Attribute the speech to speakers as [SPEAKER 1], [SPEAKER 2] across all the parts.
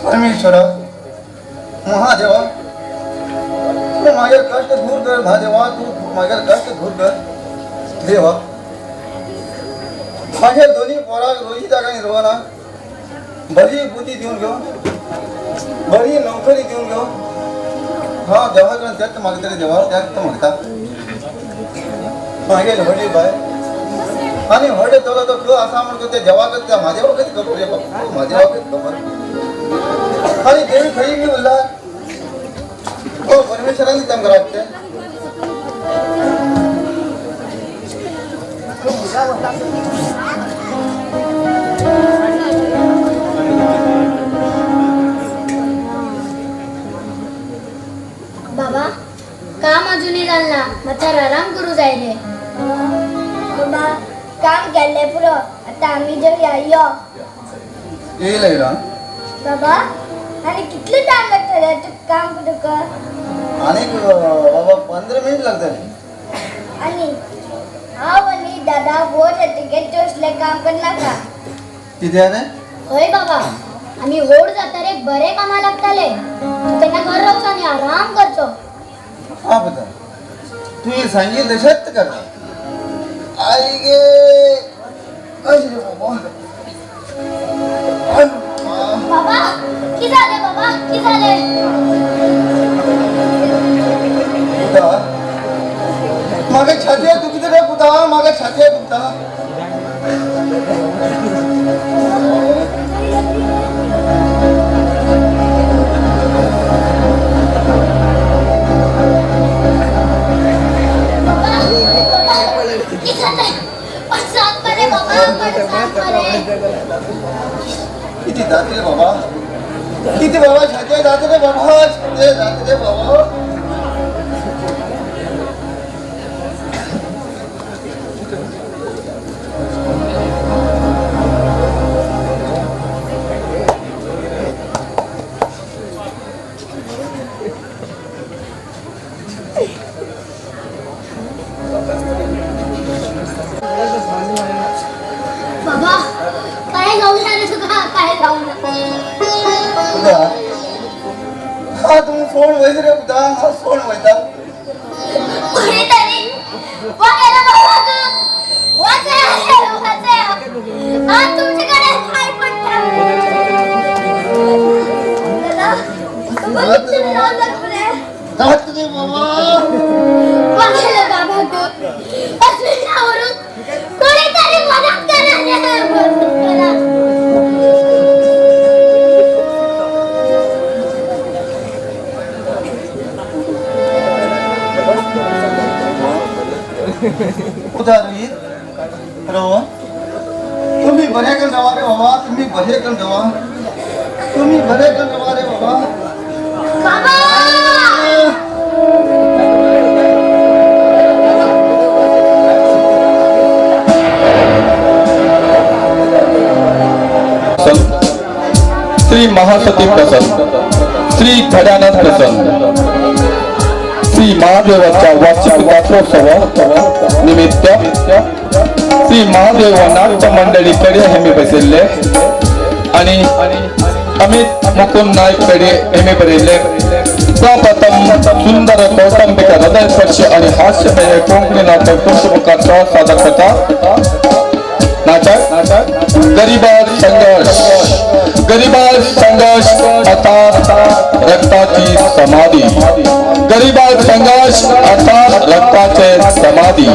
[SPEAKER 1] परमेश्वरा महादेवा तू माझे कष्ट दूर कर महादेवा, तू माझे कष्ट दूर कर देवा। माझ्या दोन्ही पोराक रोहिताक आनी रोहनाक बरी बुद्धी दिवन घेवन बरी नोकरी दिवन घेवन हा देवा कडेन तेच मागता रे देवा, तेच मागता। मागीर व्हडली बाय आनी व्हडले चलो तो खंय आसा म्हणून त्या देवाकच त्या म्हादेवाकच खबर रे बाबा, म्हादेवाकच खबर। आनी देवी खंय बी उरला हो परमेश्वरान तांकां राखचें।
[SPEAKER 2] बाबा काम अजूनही जालना, माथ्यार आराम करू जाय रे।
[SPEAKER 3] बाबा काम केल्लें पुरो, आतां आमी जेवया यो।
[SPEAKER 1] येयला येयला
[SPEAKER 3] बाबा आनी कितले टायम लागतले तुका काम तुका?
[SPEAKER 1] आनीक बाबा 15 मिनिट लागतले।
[SPEAKER 3] आनी हांव आनी दादा व्हड जातकीर तसलें काम करनाका।
[SPEAKER 1] कितें रे?
[SPEAKER 2] हय बाबा, आमी व्हड जातकीर बरें कामां लागतले, तेन्ना घर रावचो आनी आराम करचो।
[SPEAKER 1] हा पुता, तुवें सांगिल्लें तशेंच करता। आई गे अशें रे बाबा।
[SPEAKER 2] बाबा की जालें? बाबा की जालें?
[SPEAKER 1] पुता म्हाका छातयेक दुखता रे पुता, म्हाका छातयेक दुखता।
[SPEAKER 2] बाबा की जालें? पण सांग मरे बाबा, पण सांग मरे।
[SPEAKER 1] किती जाते रे बाबा, किती बाबा छातयेक जाते रे बाबा, छातयेक जाते रे बाबा।
[SPEAKER 2] बाबा काय जाऊ ना रे तुका, काय जाऊ ना।
[SPEAKER 1] पुता हा तूं सोड वयता रे पुता, हा सोड वयता।
[SPEAKER 2] कोणीतरी वाचवा बाबा, वाचवा वाचवा, हा तुमच्याकडे काय पडतं?
[SPEAKER 3] दादा बाबा कितले राव लागले?
[SPEAKER 1] जात रे बाबा।
[SPEAKER 2] वाचवा बाबा हॉस्पिटलावरून कोणीतरी मदत करा रे, मदत करा।
[SPEAKER 1] पुता रोहित रोहन तुम्ही बरे करून रावा रे बाबा, तुम्ही बरे करून रावा, तुम्ही बरे करून रावा रे बाबा।
[SPEAKER 2] बाबा
[SPEAKER 4] श्री महासती प्रसन्न, श्री गजानन प्रसन्न, श्री महादेवाच्या वार्षिक जात्रोत्सव निमित्त श्री महादेव नाट्य मंडळी कडे हेमी बसयल्ले आणि अमित मुकुंद नायक कडे हेमी बरयल्ले प्रथम सुंदर कौटुंबिक हृदयस्पर्शी आणि हास्यमय कोंकणी नाटक तुमच्या मुखार सादर करता। नाटक गरीबा संघर्ष, गरीबा संघर्ष अर्थात रक्ताची समाधी, गरीबा संघर्ष अर्थात रक्ताचे समाधी।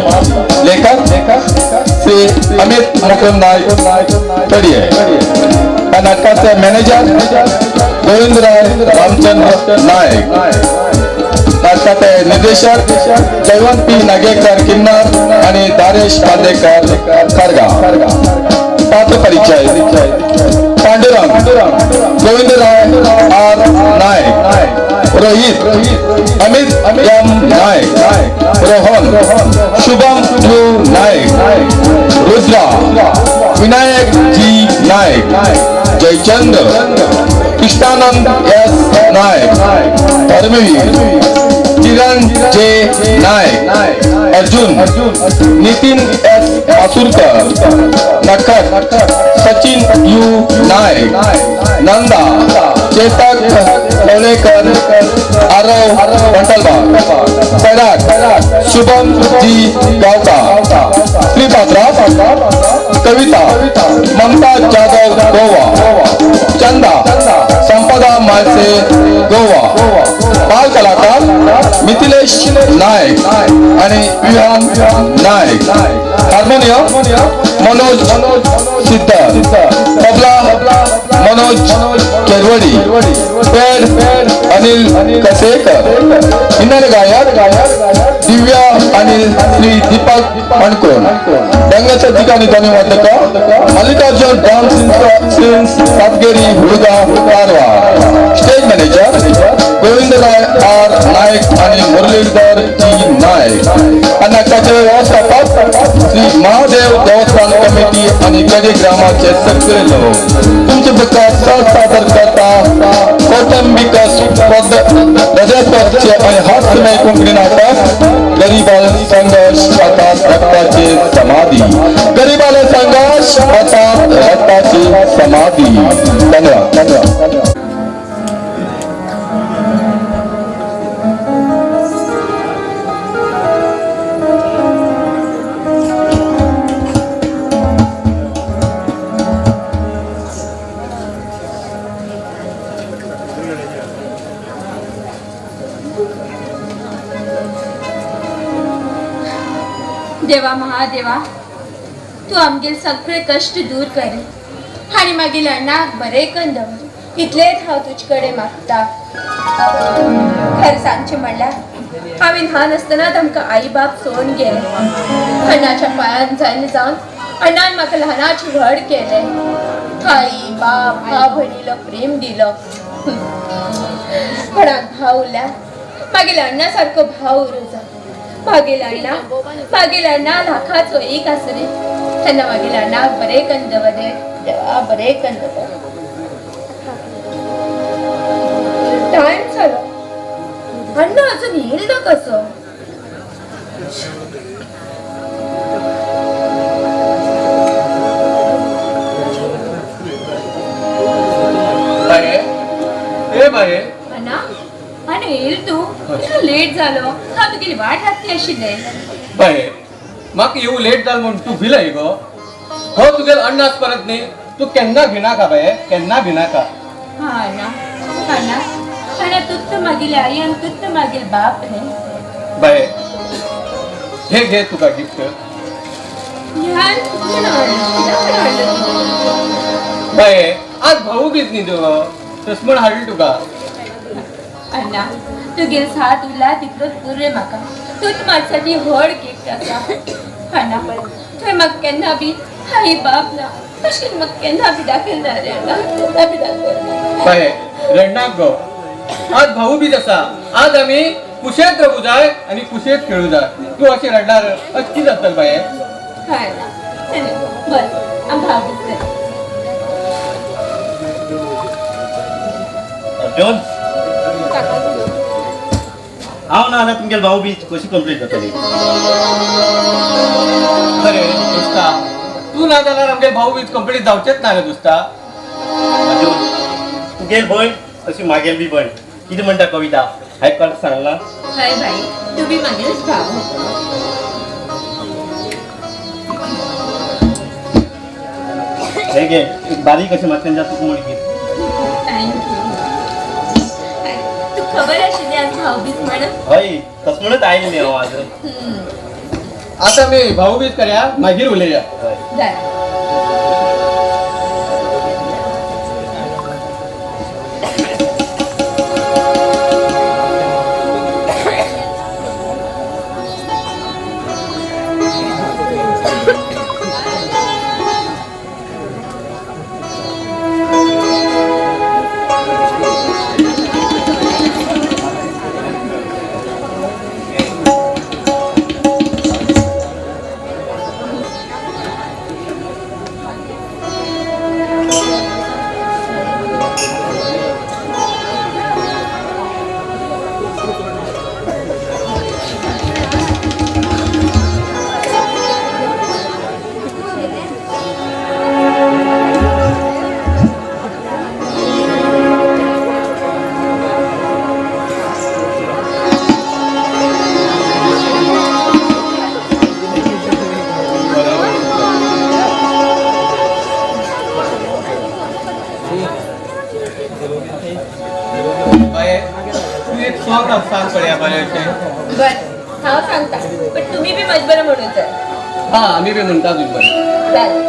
[SPEAKER 4] लेखक श्री अमित मुकुंद नायक तडिये। या नाटकाचे मॅनेजर गोविंदराय रामचंद्र नायक। नाटकाचे निर्देशक जयवंत पी नागेकर किन्नर आणि दारेश बांदेकर खारगा। पात्र परिचय Pandurang Govindray R Naik, Rohit Amit M Naik, Rohan Shubham U Naik, Rudra Vinayak G Naik, Jaychand Krishnanand S Naik, Dharmaveer Kiran J Naik, Arjun Nitin S Masurkar, Nakhat Sachin U Naik, Nanda Chetak कवलेकर, Aarav पंटलबाग. Sairat Shubham ji Gavkar. स्त्री पात्रात कविता ममता जाधव गोवा, चंदा संपदा मालसे गोवा. बाल कलाकार मिथिलेश नायक आणि Vihaan Naik. Harmonium Manoj सिद्ध, तबला मनोज केरवडी, पेड अनिल कसेकर. हिन्नर गायक दिव्या आणि श्री दीपक मणकोण. रंगसज्जिका आणि ध्वनिवर्धक Mallikarjun dance since Satgeri Hulga Karwar. Stage manager Govindraj R Naik आणि मुरलीधर जी नाईक. आणि नाटकाचे व्यवस्थापक श्री महादेव देवस्थान कमिटी आणि कडी ग्रामाचे सगळे लोक. तुमचे प्रकार सादर करता कौटुंबिक हृदयस्पर्शी आणि हास्यमय कोकणी नाटक गरीबाला संघर्ष अर्थात रक्ताचे समाधी. गरीबाला संघर्ष अर्थात रक्ताची समाधी. धन्यवाद, धन्यवाद.
[SPEAKER 5] देवा महादेवा, तू आमगेल सगळे कष्ट दूर कर आणि मागील अण्णाक बरे करून दवर, इतलेच हांव तुजे कडेन मागता. खरें सांगचें म्हणल्यार हांवें ल्हान आसतनाच आमकां आई बाप सोडून गेले. अण्णाच्या पांयान जायना जावन अण्णान म्हाका ल्हानाचें व्हड केलें. आई बाप भाव भयणीलो प्रेम दिलो. कोणाक भाव उरल्यार मागील अण्णा सारको भाव उरूं जाय. मागील अण्णा, मागील अण्णा लाखाचो एक आसा रे. तेन्ना मागील अण्णाक बरें करून दवर रे देवा, बरें करून दवर. टायम जालो, अण्णा अजून येईल ना कसो?
[SPEAKER 6] बाये, ए बाये.
[SPEAKER 5] अण्णा, अण्णा येईल तू? इतलो लेट जालो, हांव तुगेली वाट लागती आशिल्लें.
[SPEAKER 6] बाये, म्हाका येऊ लेट जाल म्हूण तूं भिलय गो? हो तुगेल अण्णाच परत न्ही, तूं केन्ना भिनाका बाये, केन्ना भिनाका.
[SPEAKER 5] हा अण्णा, अण्णा, अण्णा तूच तर मागेली आई आनी तूच तर मागेल बाप न्ही.
[SPEAKER 6] बाये, हे घे तुका गिफ्ट.
[SPEAKER 5] ह्यान कितें हाडलें, कित्याक हाडलें तुवें?
[SPEAKER 6] बाये, आज भाऊ बीज न्ही तुगो, तस म्हण हाडलें तुका.
[SPEAKER 5] अण्णा, तुगेल साथ उरला तितलोच पुरो म्हाका. तूच म्हाज्यासाठी व्हड गिफ्ट आसा. अण्णा, तुवें म्हाका केन्ना बी आई बाप ना अशें म्हाका केन्ना बी दाखयना रे अण्णा, केन्ना बी दाखयना.
[SPEAKER 6] बाये, रडनाक गो, आज भाऊ बीज आसा. आज आमी कुशेत रबू जाय आनी कुशेत खेळू जाय. तूं अशें रडणार अशें कितें जातलें बाये?
[SPEAKER 5] हय अण्णा, चल बस आमी भाऊ बीज कर.
[SPEAKER 7] अर्जुन, हांव ना जाल्यार तुमगेल भाऊ बीज कशी कंप्लीट जातली?
[SPEAKER 6] अरे दोस्ता, तूं ना जाल्यार आमगेल भाऊ बीज कंप्लीट जावचेच ना रे दोस्ता.
[SPEAKER 7] अर्जुन, तुगेल भयण तशी मागेल बी भयण. कितें म्हणटा कविता, आयकपाक सांगला?
[SPEAKER 5] हय भाई, तूं बी मागेलच भाव.
[SPEAKER 7] हे घे, एक बारीक अशें म्हाका तेंच्या तुका म्हूण गिफ्ट.
[SPEAKER 5] Thank you. तू खबर आशिल्ली आज भाऊ बीज म्हणून?
[SPEAKER 7] हय, तस म्हणत आयलें न्ही हांव आज.
[SPEAKER 6] आतां आमी भाऊ बीज करया, मागीर उलया.
[SPEAKER 7] हय.
[SPEAKER 5] जाय.
[SPEAKER 6] बाये तूं एक सॉंग सांग पळया बरें अशें.
[SPEAKER 5] बर हांव सांगता, पण तुम्ही बी म्हजे बरें म्हणून जाय.
[SPEAKER 6] हा आमी बी म्हणटा तुज बरें.
[SPEAKER 5] चालेल.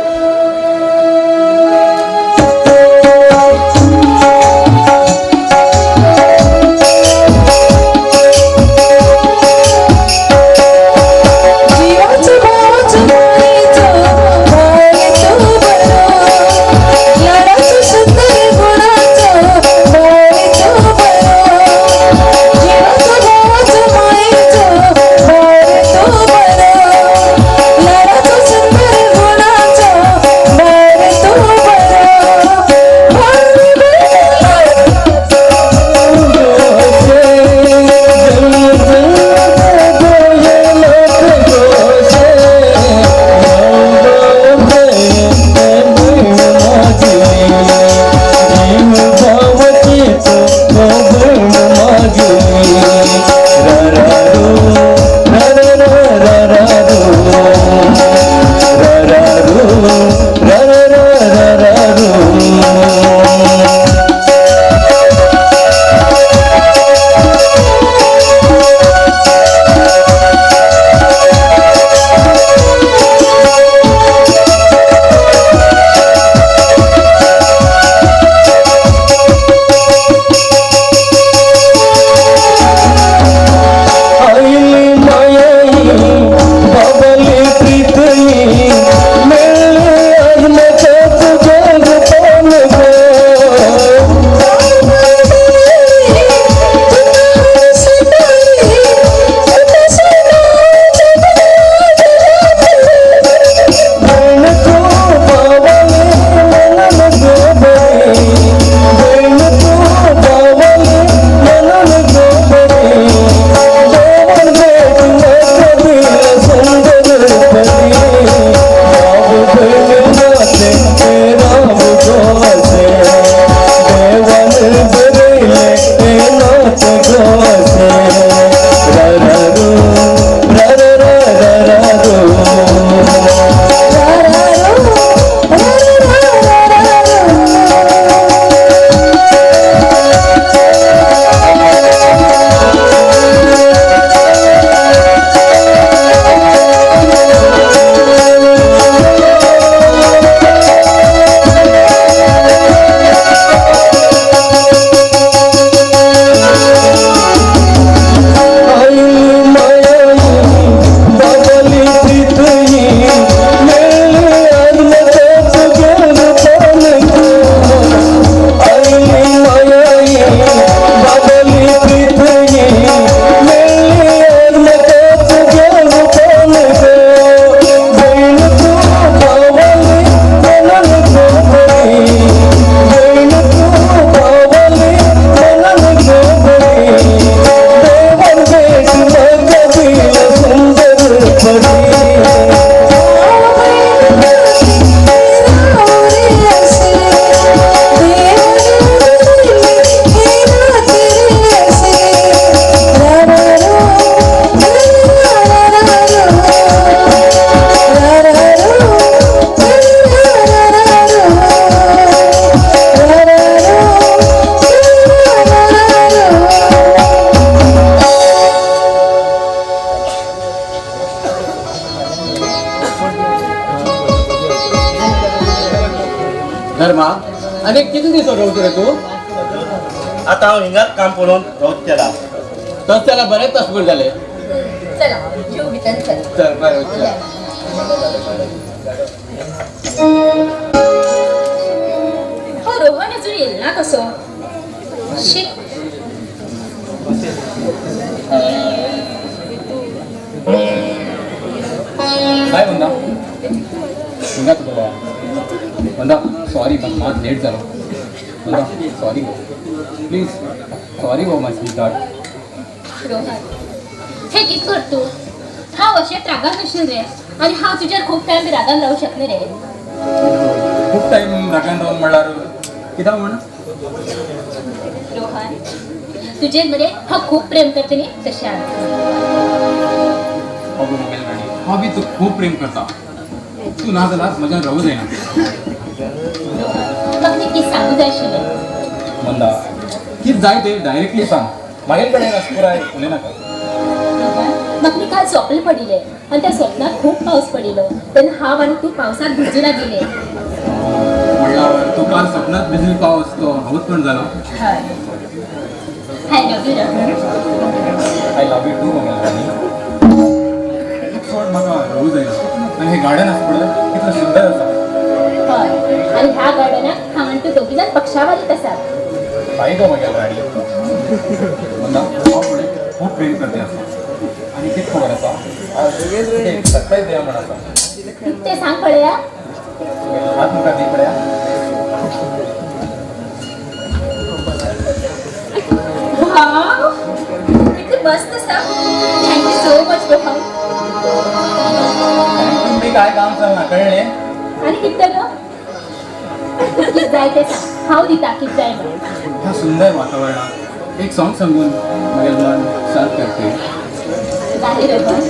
[SPEAKER 6] धर्मा आनी कितले दीस रावतो रे तूं?
[SPEAKER 7] आतां हांव हिंगाच काम पळोवन रावत केला.
[SPEAKER 6] तस जाल्यार बरेंच तासभर जाले.
[SPEAKER 5] चला जेव भितर चल.
[SPEAKER 6] चल बरें वचया.
[SPEAKER 5] हो रोहन अजून येईल ना कसो? शी
[SPEAKER 6] काय म्हणता हिंगाच बाबा म्हणता सॉरी मात लेट जालो म्हणता sorry go please sorry go my sweetheart.
[SPEAKER 5] Rohan हे कित कर तूं? हांव अशें रागान नाशिल्लें रे आनी हांव तुजेर खूब टायम रागान रावूं शकना रे.
[SPEAKER 6] खूब टायम रागान रावन म्हणल्यार कित्याक म्हण?
[SPEAKER 5] रोहन तुजेर मरे हांव खूब प्रेम करता न्ही तशें हांव.
[SPEAKER 6] हांव बी तूं खूब प्रेम करता, तूं ना जाल्यार म्हज्यान रावूं जायना.
[SPEAKER 5] म्हाका कितें सांगू जाय आशिल्लें.
[SPEAKER 6] वंदा कितें जाय ते डायरेक्टली सांग, मागीर कडेन अशें पुराय उलयनाका.
[SPEAKER 8] म्हाका काल स्वप्न पडिल्लें आनी त्या स्वप्नात खूब पावस पडिल्लो तेन्ना हांव आनी तूं पावसांत भिजू लागिल्लें.
[SPEAKER 6] म्हणल्यार तूं काल सपनात भिजली पावस तो हांवूच कोण जालो.
[SPEAKER 8] हय. I love you Rohan.
[SPEAKER 6] I love you too म्हगेलें राणी. सोड म्हाका रोज आयलो आनी हें गार्डन आसा पळय कितलें सुंदर आसा.
[SPEAKER 8] हय आनी ह्या गार्डनाक हांव आनी तूं दोगी जाण पक्षा वारीत आसात.
[SPEAKER 6] बाई गो म्हगेलें राणी. वंदा हांव पळय खूब प्रेम करते आसा आनी कितें खबर आसा एक सरप्रायज दिया म्हण आसा.
[SPEAKER 8] तें सांग पळया.
[SPEAKER 6] हात मुखार दी पळया.
[SPEAKER 5] वाव कितलें मस्त आसा. Thank you so much Rohan.
[SPEAKER 6] Thank you काय काम चलना कळ्ळें.
[SPEAKER 8] आनी कितें गो कितें जाय तें सांग, हांव दिता कितें जाय म्हण.
[SPEAKER 6] ह्या सुंदर वातावरणात एक सॉंग सांगून म्हगेलें मन शांत करते.
[SPEAKER 8] जालें रोहन.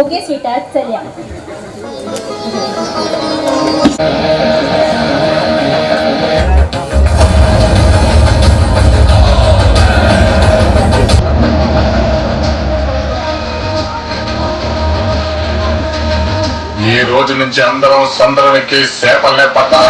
[SPEAKER 8] ओके स्वीटार्ट, चलया.
[SPEAKER 4] నుంచి అందరం సంద్రం ఎక్కి సేపల్లే పట్టా.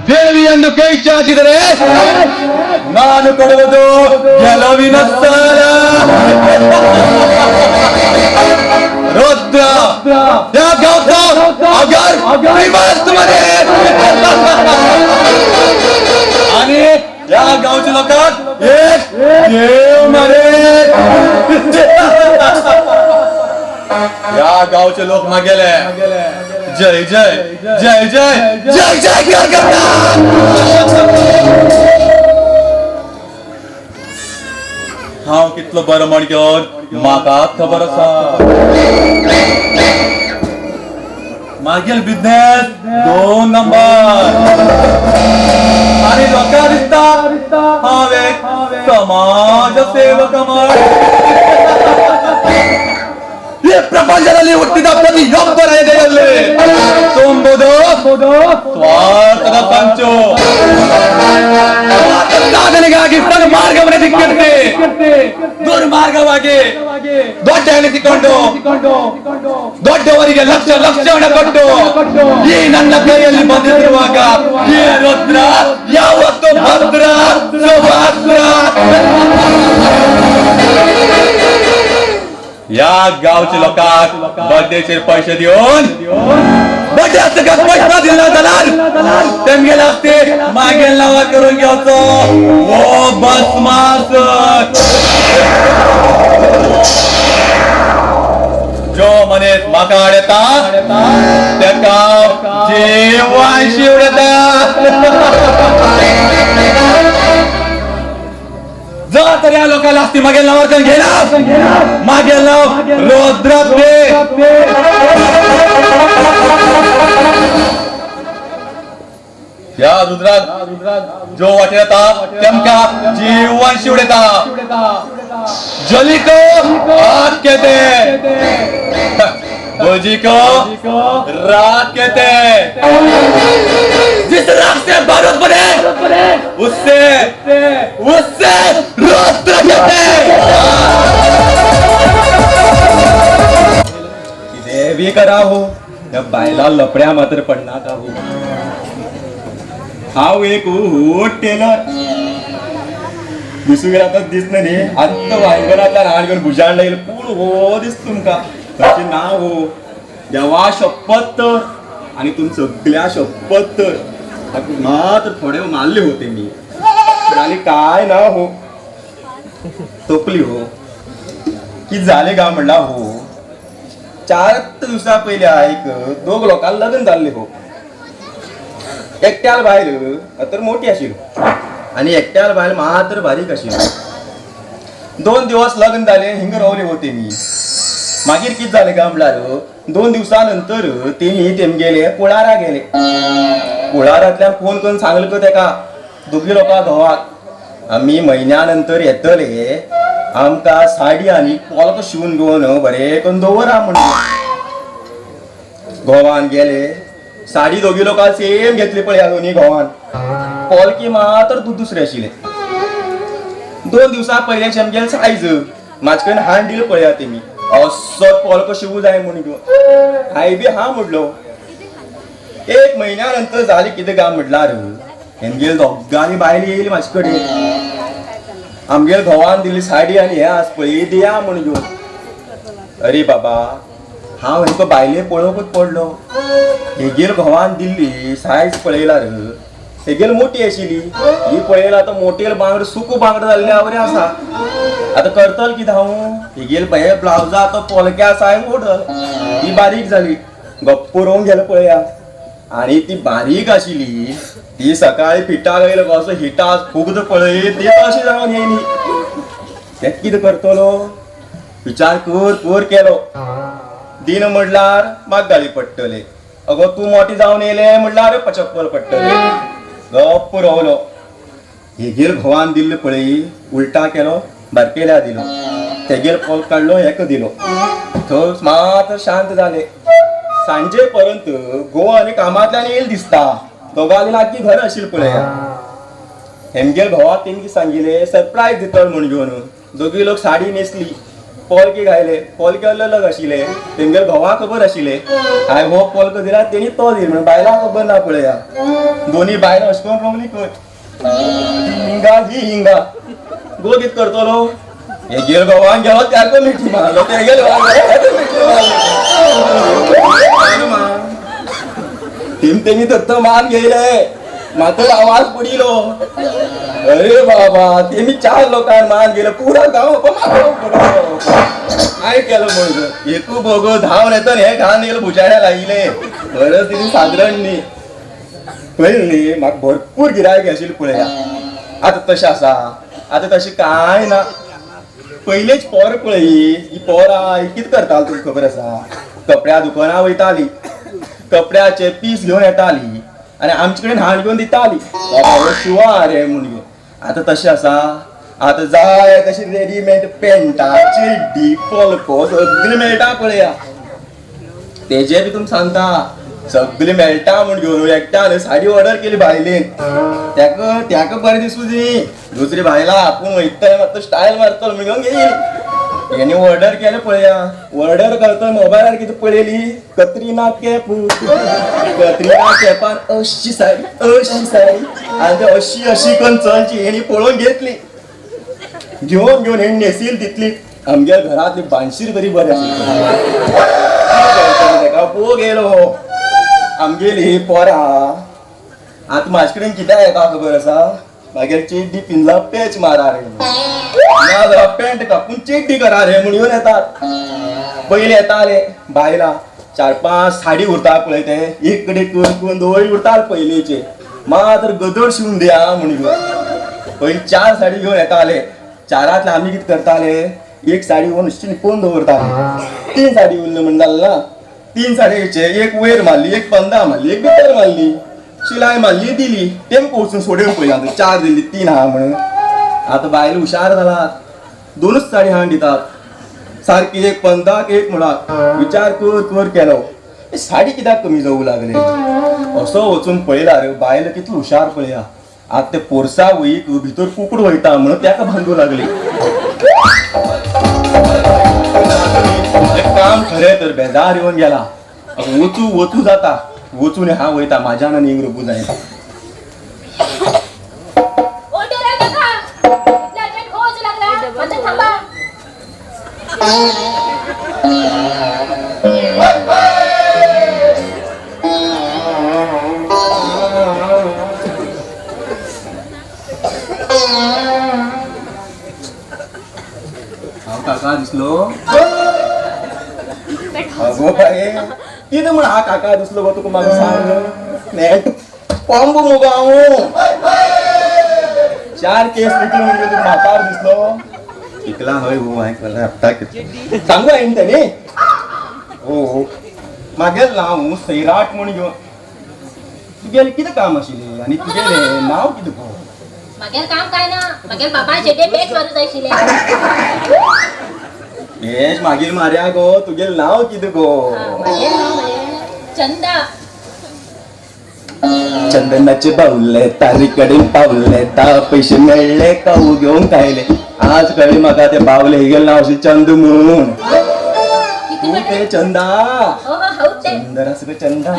[SPEAKER 9] ದೇವಿಯನ್ನು ಕೈ ಚಾಚಿದರೆ ನಾನು ಕೊಡುವುದು ಗೆಲುವಿನ ಸಾಲ. ರುದ್ರ आणि या गावच्या लोकांत एक देव मरे. या गावचे लोक मागेले जय जय जय जय जय जय करतात. हांव कितलो बरो मडक्योर म्हाका खबर आसा. मागील बिझनेस 2 नंबर आणि लोकां दिसता हांव एक समाज सेवक म्हण. ಈ ಪ್ರಪಂಚದಲ್ಲಿ ಹುಟ್ಟಿದ ಪ್ರತಿಯೊಬ್ಬರ ಎದೆಯಲ್ಲಿ ತುಂಬುದು ಸ್ವಾರ್ಥದ ಸಂಚು. ಸಾಧನೆಗಾಗಿ ತನ್ನ ಮಾರ್ಗವನ್ನು ದಿಕ್ಕಿಸಿ ದುರ್ಮಾರ್ಗವಾಗಿ ದೊಡ್ಡ ಎನಿಸಿಕೊಂಡು ದೊಡ್ಡವರಿಗೆ ಲಕ್ಷ ಲಕ್ಷ ಹಣ ಕೊಟ್ಟು ಈ ನನ್ನ ಕೈಯಲ್ಲಿ ಬಂದಿರುವಾಗ ಈ ರುದ್ರ ಯಾವತ್ತು ಭದ್ರ ಸುಭದ್ರ. या गावचे लोकांक बर्थडेचेर पैसे दिवन बर्थडे आसतकच पैसे दिला जाल्यार तेमगेले आसते मागेल नांवार करून घेवचो हो बस. जो मनीस म्हाका आड येता तेका जेवण शिवडता. जर तर या लोकांना असती मागेल नावार करून घेणार मागेल नाव रुद्र. या रुद्रात जो वाटेर येता तेमका जीवन शिवडता. जली को आग कहते, भोजी को रात कहते. जिस राख से बारूद बने उससे उससे रुद्र कहते.
[SPEAKER 6] कितें बी करा हो त्या बायला लपड्या मात्र पडनाका हो. हांव एक व्हड टेलर दिसूंक गेल्यार आतां दिसना न्ही. आत्तां वायंगणांतल्यान हाड घेवन भुजान लागले पूण हो दिसता तुमकां तशें ना हो. देवा शपथ तर आनी तुम सगळ्या शपथ तर
[SPEAKER 9] मात्र थोडे मारले होते मी. आणि काय ना हो तोपली हो की झाले का म्हणला हो. 4 दिवसा पहिले एक दोघ लोकांना लग्न झाले हो. एकट्याला बायल तर मोठी अशी आणि एकट्याला बायल मात्र बारीक अशी. 2 दिवस लग्न झाले हिंग रावले होते मी. मागीर कित झाले का म्हणल्यार 2 दिवसानंतर तेनी तेमगेले कुळारा गेले. कुळारांतल्यान फोन करून सांगले का तेका दोगी लोकां घोवाक आमी म्हयन्या नंतर येतले आमकां साडी आनी पोलको शिवून घेवन बरें करून दवरा म्हणून. घोवान गेले साडी दोगी लोकां सेम घेतली पळया दोनी घोवान. पोलकी मात्र दुसरे आशिल्ले. 2 दिवसां पयले आमगेले सायज म्हाजे कडेन हाड दिले पळया तेमी असो पोलको शिवू जाय म्हणून घेवन हांवें बी हा म्हणलो. 1 म्हयन्या नंतर जालें कितें काय म्हटल्यार हेमगेले दोगांनी बायल येयली म्हाजे कडेन. आमगेले घोवान दिली साडी आनी हें आस पळय दिया म्हणून घेवन. अरे बाबा हांव हेंका बायले पळोवंकूच पडलो. हेगेल घोवान दिल्ली सायज पळयल्यार हेगेल मोठी आशिल्ली. ही पळयला आतां मोटेल बांगडो सुको बांगडो जाल्ल्या बरें आसा. आतां करतल कितें हांव हेगेल हे ब्लावजा आतां पोलक्या सायज मोठ ही बारीक जाली. गप्प रोवंक गेलो पळया. आनी ती बारीक आशिल्ली ती सकाळी पिठाक येयलो कसो हिटाक फुगद पळय ती अशी जावन येयली. तें कितें करतलो विचार कर कर केलो. दिन म्हणल्यार म्हाका गाळी पडटले. अगो तूं मोठी जावन येयले म्हणल्यार पचप्पल पडटले. गप्प रावलो. हेगेल घोवान दिल्ले पळय उलटा केलो बारकेल्या दिलो. तेगेल पोल काडलो हेका दिलो. थंय मात्र शांत जाले. सांजे पर्यंत गोवा आनी कामांतल्यान येयल दिसता. दोगांनी लागीं घर आशिल्लें पळया. हेमगेल घोवाक तेंकी सांगिल्लें सरप्रायज दितलो म्हूण घेवन. दोगी लोक साडी न्हेसली पोलके घायले. पोलके अलग आशिल्ले. तेमगेल घोवाक खबर आशिल्लें हांवें हो पोलको दिला तेणी तो दिल म्हणून. बायलांक खबर ना पळया. दोनी बायलां अशें करून रोवली खंय हिंगा ही हिंगा. गो कितें करतलो हेगेल घोवान गेलो त्याको मिठी मारलो तेगेल घोवान मिठी मारलो. तेमी दत्त मान घेयले मात्र आवाज पडिलो. अरे बाबा तेमी 4 लोकांक मान गेले पुरा गांव काय केलं म्हणून एकू बोगो धांवन येता हे घाण गेलो भुजाड्या लायले. बरंच तिने सादरण न्ही पळयलें न्ही म्हाका भरपूर गिरायक आशिल्लें पळया. आतां तशें आसा आतां तशें कांय ना. पयलेच पोर पळय ही पोरां कितें करताली तुका खबर आसा. कपड्या दुकानां वयताली कपड्याचे पीस घेवन येताली आनी आमचे कडेन हाड घेवन दिताली बाबा हो शिवा रे म्हूण घेवन. आतां तशें आसा. आतां जाय तशी रेडीमेड पेंटां चेड्डी पोलको सगळें मेळटा पळया. तेजे बी तुमकां सांगता सगळें मेळटा म्हूण घेवन एकट्यान साडी ऑर्डर केली बायलेन. तेका तेका बरें दिसूं दी दुसरी बायलां आपूण वयतले मातसो स्टायल मारतलो म्हूण घेवन घेयली. हेणी ऑर्डर केलें पळया. ऑर्डर करता मोबायलार कितें पळयली कत्रीना कॅप. कत्रीना कॅपान अशी साडी अशी साडी आनी ते अशी अशी करून चलची हेणी पळोवन घेतली. घेवन घेवन हेणी न्हेसील तितली आमगे घरांतली बानशीर तरी बरें आशिल्ली. तेका पोग येयलो आमगेली पोरां आतां म्हाजे कडेन कित्याक येता खबर आसा. मागीर चेड्डी पिंजला पेच मारा रे ना जाल्यार पेंट कापून चेड्डी करा रे म्हूण येवन येतात. पयलीं येताले बायलां 4-5 साडी उरता पळय ते एक कडेन करून दवरी उरताले पयलींचे. मात्र गदर शिवून दिया म्हूण घेवन पयलीं 4 साडी घेवन येताले. 4रांतले आमी कितें करताले एक साडी घेवन अशी लिपोवन दवरताले. 3 साडी उरल्यो म्हण जालें ना. 3 साडयेचे एक वयर मारली एक पंदा मारली एक भितर मारली शिलाय मारली दिली. तेमकां वचून सोडून पळय आतां 4 दिली 3 आहा म्हणून. आतां बायल हुशार जालात 2च साडी हाडून दितात सारकी एक पंदाक एक मुळाक. विचार कर कर केलो साडी कित्याक कमी जावूं लागले. असो वचून पळयल्यार बायल कितली हुशार पळया. आतां ते पोरसा वयीक भितर कुकूड वयता म्हणून तेका बांदूं लागली. काम खरें तर बेजार येवन गेला. वचू वचू जाता वचून हांव वयता म्हाज्यान आनी एक रोबू जायना. काका दिसलो. अगो बाये, कितें म्हण हा काका दिसलो गो तुका? म्हाका सांग, नेट पंब मुगो हांव. चार केस विकलो म्हणजे तुका म्हातार दिसलो. विकला हय हो, हांवें हप्ता कितें सांगू हांवें तेणी. हो मागेल नांव सैराट म्हूण घेवन तुगेलें कितें काम आशिल्लें आनी तुगेलें नांव कितें गो?
[SPEAKER 8] मागेल काम काय ना, मागेल बाबा शेटे पेच मारू जाय आशिल्लें.
[SPEAKER 9] पेच मागीर मारया गो, तुगेलें नांव कितें गो?
[SPEAKER 8] मागेल नांव मरे चंदा.
[SPEAKER 9] चंदनाचे बावले तारी कडेन पावले, ता पयशे मेळ्ळे काऊ घेवंक आयले. आज कळ्ळें म्हाका ते बावले हेगेलें नांव अशें चंद म्हणून. तूं ते चंदा, चंदर आसा गो चंदा.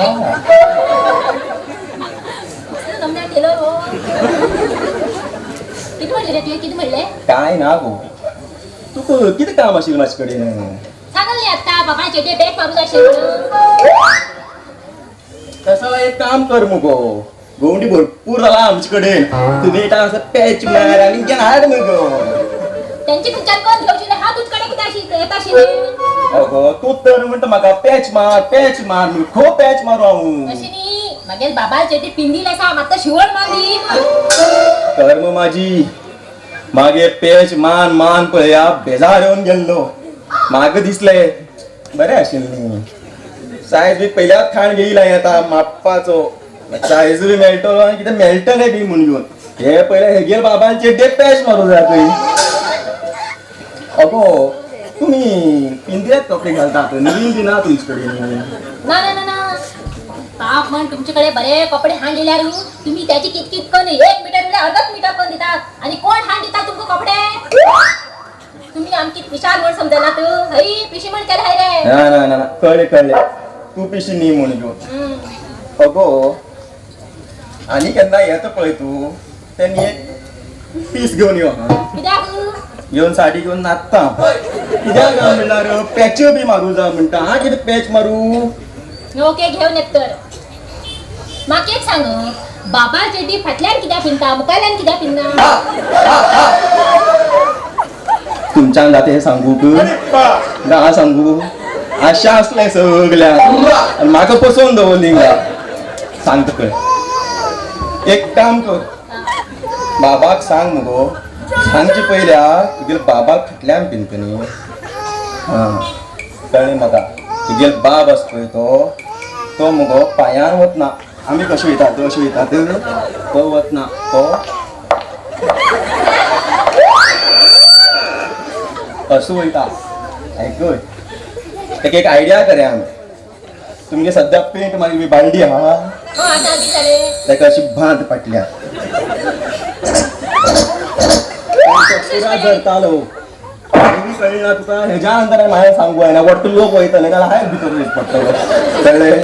[SPEAKER 8] कितें म्हणलें रे तुवें? कितें म्हणलें?
[SPEAKER 9] काय ना गो, तुका कितें काम आशिल्लें म्हाजे कडेन?
[SPEAKER 8] सांगलें आतां बाबा चेडे बॅग मारूं जाय आशिल्लें.
[SPEAKER 9] तसो एक काम कर मुगो, गोवंडी भरपूर जाला आमचे कडेन, तूं नेटान असो पॅच मार आनी घेवन हाड मुगो.
[SPEAKER 8] तेंचे खंयच्यान कोण घेवचें हा तुज कडेन कितें येता आशिल्लें?
[SPEAKER 9] अगो तूं तर म्हणटा म्हाका पॅच मार पॅच मार म्हणून, खो पॅच मारू हांव?
[SPEAKER 8] अशें न्ही, मागेल बाबा चेडी पिंदील आसा, म्हाका शिवण मारली.
[SPEAKER 9] कर्म माझी, मागीर पेच मान मान पळया बेजार येवन गेल्लो. म्हाका दिसलें बरें आशिल्लें न्ही, सायज बी पयल्याच खाण घेयला हांवें आतां मापपाचो, सायज बी मेळटलो आनी कितें मेळटलें बी म्हूण घेवन हे पयले हेगेल बाबान चेड्डे पॅच मारूं जाय खंय. अगो तुमी पिंजऱ्यात कपडे घालतात, नवीन बी ना तुमचे कडेन?
[SPEAKER 8] ना ना ना, बाप म्हण तुमचे कडे बरे कपडे हाण दिल्यार तुम्ही त्याची कितकीत करून 1 मीटर उरल्यार अर्धच मीटर करून दितात. आनी कोण हाण दिता तुमकां कपडे? तुम्ही आमकी पिशान म्हण समजना तूं? हय पिशी म्हण केले हय रे.
[SPEAKER 9] ना ना ना, कळ्ळें कळ्ळें, तूं पिशी न्ही म्हूण घेवन. अगो आनी केन्ना येता पळय तूं तेन्ना एक पीस घेवन यो.
[SPEAKER 8] कित्याक?
[SPEAKER 9] घेवन साडी घेवन नाचता. कित्याक काय म्हणल्यार पॅच्यो बी मारूं जाय म्हणटा. हा कितें पॅच मारूं?
[SPEAKER 8] ओके घेवन येत तर. म्हाका एक सांग, बाबा चेड्डी फाटल्यान कित्याक पिंदता, मुखाल्यान कित्याक पिंदना?
[SPEAKER 9] तुमच्यान जाता हें सांगूक ना सांगू? आशा आसलें सगळ्या आनी म्हाका पसोवन दवरली हिंगा. सांगता पळय, एक काम कर, बाबाक सांग मुगो, सांगचे पयल्या तुगेले बाबाक फाटल्यान पिंदता न्ही. आं कळ्ळें म्हाका, तुगेलो बाब आसा पळय तो, तो मुगो पांयान वतना, आमी कशें वयतात अशें वयतात, तो वतना तो असो वयता. आयकय, ताका एक आयडिया करया आमी. तुमगे सद्या पेंट मारिल्ली बालडी आहा, ताका अशी बांद फाटल्यान जरतालो. कळना तुका हेज्या अंदर हांवें सांगू जायना, वट्ट लोक वयतले जाल्यार हांवें भितर वयचें पडटलें. कळ्ळें?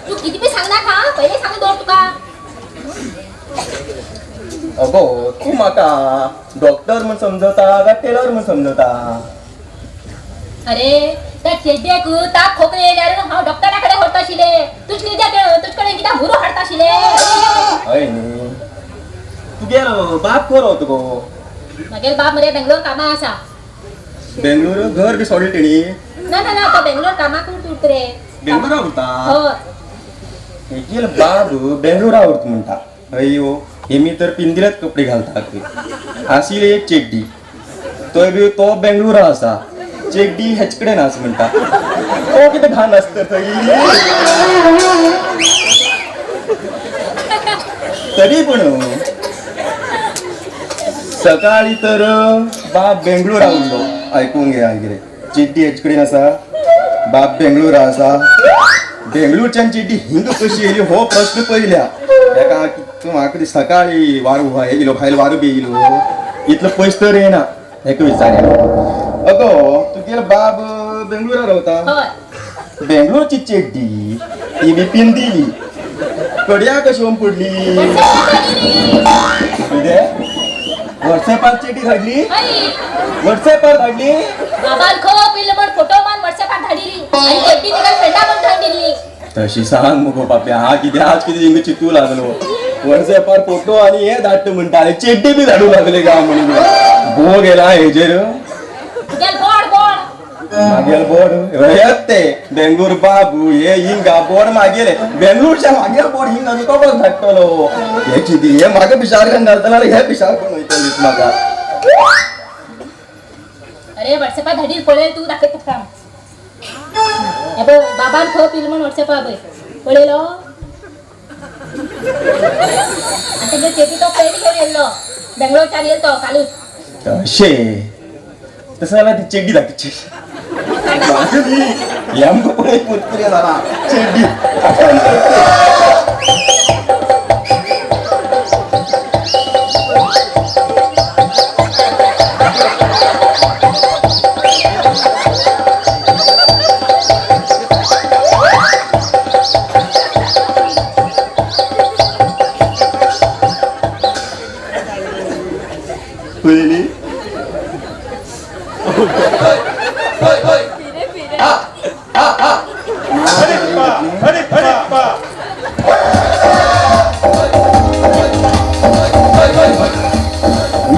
[SPEAKER 8] तूं कितें बी सांगनाका, पयलीं सांगून दवर तुका.
[SPEAKER 9] अगो तूं म्हाका डॉक्टर म्हूण समजता काय टेलर म्हूण समजता?
[SPEAKER 8] अरे त्या चेड्याक ताप खोकले येयल्यार हांव डॉक्टरा कडेन व्हरता आशिल्लें, तुज कित्याक तुज कडेन कित्याक गुरू हाडता आशिल्लें?
[SPEAKER 9] हय न्ही, तुगेलो बाप खंय रावता गो?
[SPEAKER 8] मागेल बाप मरे बेंगलोर कामाक आसा.
[SPEAKER 9] बेंगलोर घर बी सोडलें तेणी?
[SPEAKER 8] ना ना ना, तो बेंगलोर कामाक उरता रे.
[SPEAKER 9] बेंगलोरा उरता?
[SPEAKER 8] हय.
[SPEAKER 9] हेगेल बाब बेंगलोरा उरता म्हणटा. हय हो, हेमी तर पिंदिरेच कपडे घालतात. आशिल्ली एक चेड्डी, तोय बी तो बेंगलोरा आसा, चेड्डी हेच कडेन आसा म्हणटा. तो कितें घाण आसता थंय? तरी पूण सकाळी तर बाब बेंगलोरा उरलो. आयकूंक घे कितें, चेड्डी हेच कडेन आसा, बाप बेंगलोरा आसा. बेंगलोरच्यान चेड्डी हिंग कशी येयली हो प्रश्न पयल्या. तेका तूं म्हाका सकाळी वारू येयलो, भायल वारू बी येयलो, इतलो पयस तर येना. हेका विचारया, अगो तुगेलो बाब बेंगलोरा रावता, बेंगलोरची चेड्डी ती बी पिंदिली, कडया कशी येवन पडली? कितें वॉट्सएपार चेड्डी धाडली? वॉट्सएपार धाडली?
[SPEAKER 8] बाबान खूब इल्लो म्हण फोटो मान वॉट्सएपार धाडिली आनी चेड्डी तिका फ्रेंडा म्हण धाडिल्ली.
[SPEAKER 9] तशी सांग मुगो पाप्या, हा कितें आज कितें हिंगा चिंतू लागलो. वॉट्सएपार फोटो आनी हे धाडटा म्हणटा, चेड्डी बी धाडूं लागले काय म्हणून भोग येला हेजेर. मागेल बोर्ड ते बेंगळूर बाबू हे हिंगा बोर्ड मागेले बेंगळूरच्या मागेल बोर्ड हिंगा तुका कोण धाडटलो हे कितें हे म्हाका पिशार करून घालतलो हे पिशार कोण वयतलीच म्हाका.
[SPEAKER 8] अरे व्हॉट्सअपा धाडील पळय तूं दाखयता तुका. हे पळय बाबान खो पिल म्हण व्हॉट्सअपा पळय पळयलो. आनी तेगे चेपी तो पयलीं घेवन येयल्लो बेंगलोरच्यान येयलो तो कालूच.
[SPEAKER 9] अशें तसं जाल्यार ती चेड्डी दाखयची हे आमकां पळय पुरपुरे जाला चेड्डी. पळयली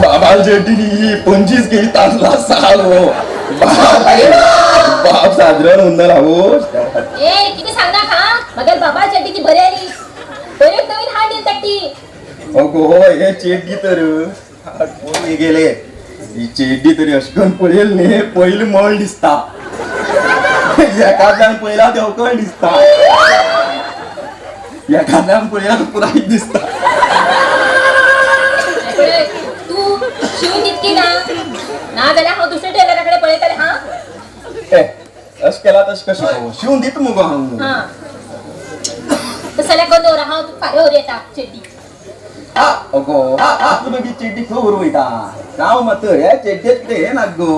[SPEAKER 9] बाबा जेटी 25 केली तासला साल हो बाप सादरण उन्नर हो.
[SPEAKER 8] ए किती सांगना खा मगेल बाबा चेड्डी ती बरी आली बरेच नवीन हाड दिल ती.
[SPEAKER 9] अगो हे चेड्डी तर कोण गेले ही चेड्डी तरी अशें करून पळयल न्ही पयलीं मळ दिसता एकाद्यान पळयला देवकळ दिसता एकाद्यान पळयला पुराय दिसता.
[SPEAKER 8] तू शिवून तितकी ना ना जाल्यार हांव दुसऱ्या टेलरा कडेन पळयतलें. हा
[SPEAKER 9] अशें केला तशें कशें शिवून दिता मुगो हांव.
[SPEAKER 8] तसं जाल्यार कोण दवर हांव तुका फाल्यां व्हरूं येता चेड्डी.
[SPEAKER 9] अगो तूं मागीर चेड्डी खंय व्हरूं वयता राव मात हे चेड्डेक कितें हें नाका गो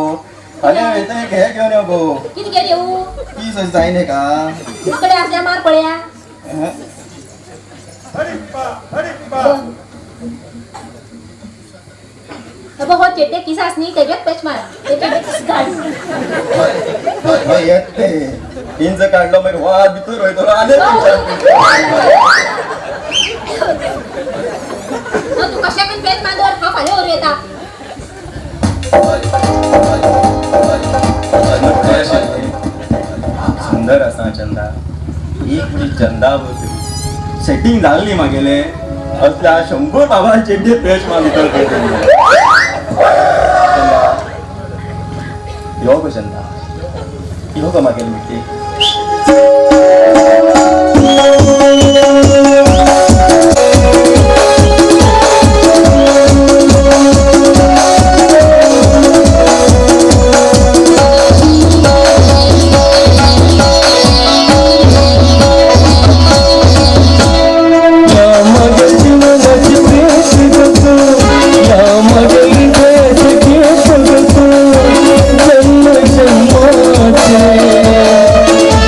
[SPEAKER 9] फाल्यां वयता एक हें घेवन यो गो.
[SPEAKER 8] कितें घेवन येवं
[SPEAKER 1] पीस अशें जायना का
[SPEAKER 8] तुकडे आसल्यार मार पळया. हो चेड्डे किस आस न्ही तेजेच पेच मार
[SPEAKER 9] इंच काडलो मागीर वा भितर वयतलो आनी
[SPEAKER 8] तूं कशें करून पेच मार दवर हांव फाल्यां व्हरूं येता.
[SPEAKER 9] सुंदर आसा चंदा एक म्हणजे चंदा सेटींग जाल्ली मागेले असल्या 100 बाबा चेड्डे पेच मार भितर यो गो चंदा यो गो मागेले मिठी.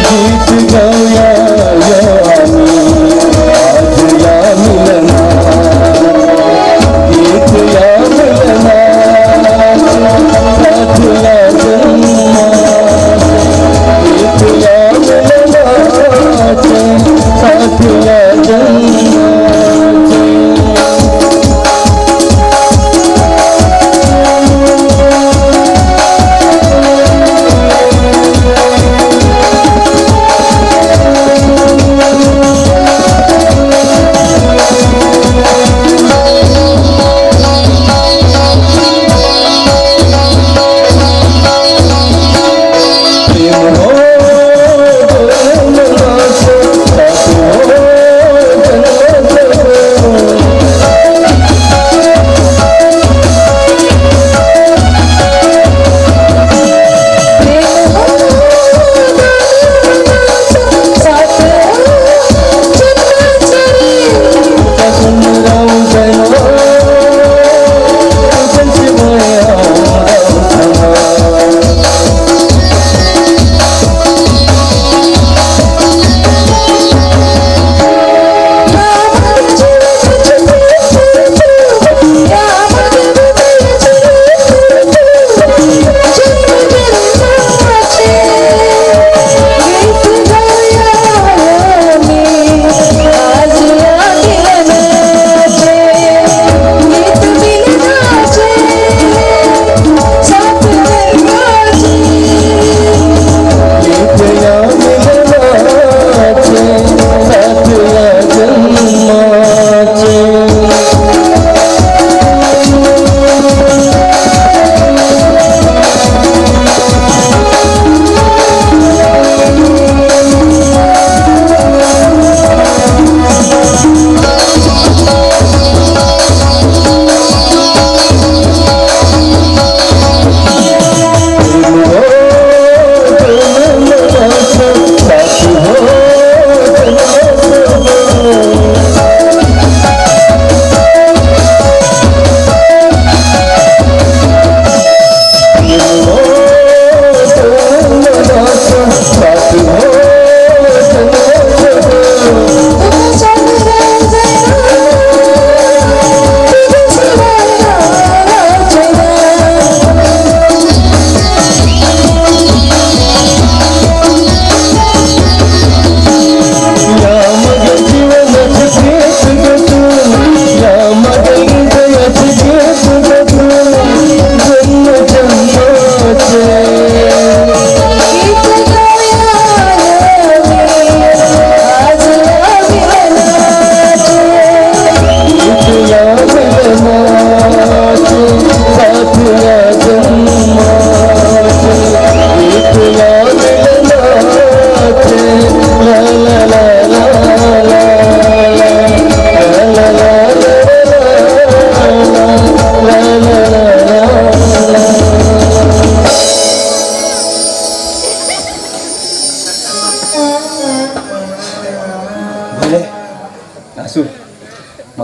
[SPEAKER 10] गीत गाया।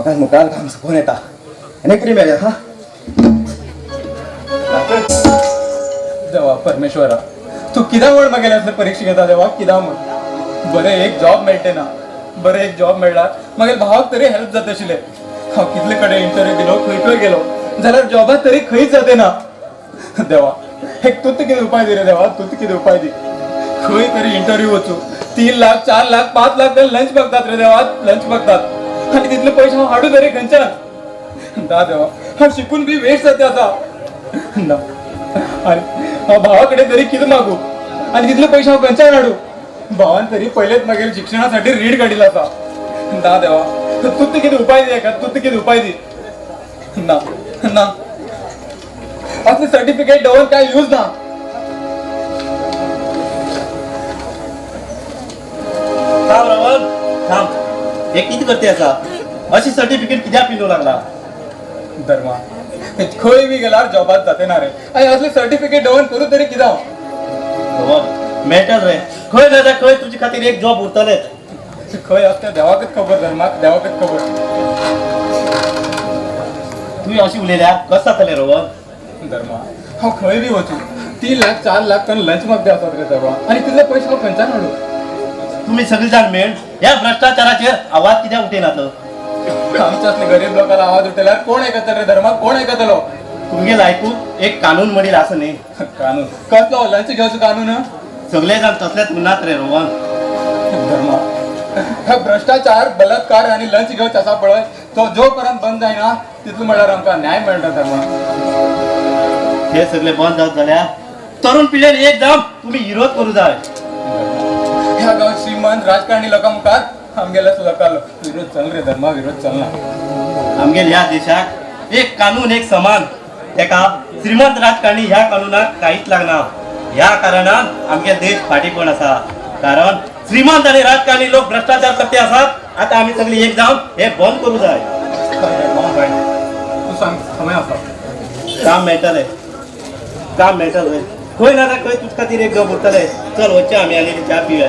[SPEAKER 1] म्हाका मुखार काम सोंपोवन येता आनी कितें मेळ्ळें हा.
[SPEAKER 6] देवा परमेश्वरा, तूं कित्याक म्हण मागेले असले परीक्षा घेता देवा, कित्याक म्हण? बरें एक जॉब मेळटे ना, बरें एक जॉब मेळ्ळा मागीर भावाक तरी हेल्प जाता आशिल्लें. हांव कितले कडेन इंटरव्यू दिलो, खंय खंय गेलो जाल्यार जॉबाक तरी खंयच जाते ना. देवा एक तूं कितें उपाय दी रे देवा, तूं कितें उपाय दी. खंय तरी इंटरव्यू वचूं, 3 लाख 4 लाख 5 लाख लंच मागतात रे देवा, लंच मागतात आनी तितले पयशे हांव हाडूं तरी खंयच्यान? ना देवा, हांव शिकून बी वेस्ट जाता आतां. ना आनी हांव भावा कडेन तरी कितें मागू आनी तितले पयशे हांव खंयच्यान हाडूं? भावान तरी पयलेच मागीर शिक्षणासाठी रीण काडिल्लो आसा. ना देवा, तूं कितें उपाय दी एका, तूं कितें उपाय दी. ना ना, असले सर्टिफिकेट दवर काय यूज ना.
[SPEAKER 7] थांब रावल, थांब, हे कितें करते आसा? अशी सर्टिफिकेट कित्याक पिंदूंक लागला?
[SPEAKER 6] धर्मा, खंय बी गेल्यार जॉबात जाते ना रे, आनी असले सर्टिफिकेट दवर करूं तरी कितें हांव?
[SPEAKER 7] रोहन मेळटलें रे, खंय ना जाल्यार खंय तुजे खातीर एक जॉब उरतलेच.
[SPEAKER 6] खंय आसता देवाकच खबर धर्माक, देवाकच खबर.
[SPEAKER 7] तुवें अशी उलयल्यार कशें जातलें रोहन?
[SPEAKER 6] धर्मा, हांव खंय बी वचूं 3 लाख 4 लाख करून लंच मागते आसात रे देवा, आनी तितले पयशे हांव खंयच्यान हाडूं?
[SPEAKER 7] तुमी सगळे जाण मेळ ह्या भ्रष्टाचाराचेर आवाज कित्याक उठयनात?
[SPEAKER 6] आमच्या असले गरीब लोकांना आवाज उठयल्यार कोण आयकतलो रे धर्मा, कोण आयकतलो?
[SPEAKER 7] तुमगेल आयकूंक एक कानून म्हणील आसा न्ही.
[SPEAKER 6] कानून कसलो? लंच घेवचो कानून?
[SPEAKER 7] सगळे जाण तसलेच उरनात रे रोहन.
[SPEAKER 6] धर्मा, भ्रष्टाचार, बलात्कार आनी लंच घेवचो आसा पळय तो जो पर्यंत बंद जायना तितलो म्हळ्यार आमकां न्याय मेळटा धर्मा.
[SPEAKER 7] हे सगळे बंद जात जाल्यार तरुण पिढ्यान एकदम तुमी विरोध करूं जाय.
[SPEAKER 6] ह्या गांवात श्रीमंत राजकारणी लोकां मुखार आमगेल्याच लोकांलो विरोध चल रे धर्मा, विरोध चलना.
[SPEAKER 7] आमगेल ह्या देशाक एक कानून एक समान, तेका श्रीमंत राजकारणी ह्या कानूनाक कांयच लागना. ह्या कारणान आमगे देश फाटीं आसा, कारण श्रीमंत आनी राजकारणी लोक भ्रष्टाचार करते आसात. आतां आमी सगळी एक जावन हे बंद करूं जाय.
[SPEAKER 6] तूं सांग समय आसा.
[SPEAKER 7] काम मेळटलें, काम मेळटलें, खंय ना खंय तुजे खातीर एक जॉब उरतलें. चल वचचें आमी आनी च्या पिवया.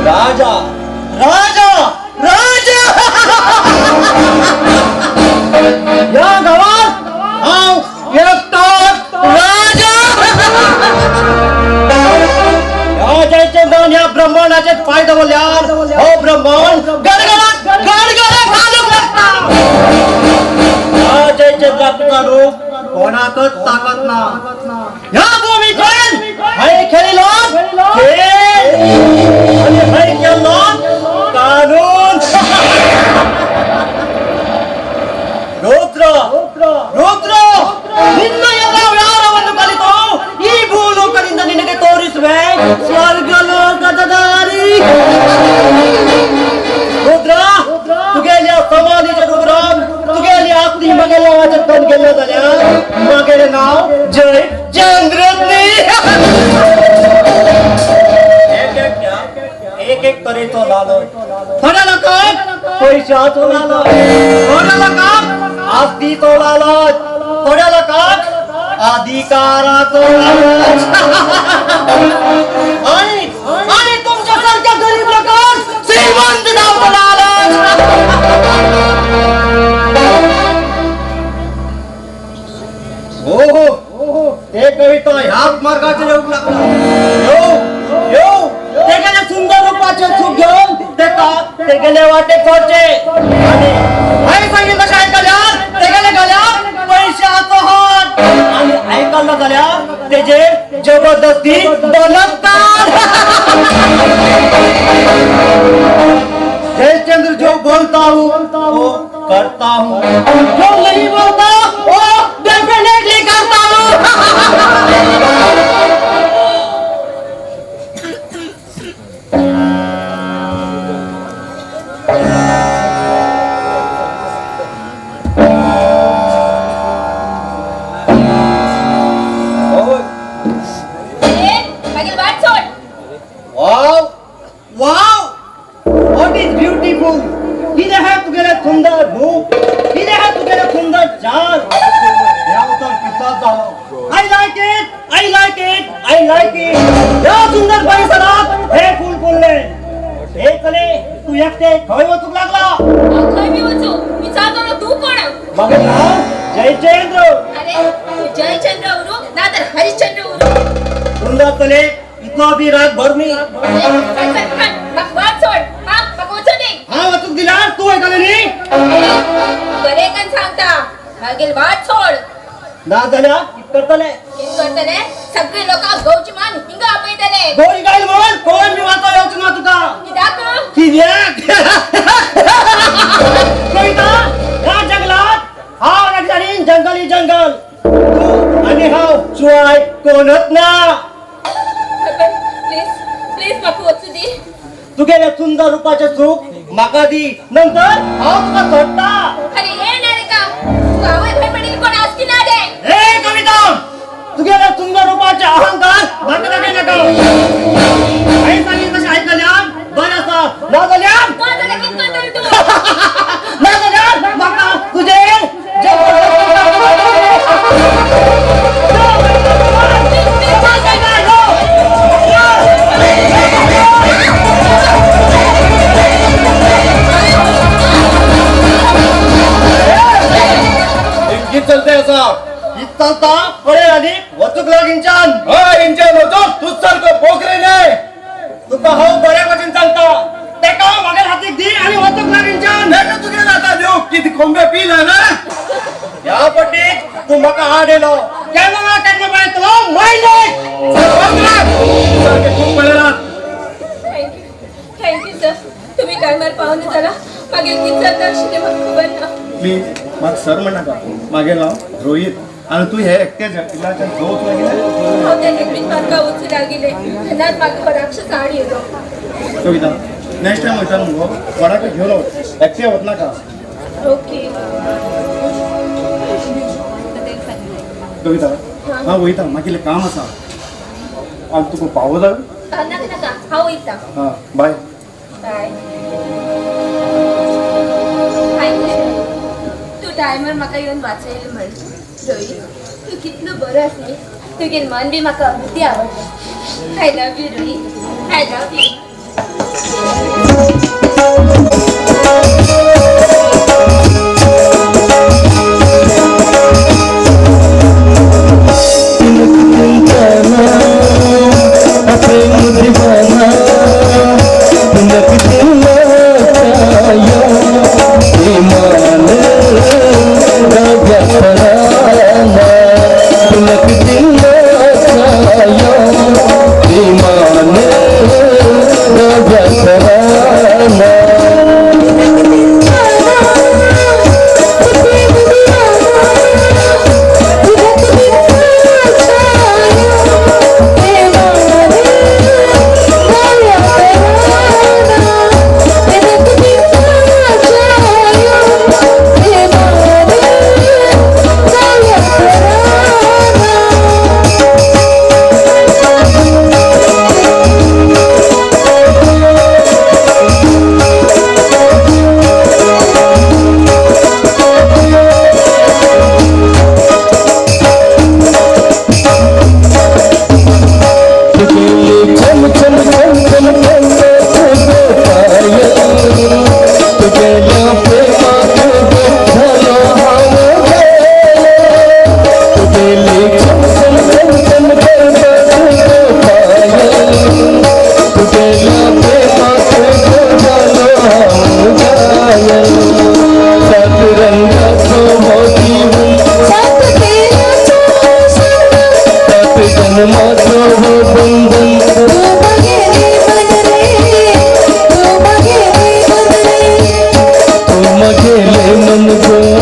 [SPEAKER 1] राजा राजा राजा या गावात हांव एकटोच राजा. राजाचे मन ह्या ब्रह्मांडाचे पांय दवरल्यार हो ब्रह्मांड गडगडात गडगडात घालूंक लागता. राजाचे जात काडूंक कोणाकच ताकद ना. ह्या भूमीचेर हांवें खेळिल्लो खेळ आनी हांवें केल्लो कानून. ರುದ್ರ ರುದ್ರ, ನಿನ್ನ ಎಲ್ಲ ವ್ಯವಹಾರವನ್ನು ಕಲಿತು ಈ ಭೂಲೋಕದಿಂದ ನಿನಗೆ ತೋರಿಸುವೆ ಸ್ವರ್ಗಲೋಕದ ದಾರಿ. ರುದ್ರ, तुगेल्या समाधीच्या रुद्रान तुगेली आस्ती मगेल्या वाचत बंद केल्लो जाल्यार मगेलें नांव जय चंद्र. एक एक तरेचो लालच, थोड्या लोकांक पयशाचो लालच, थोड्या लोकांक आस्तीचो लालच, थोड्या लोकांक अधिकाराचो लालच, आणि आणि तुमच्या सारख्या गरीब लोकांक श्रीमंत जावचो लालच. हो हो, ते कविता ह्याच मार्गाचेर येवंक लागला. येव येव तेगेले सुंदर रूपाचे सुख घेवन तेका तेगेले वाटेक सोडचे आनी हांवें सांगिल्लें तशें आयकल्यार तेगेले गल्यार पयशाचो हात, आनी आयकलो जाल्यार तेजेर जबरदस्ती बलात्कार. जयचंद्र जो बोलता हूँ
[SPEAKER 7] हूँ, जो नहीं बोलता वो डेफिनेटली करता हूँ।
[SPEAKER 1] Wow
[SPEAKER 7] wow, what is beautiful. कितें आहा तुगेलें सुंदर रूप, कितें आहा तुगेलें सुंदर चाल. ह्या उतर पिसाद जालो. I like it, I like it, I like it. ह्या सुंदर परिसरात हे फूल फुलले. हे चले, तूं एकटे खंय वचूंक लागला?
[SPEAKER 8] खंय बी वचूं, विचारतलो तूं कोण?
[SPEAKER 7] म्हगेलें नांव जयचंद्र.
[SPEAKER 8] अरे तूं जयचंद्र उरूं ना तर हरिश्चंद्र उरूं.
[SPEAKER 7] सुंदर चले, इतलो बी रात भर न्ही.
[SPEAKER 8] म्हाका सोड, म्हाका वचूं दी.
[SPEAKER 7] हांव वचूंक दिल्यार तूं वयतलें न्ही?
[SPEAKER 8] बरें सांगता, मागीर वाट सोड.
[SPEAKER 7] ना जाल्यार कितें करतलें?
[SPEAKER 8] कितें करतलें? सगळे लोकांक गोवची मान हिंगा आपयतले.
[SPEAKER 7] गोळी गायल म्हण कोण बी वाचो येवचो ना तुका.
[SPEAKER 8] कित्याक?
[SPEAKER 7] कित्याक? कविता, ह्या जंगलात हांव आनी जंगली जंगल, तूं आनी हांव शिवाय कोणच ना.
[SPEAKER 8] प्लीज प्लीज म्हाका वचूं दी.
[SPEAKER 7] तुगेलें सुंदर रुपाचें सूख म्हाका दी, नंतर हांव तुका सोडटा.
[SPEAKER 8] अरे ये ना रे का, तुका आवय खंय पडिल्ली कोण आसची ना रे.
[SPEAKER 7] हे कविता, तुगेल्या सुंदर रुपाचे अहंकार म्हाका दाखय नाका. हांवें सांगिल्लें तशें आयकल्यार बरें आसा, ना जाल्यार
[SPEAKER 8] ना जाल्यार कितें करतलो तूं?
[SPEAKER 7] ना जाल्यार म्हाका तुजेर
[SPEAKER 9] इतकी चलते आसा.
[SPEAKER 7] कित चलता पळय आनी वचूंक लाग हिंच्यान.
[SPEAKER 9] हय, हिंच्यान वचूंक तूंच सारको पोखरी न्हय.
[SPEAKER 7] तुका हांव बऱ्या भशेन सांगता, तेका म्हागेल्या हातीक दी आनी वचूंक लाग हिंच्यान.
[SPEAKER 9] तेका तुगेल्या हातान दिवं कितें कोंबे पिला ना?
[SPEAKER 7] ह्या पट्टीक तूं म्हाका आड येयलो, केन्ना ना केन्ना पळयतलो मायले.
[SPEAKER 9] सारकें खूब पळयलां.
[SPEAKER 5] Thank you, thank you sir. तुमी टायमार पावना जाल्यार मागीर कितें जाता आशिल्लें म्हाका खबर ना.
[SPEAKER 1] प्लीज म्हाका सर म्हणनाका. म्हागेलें नांव रोहीत आनी तूं हे एकट्या जंगलाच्यान खंय वचूंक लागिलें?
[SPEAKER 5] हांव त्या लेगीत म्हाका वचूं लागिलें तेन्नाच म्हाका हो राक्षस आड येयलो.
[SPEAKER 1] कविता, नेक्स्ट टायम वयता मुगो कोणाकय घेवन वच, एकटें वचनाका.
[SPEAKER 5] ओके
[SPEAKER 1] कविता, हांव वयता, म्हाका इल्लें काम आसा. आनी तुका पावो जाय?
[SPEAKER 5] नाका नाका, हांव वयता.
[SPEAKER 1] हां, बाय.
[SPEAKER 5] बाय. Thank you, तूं टायमार म्हाका येवन वाचयलें म्हण. रोहीत, तूं कितलो बरो आसा न्ही. तुगेलें मन बी म्हाका अगदी आवडलें. I love you Rohit, I love you.
[SPEAKER 10] मन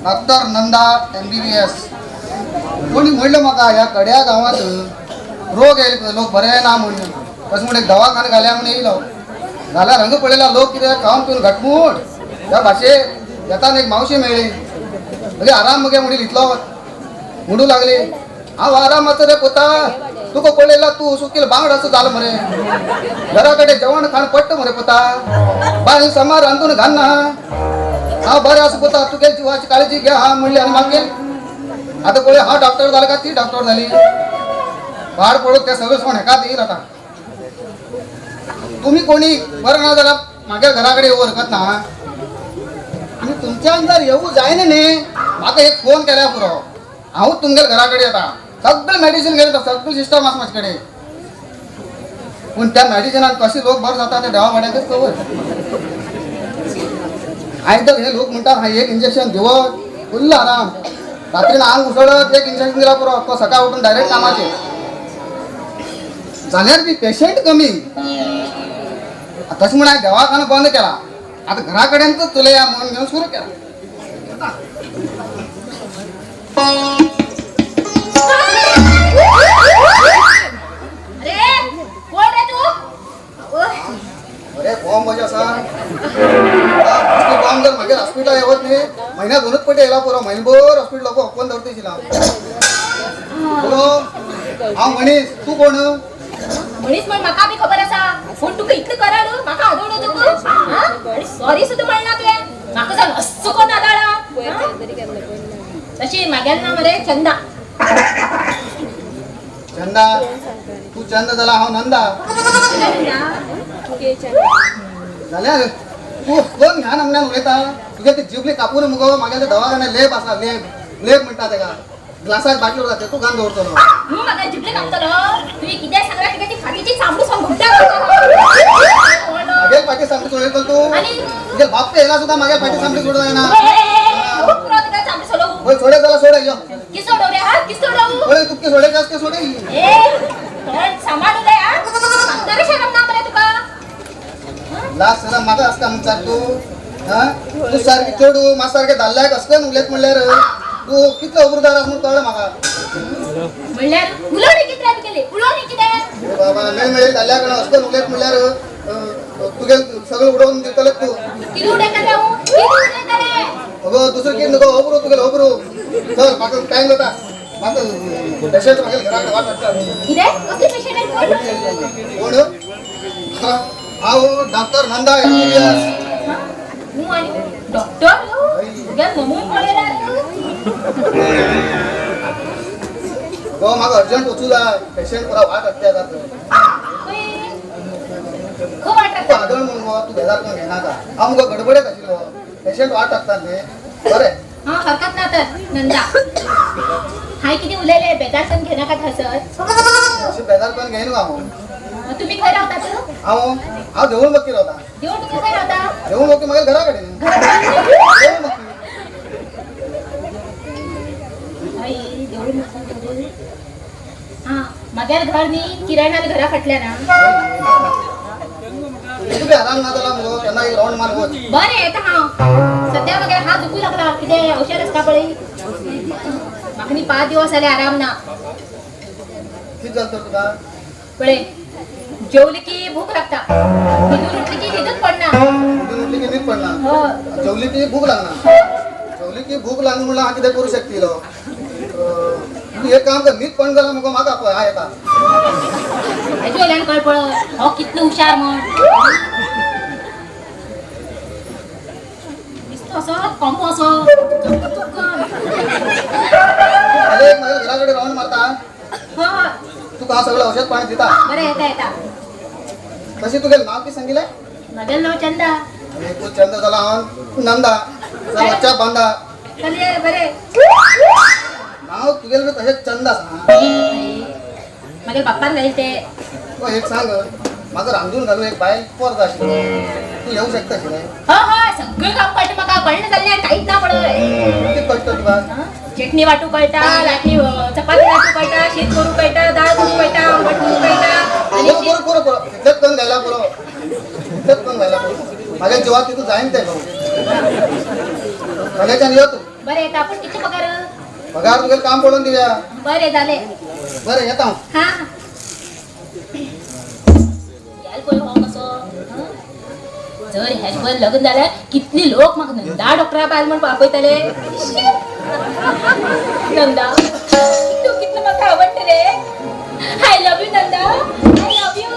[SPEAKER 1] डॉक्टर नंदा MBBS. कोणी म्हणलं म्हाका ह्या कड्या गांवांत रोग येयले लोक बरे ना म्हणून, तशें म्हण एक दवाखाना घाल्या म्हणून येयलो. जाल्यार हांगा पळयला लोक कितें खावन पिवन घटमूट ह्या भाशेक येताना एक मावशी मेळ्ळी. म्हणजे आराम मगे म्हणील इतलो म्हणू लागली, हांव आराम आसा रे पुता, तुका पळयला तूं सुकील बांगड असो जालो मरे, घरा कडेन जेवण खाण पडटा मरे पुता, बायल सामार रांदून घालना, हांव बरें आसा पुता, तुगे जिवाची काळजी घे हा म्हणली. आनी मागीर आतां पळय हांव डॉक्टर जालो काय ती डॉक्टर जाली, भाड पडून ते सगळें सोण हेकात येईल. आतां तुमी कोणी बरें ना जाल्यार म्हागे घरा कडेन येवं हरकत ना, आनी तुमच्यान जर येवं जायना न्ही म्हाका एक फोन केल्यार पुरो, हांव तुमगेल्या घरा कडेन येता, सगळें मेडिसीन घेता, सगळें सिस्टम आसा म्हाजे कडेन. पूण त्या मेडिसिनान कशें लोक बरो जाता ते देवा वाड्याकच खबर. आयज तर हे लोक म्हणटात हा एक इंजेक्शन दिवत फुल्ल आराम, रात्रीन आंग उसळत एक इंजेक्शन दिला पुरो, तो सकाळ उठून डायरेक्ट कामाचेर. जाल्यार बी पेशंट कमी. तशें म्हण हांवें दवाखाना बंद केला, आतां घरा कडेन चलया म्हणून घेवन सुरू केला.
[SPEAKER 8] अरे कोण रे तू?
[SPEAKER 1] अरे बॉम्ब अशें आसा, बॉम्ब जर मागीर हॉस्पिटल येवत न्ही म्हयन्या दोनूच पटी येयला पुरो, म्हयनोभर हॉस्पिटल लोक ओपन दवरता शिला. हांव मनीस, तूं कोण?
[SPEAKER 8] मनीस म्हण म्हाका बी खबर आसा, पूण तुका इतलें कराड म्हाका आदवडो तुका आनी सॉरी सुद्दां म्हणना तुवें, म्हाका जावन अस्सो कोण आदाळा. तशी म्हागेलें नांव मरे चंदा.
[SPEAKER 1] चंदा? तूं चंदा जाल्यार हांव नंदा. जाल्यार तूं कोण ह्या नामण्यान उलयता? तुगे ती जिबली कापून मुगो म्हागेल्या दवाखान्यात लेप आसा, लेप लेप म्हणटा तेका, ग्लासाक बाटली उरता तूं घालून दवरतलो.
[SPEAKER 8] तूं म्हाका जिबली कापतलो? तुवें कितें सांगलां तुगे ती फाटीची चामडू सांगता.
[SPEAKER 1] म्हागेल फाटी सामकी सोडयतलो तूं? तुगे बाप येयला सुद्दां म्हागेल फाटी सामकी सोडूं जायना. होय सोडे जाल्यार सोड, यो
[SPEAKER 8] की सोडव रे? हा की सोडव?
[SPEAKER 1] होय तुका सोडे आसा सोडे.
[SPEAKER 8] ए तोंड सांबाळ उलय हा, सांगता रे शरम ना मरे तुका.
[SPEAKER 1] लास्ट सदां म्हाका आसता म्हणटा तूं, हा तूं सारकें चेडूं म्हाका सारकें दादल्याक असलें उलयत म्हणल्यार तूं कितलो अब्रुदार आसा म्हूण कळ्ळें म्हाका.
[SPEAKER 8] म्हणल्यार उलोवणी कितें तुगेली? उलोवणी कितें
[SPEAKER 1] बाबा, मेळ मेळ दादल्या कडेन असलें उलयत म्हणल्यार तुगे सगळें उडोवन दितलें तूं.
[SPEAKER 8] कितें उडयतलें हांव? कितें उडयतलें?
[SPEAKER 1] अगो दुसरें कितें नको, अब्रू तुगेलें अब्रू. चल म्हाका टायम जाता, म्हाका पेशंट म्हागेल्या घरा कडेन वाट लागता.
[SPEAKER 8] कितें? कसलें पेशंट?
[SPEAKER 1] कोण? हांव डॉक्टर नंदा MBBS.
[SPEAKER 8] तूं आनी डॉक्टर? तुगे ममून पळयल्यार
[SPEAKER 1] गो म्हाका अर्जंट वचूं जाय, पेशंट पुरा वाट लागता जाता.
[SPEAKER 8] खूब वाट
[SPEAKER 1] तूं आदळ म्हूण गो तूं बेजार करून घेनाका, हांव मुगो गडबडेत आशिल्लो, पेशंट वाट लागता न्ही. बरें
[SPEAKER 8] हां हरकत ना तर नंदा, हांवें कितें उलयलें बेजार करून घेनाका थंयसर.
[SPEAKER 1] अशें बेजार करून घेयना हांव.
[SPEAKER 8] तुमी खंय रावतात?
[SPEAKER 1] हांव हांव देवूळ बक्की रावता.
[SPEAKER 8] देवूळ बक्की खंय रावता?
[SPEAKER 1] देवूळ बक्की म्हागेल्या घरा कडेन. देवूळ बक्की.
[SPEAKER 8] देवूळ बक्की हां म्हागेलें घर न्ही किरायणाल्या घरा फाटल्यान.
[SPEAKER 1] तुगे आराम ना जाला मुगो, केन्ना एक रावंड मार वच.
[SPEAKER 8] बरें येता हांव, सद्या म्हागेले हात दुखूं लागला, कितें औषध आसता पळय. म्हाका न्ही 5 दिवस जाले आराम ना.
[SPEAKER 1] कितें जालें तर तुका?
[SPEAKER 8] पळय जेवली की भूक लागता, न्हिदून उठली की न्हिदूच पडना.
[SPEAKER 1] न्हिदून उठली की न्हीद पडना, जेवली की भूक लागना, जेवली की भूक लागना म्हणल्यार हांव कितें करूं शकतलो? तूं एक काम कर, न्हीद पडना जाल्यार मुगो म्हाका आपय, हांव येता.
[SPEAKER 8] हेजे वयल्यान कळ पळय हो कितलो हुशार म्हण. दिसता असो कोंबो असो.
[SPEAKER 1] म्हाज्या घरा कडेन रावंड मारता, तुका हांव सगळें औषध पाणी दिता.
[SPEAKER 8] बरें येता येता.
[SPEAKER 1] तशें तुगेलें नांव कितें सांगिल्लें?
[SPEAKER 8] म्हागेलें नांव चंदा.
[SPEAKER 1] तूं चंदा जाल्यार हांव नंदा, वच्चा बांदा.
[SPEAKER 8] चल बरें.
[SPEAKER 1] नांव तुगेलें तशेंच चंदा आसा.
[SPEAKER 8] म्हागेल्या बाप्पान घातलें तें.
[SPEAKER 1] एक सांग, म्हाका रांदून घालून एक बायल पोर जाय आशिल्लो, तूं येवं शकता आशिल्लें?
[SPEAKER 8] हय हय सगळें काम कळटा म्हाका, कळना जाल्लें कांयच ना पळय.
[SPEAKER 1] कितें कळटा तुका?
[SPEAKER 8] चटणी वांटूंक कळटा, लाटणी चपाती लाटूंक कळटा, शीत करूंक कळटा, दाळ करूंक कळटा, आंबट करूंक कळटा.
[SPEAKER 1] पुरो पुरो पुरो तितलेंच करून घायला पुरो, तितलेंच करून घायला पुरो. म्हाज्या जिवाक तितून जायना तें गो. फाल्यांच्यान यो तूं.
[SPEAKER 8] बरें येता पूण कितले पगार?
[SPEAKER 1] पगार तुगेलें काम पळोवन दिवया.
[SPEAKER 8] बरें जालें.
[SPEAKER 1] बरें येता हांव.
[SPEAKER 8] हां गेल पळय हो कसो. जर हेज पळय लग्न जाल्यार कितले लोक म्हाका नंदा डॉक्टरा बायल म्हण आपयतले. नंदा तूं कितलो म्हाका आवडटा रे. I love you Nanda, I love you.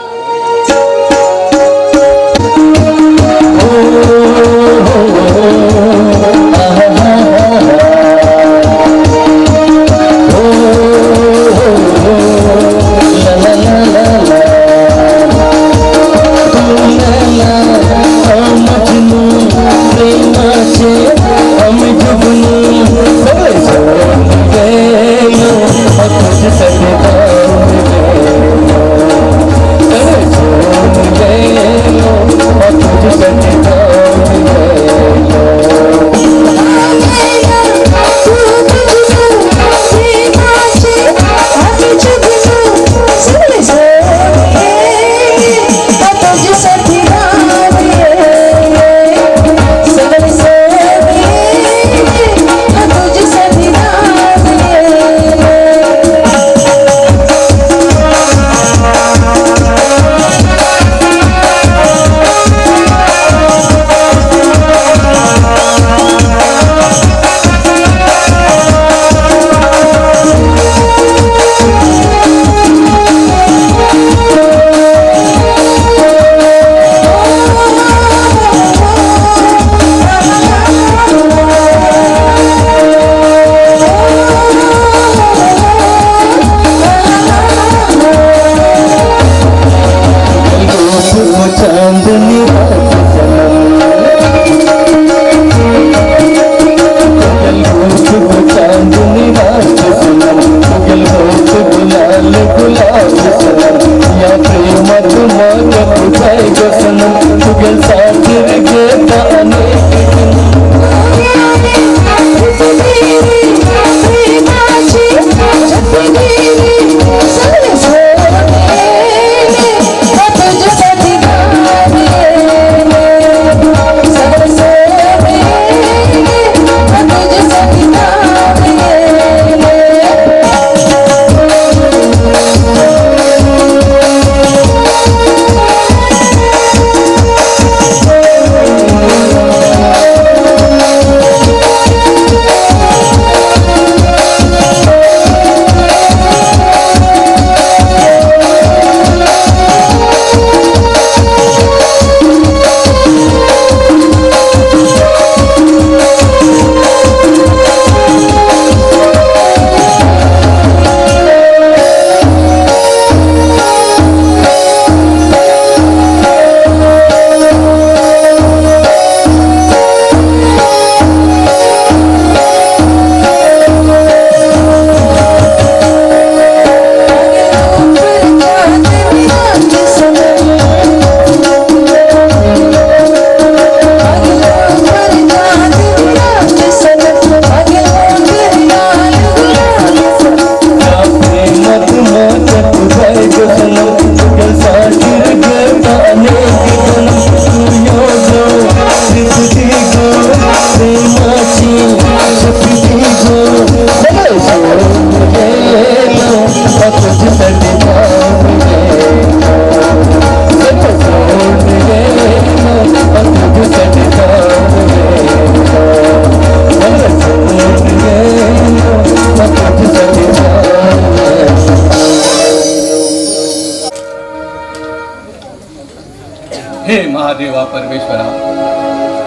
[SPEAKER 6] हे महादेवा परमेश्वरा,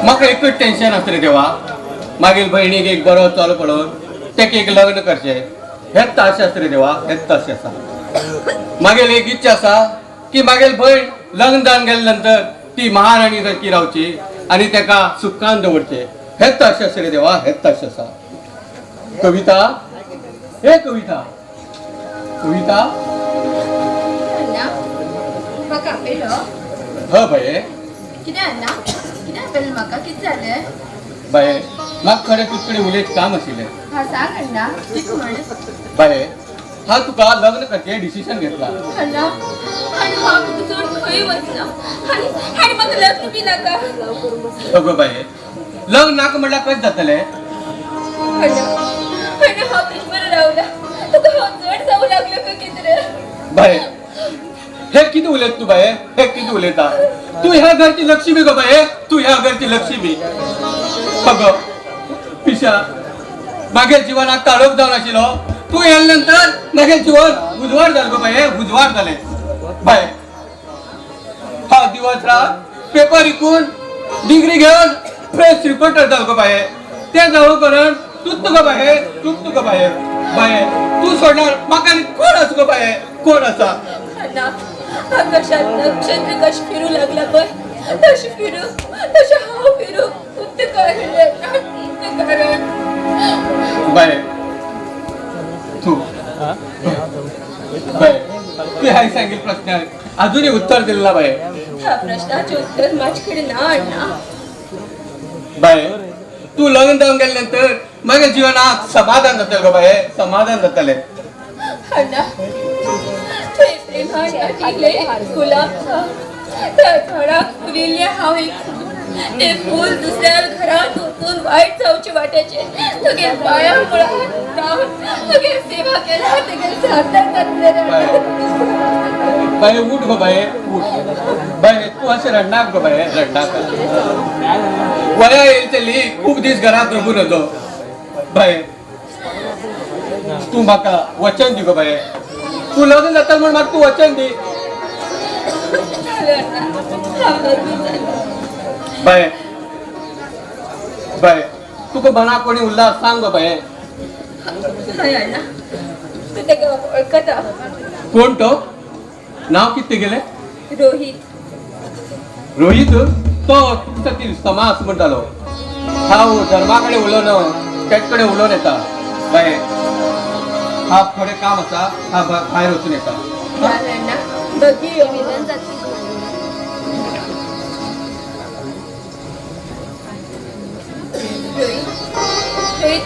[SPEAKER 6] म्हाका एकूच टेन्शन आसलें देवा, मागीर भयणीक एक बरो चलो पळोवन तेका एक लग्न करचें हेच आशा आसलें देवा, हेच आशा आसा. मागीर एक इच्छा आसा की मागीर भयण लग्न जावन गेले नंतर ती महाराणी सारकी रावची आनी तेका सुखान दवरचें, हेच आशा आसलें देवा, हेच आशा आसा. कविता, हे कविता, कविता ह बाये,
[SPEAKER 5] कितें अण्णा, कितें आपयलें म्हाका, कितें जालें
[SPEAKER 6] बाये? म्हाका खरें तुजे कडेन उलयत काम आशिल्लें.
[SPEAKER 5] हां सांग अण्णा, कितें म्हण?
[SPEAKER 6] बाये, हांव तुका लग्न करचें डिसिशन घेतलां.
[SPEAKER 5] अण्णा, आनी हांव तुका चड खंय वचना आनी आनी म्हाका लग्न बी नाका.
[SPEAKER 6] अगो बाये, लग्न नाका म्हणल्यार कशें जातलें?
[SPEAKER 5] अण्णा, अण्णा हांव तुजे बरोबर रावला, तुका हांव चड जावं लागलो का कितें रे?
[SPEAKER 6] बाये, हे कितें उलयता तूं बाये, हे कितें उलयता तूं? ह्या घरची लक्ष्मी गो बाये, तूं ह्या घरची लक्ष्मी. अगो पिशा, मागे जिवनाक काळोख जावन आशिल्लो, तूं येयले नंतर मागे जिवन उजवाड जालें गो बाये, उजवाड जालें. बाये, हांव दिवस रात पेपर विकून डिग्री घेवन प्रेस रिपोर्टर जालो गो बाये. तें जावं करून तूंच गो बाये, तूंच गो बाये. बाये, तूं सोडल्यार म्हाका आनी कोण आसा गो बाये, कोण आसा?
[SPEAKER 5] अण्णा, आकाशात नक्षत्र कशें फिरूं लागला पळय तशें फिरूं, तशें हांव फिरूं, तूं कारण अण्णा, तूं कारण.
[SPEAKER 6] बाये, तूं बाये, तूं ह्या सांगितले प्रश्नाक अजूनही उत्तर दिलें ना बाये.
[SPEAKER 5] ह्या प्रश्नाचें उत्तर म्हाजे कडेन ना अण्णा.
[SPEAKER 6] बाये, तूं लग्न जावन गेले नंतर मागीर जिवनाक समाधान जातलें गो बाये, समाधान जातलें.
[SPEAKER 5] अण्णा, तुवें प्रेमान वाटिल्लें गुलाब त्या झाडाक फुलिल्लें हांव एक फूल, तें फूल दुसऱ्या घरांत वचून वायट जावचे वाट्याचें. तुगे पांया मुळार रावन तुगे सेवा केल्या, तुगे सार्थक जातलें रे.
[SPEAKER 6] बाये उठ गो बाये, उठ बाये, तूं अशें रडनाक गो बाये, रडनाक. वया येयल चली खूब दीस घरांत रबूं नजो. बाये, तूं म्हाका वचन दी गो बाये, तूं लग्न जाता म्हूण म्हाका तूं वचन दी.
[SPEAKER 5] जालें अण्णा, हांव लग्न जालें.
[SPEAKER 6] बाये, बाये, तुका मनाक कोणी उल्ला सांग गो बाये.
[SPEAKER 5] हय अण्णा, तूं ताका वळखता.
[SPEAKER 6] कोण तो? नाव कितें गेलें?
[SPEAKER 5] रोहित.
[SPEAKER 6] रोहित तो तुमच्या ती समाज म्हणटालो. हांव धर्मा कडेन उलोवन तेच कडेन उलोवन येता. बाये, हांव थोडें काम आसा, हांव भायर वचून येता.
[SPEAKER 5] जालें अण्णा, बगी यो. रोहित, रोहित,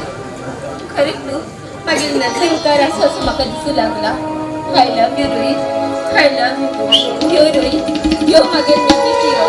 [SPEAKER 5] खरेंच न्हू मागीर नजर आसा असो म्हाका दिसूं लागला. I love you Rohit, I love you. यो रोहित, यो मागीर बेगीन यो.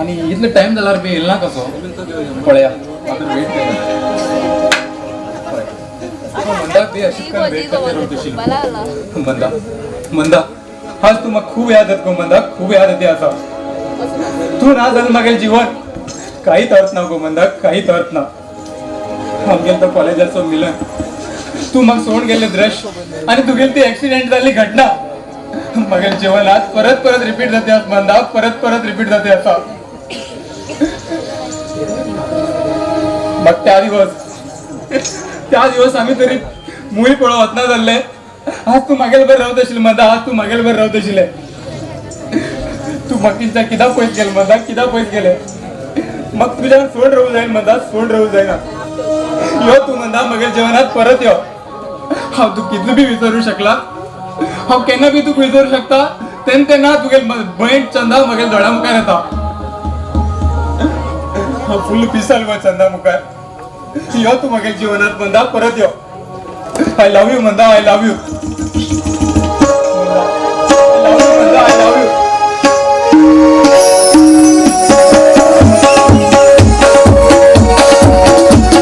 [SPEAKER 6] आनी इतलो टायम जाल्यार बी येयला ना कसो पळया, आतां वेट करता. मंदा बी अशी वेट करते रावत तशी. मंदा मंदा आज तूं म्हाका खूब याद येता गो मंदा, खूब याद येते आसा. तूं ना जाल्यार म्हागेलें जीवन कांयच अर्थ ना गो मंदा, कांयच अर्थ ना. आमगेलो तो कॉलेजाचो मिलन, तूं म्हाका सोडून गेल्लें दृश्य आनी तुगेली ती एक्सिडेंट जाल्ली घटना म्हागेलें जीवन आज परत परत रिपीट जाते आसा मंदा, परत परत रिपीट जाते आसा. म्हाका त्या दिवस आमी तरी मुवी पळोवंक वतना जाल्ले. आज तूं म्हागेले बरें रावत आशिल्लें मंदा, आज तूं म्हागेले बरें रावत आशिल्लें. तूं म्हाका कित्याक पयस गेलें मंदा, कित्याक पयस गेलें. म्हाका तुज्यान सोड रावूं जायना मंदा, सोड रावूं जायना. यो तूं मंदा म्हगेल्या जिवनांत परत यो. हांव तूं कितलो बी विसरूं शकला, हांव केन्ना बी तुका विसरूं शकता. तेन्ना तेन्ना तुगेली भयण चंदा म्हगेल्या दोळ्या मुखार येता. हांव फुल्ल पिसाल गो चंदा मुखार. यो तूं म्हगेल्या जिवनांत मंदा, परत यो. I love you Manda, I love you Manda, I love you.
[SPEAKER 10] Thank you.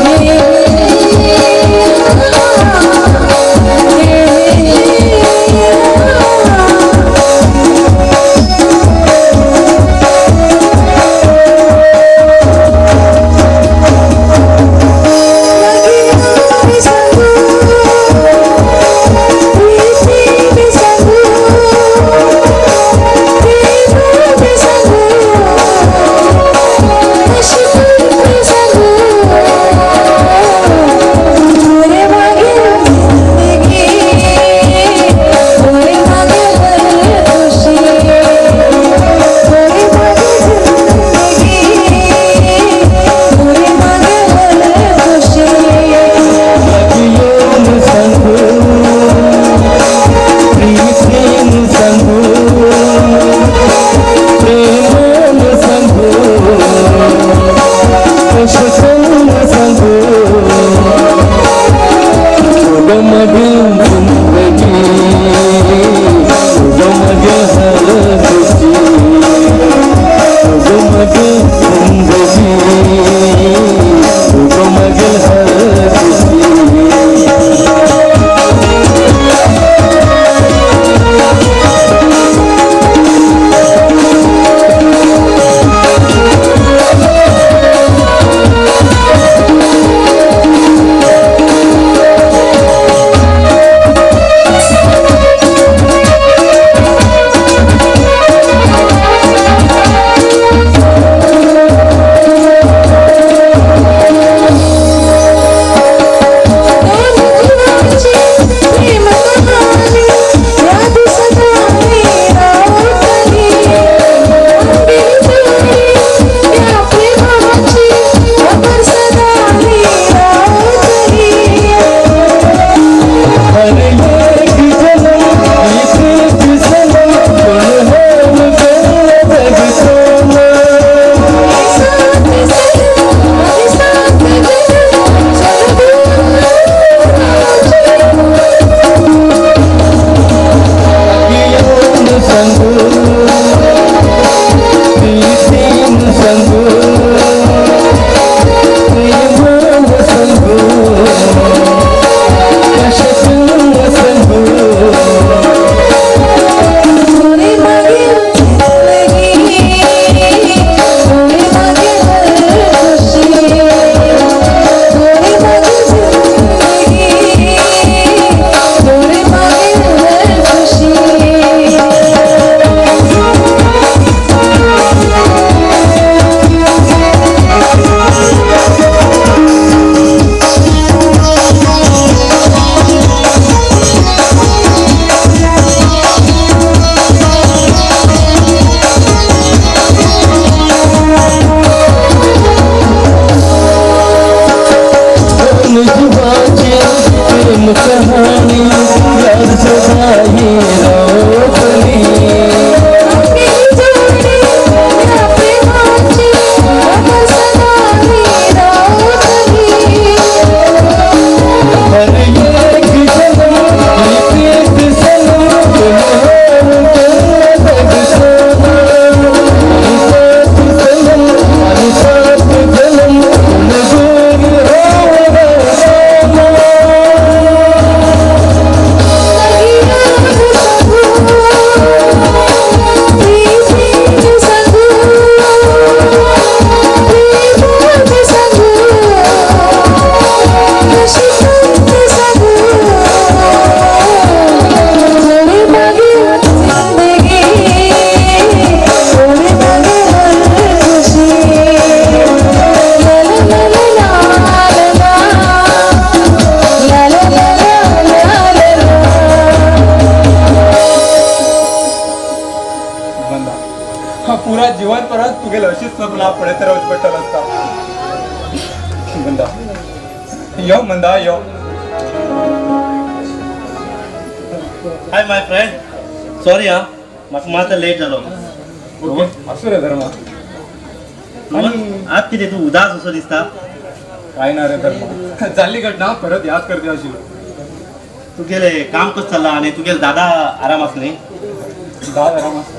[SPEAKER 6] रावचें पडटलें आसता. मंदा यो, मंदा यो.
[SPEAKER 7] हाय my friend, sorry हा, म्हाका मातसो लेट जालो.
[SPEAKER 6] ओके, आसूं रे धर्मा.
[SPEAKER 7] आज कितें तूं उदास असो दिसता?
[SPEAKER 6] काय ना रे धर्मा, जाल्ली घटना परत याद करते आशिल्लो.
[SPEAKER 7] तुगेले काम कसं चल्लां आनी तुगेले दादा आराम आसा न्ही?
[SPEAKER 6] दादा आराम आसा.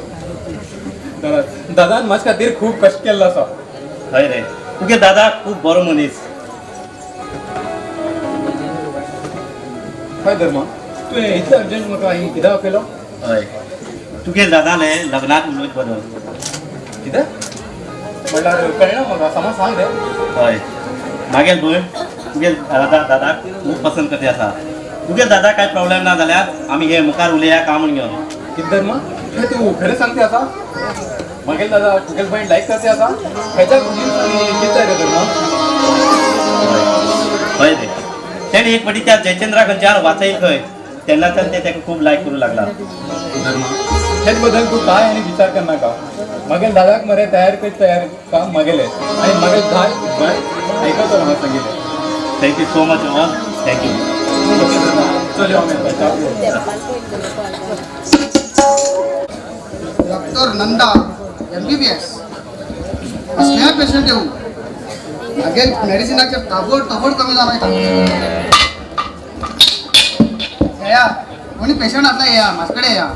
[SPEAKER 6] दादा दादान म्हाजे खातीर खूब कश्ट केल्लो आसा.
[SPEAKER 7] हय रे, तुगे दादा खूब बरो मनीस.
[SPEAKER 6] हय धर्मा, तुवें इतलें अर्जंट म्हाका हांगा कित्याक आपयलो?
[SPEAKER 7] हय, तुगे दादाले लग्नाक उलोवच बदल.
[SPEAKER 6] कितें म्हणल्यार कळना म्हाका, समज सांग रे.
[SPEAKER 7] हय, मागेल भयण तुगे दादा दादाक खूब पसंत करते आसा. तुगे दादा काय प्रॉब्लेम ना जाल्यार आमी हे मुखार उलया काम म्हूण घेवन.
[SPEAKER 6] कितें धर्मा, हें तूं खरें सांगते आसा? मागेल दादा तुगेल भयण लायक करते आसा? हेच्या कितें जाय रे धर्मा?
[SPEAKER 7] हय रे, तेणें एक फावटी त्या जयचंद्रा खंयच्यान वाचयल खंय, तेन्नाच्यान ते ताका खूब लायक करूं लागला.
[SPEAKER 6] धर्मा, हेच बद्दल तूं काय आनी विचार करनाका. मागेल दादाक मरे तयार करत तयार काम मागेले आनी मागेल दाय आयकतो म्हाका सांगिल्लें.
[SPEAKER 7] Thank you so much Rohan, thank you.
[SPEAKER 6] चल यो आमी आतां.
[SPEAKER 1] Doctor Nanda MBBS असल्या पेशंट येऊ मागीर मेडिसिनाचे ताबडतोब कमी जाला. येया कोणी पेशंट आसला येया म्हाजे कडेन येया,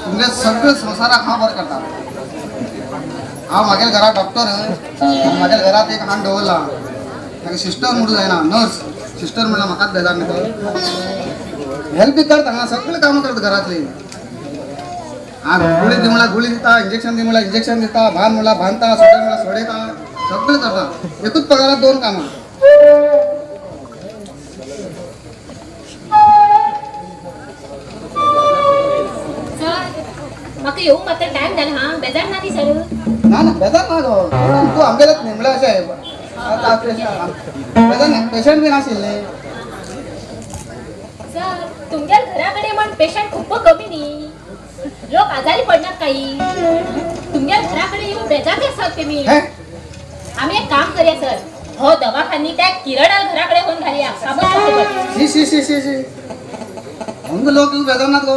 [SPEAKER 1] तुमगे सगळें संवसाराक हांव बरें करता. हांव म्हागेल्या घरा डॉक्टर, म्हागेल्या घरात एक हांड दवरला, मागीर सिस्टर म्हणूं जायना, नर्स सिस्टर म्हणल्यार म्हाकाच बेजार न्ही, तर हेल्प बी करता हांगा सगळीं कामां करता घरांतलीं. हां, गुळी दी म्हणल्यार गुळी दिता, इंजेक्शन दी म्हणल्यार इंजेक्शन दिता, बांद म्हणल्यार बांदता, सोडय म्हणल्यार सोडयता, सगळें करता. एकूच पगारात दोन कामां.
[SPEAKER 8] सर म्हाका येवंक मात्र टायम जाला हा, बेजार ना न्ही सर?
[SPEAKER 1] ना ना, बेजार ना गो, तूं आमगेलेच न्ही म्हणल्यार अशें बेजार ना, पेशंट बी नाशिल्ले.
[SPEAKER 8] सर तुमच्या घरा कडेन म्हण पेशंट खूब कमी न्ही, लोक आजारी पडनात काही. तुमच्या घरा कडेन येवन बेजार आसात तेमी. आमी एक काम करया सर, हो दवाखानी त्या किरणाल घरा कडेन व्हरून घालया.
[SPEAKER 1] शी शी शी शी शी, हांगा लोक येवंक बेजार नात गो.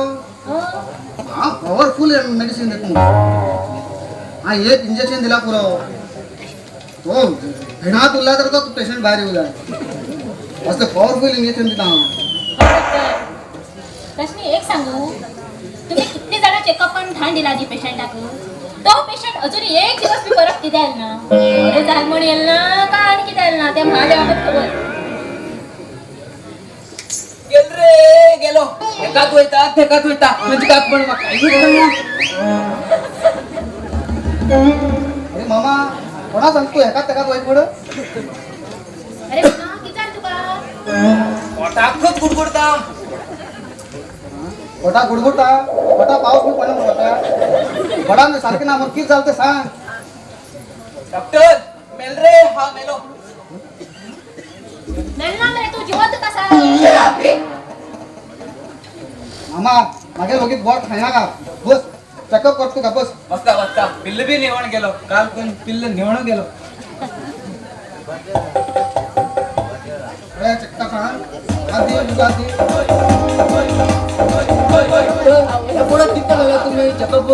[SPEAKER 1] हांव पावरफूल मेडिसीन दिता. हां, एक इंजेक्शन दिला पुरो, तो भिणांत उरला तर तो पेशंट भायर येवं जाय, असलें पावरफूल इंजेक्शन दिता हांव.
[SPEAKER 8] तशें एक सांगू, तुम्ही कितले जाणां चेकअप करून धाड दिला दी पेशंटाक, तो पेशंट अजून एक दिवस बी परत कितें आयल ना, बरें जालें म्हूण येयल ना काय आनी कितें आयल ना तें म्हादेवाकच खबर.
[SPEAKER 10] गेल रे गेलो, एकाच वयता थेकाच वयता, म्हणजे काक पण म्हाका कांयच कळना.
[SPEAKER 1] अरे मामा, कोणा सांगतो तू एकाच तेकाच वयत पड?
[SPEAKER 8] अरे मामा कितें जालें तुका?
[SPEAKER 10] पोटाकच गुडगुडता.
[SPEAKER 1] पोटा गुडगुडता? पोटा पावस बी पडना म्हणटा, पोटान सारकें ना म्हण कितें जालें तें सांग.
[SPEAKER 10] डॉक्टर मेल रे, हांव मेलो.
[SPEAKER 8] मेल ना मरे, तूं जिवंत आसा.
[SPEAKER 1] मामा मागीर वगीत बोट खायनाका, बस चेकअप कर तुका, बस.
[SPEAKER 10] बसता बसता पिल्ल बी निवण गेलो, काल कोण पिल्ल निवण गेलो.
[SPEAKER 1] चेकता सांग आदी आदी.
[SPEAKER 10] पुढं किती झालं तुम्ही चेकअप?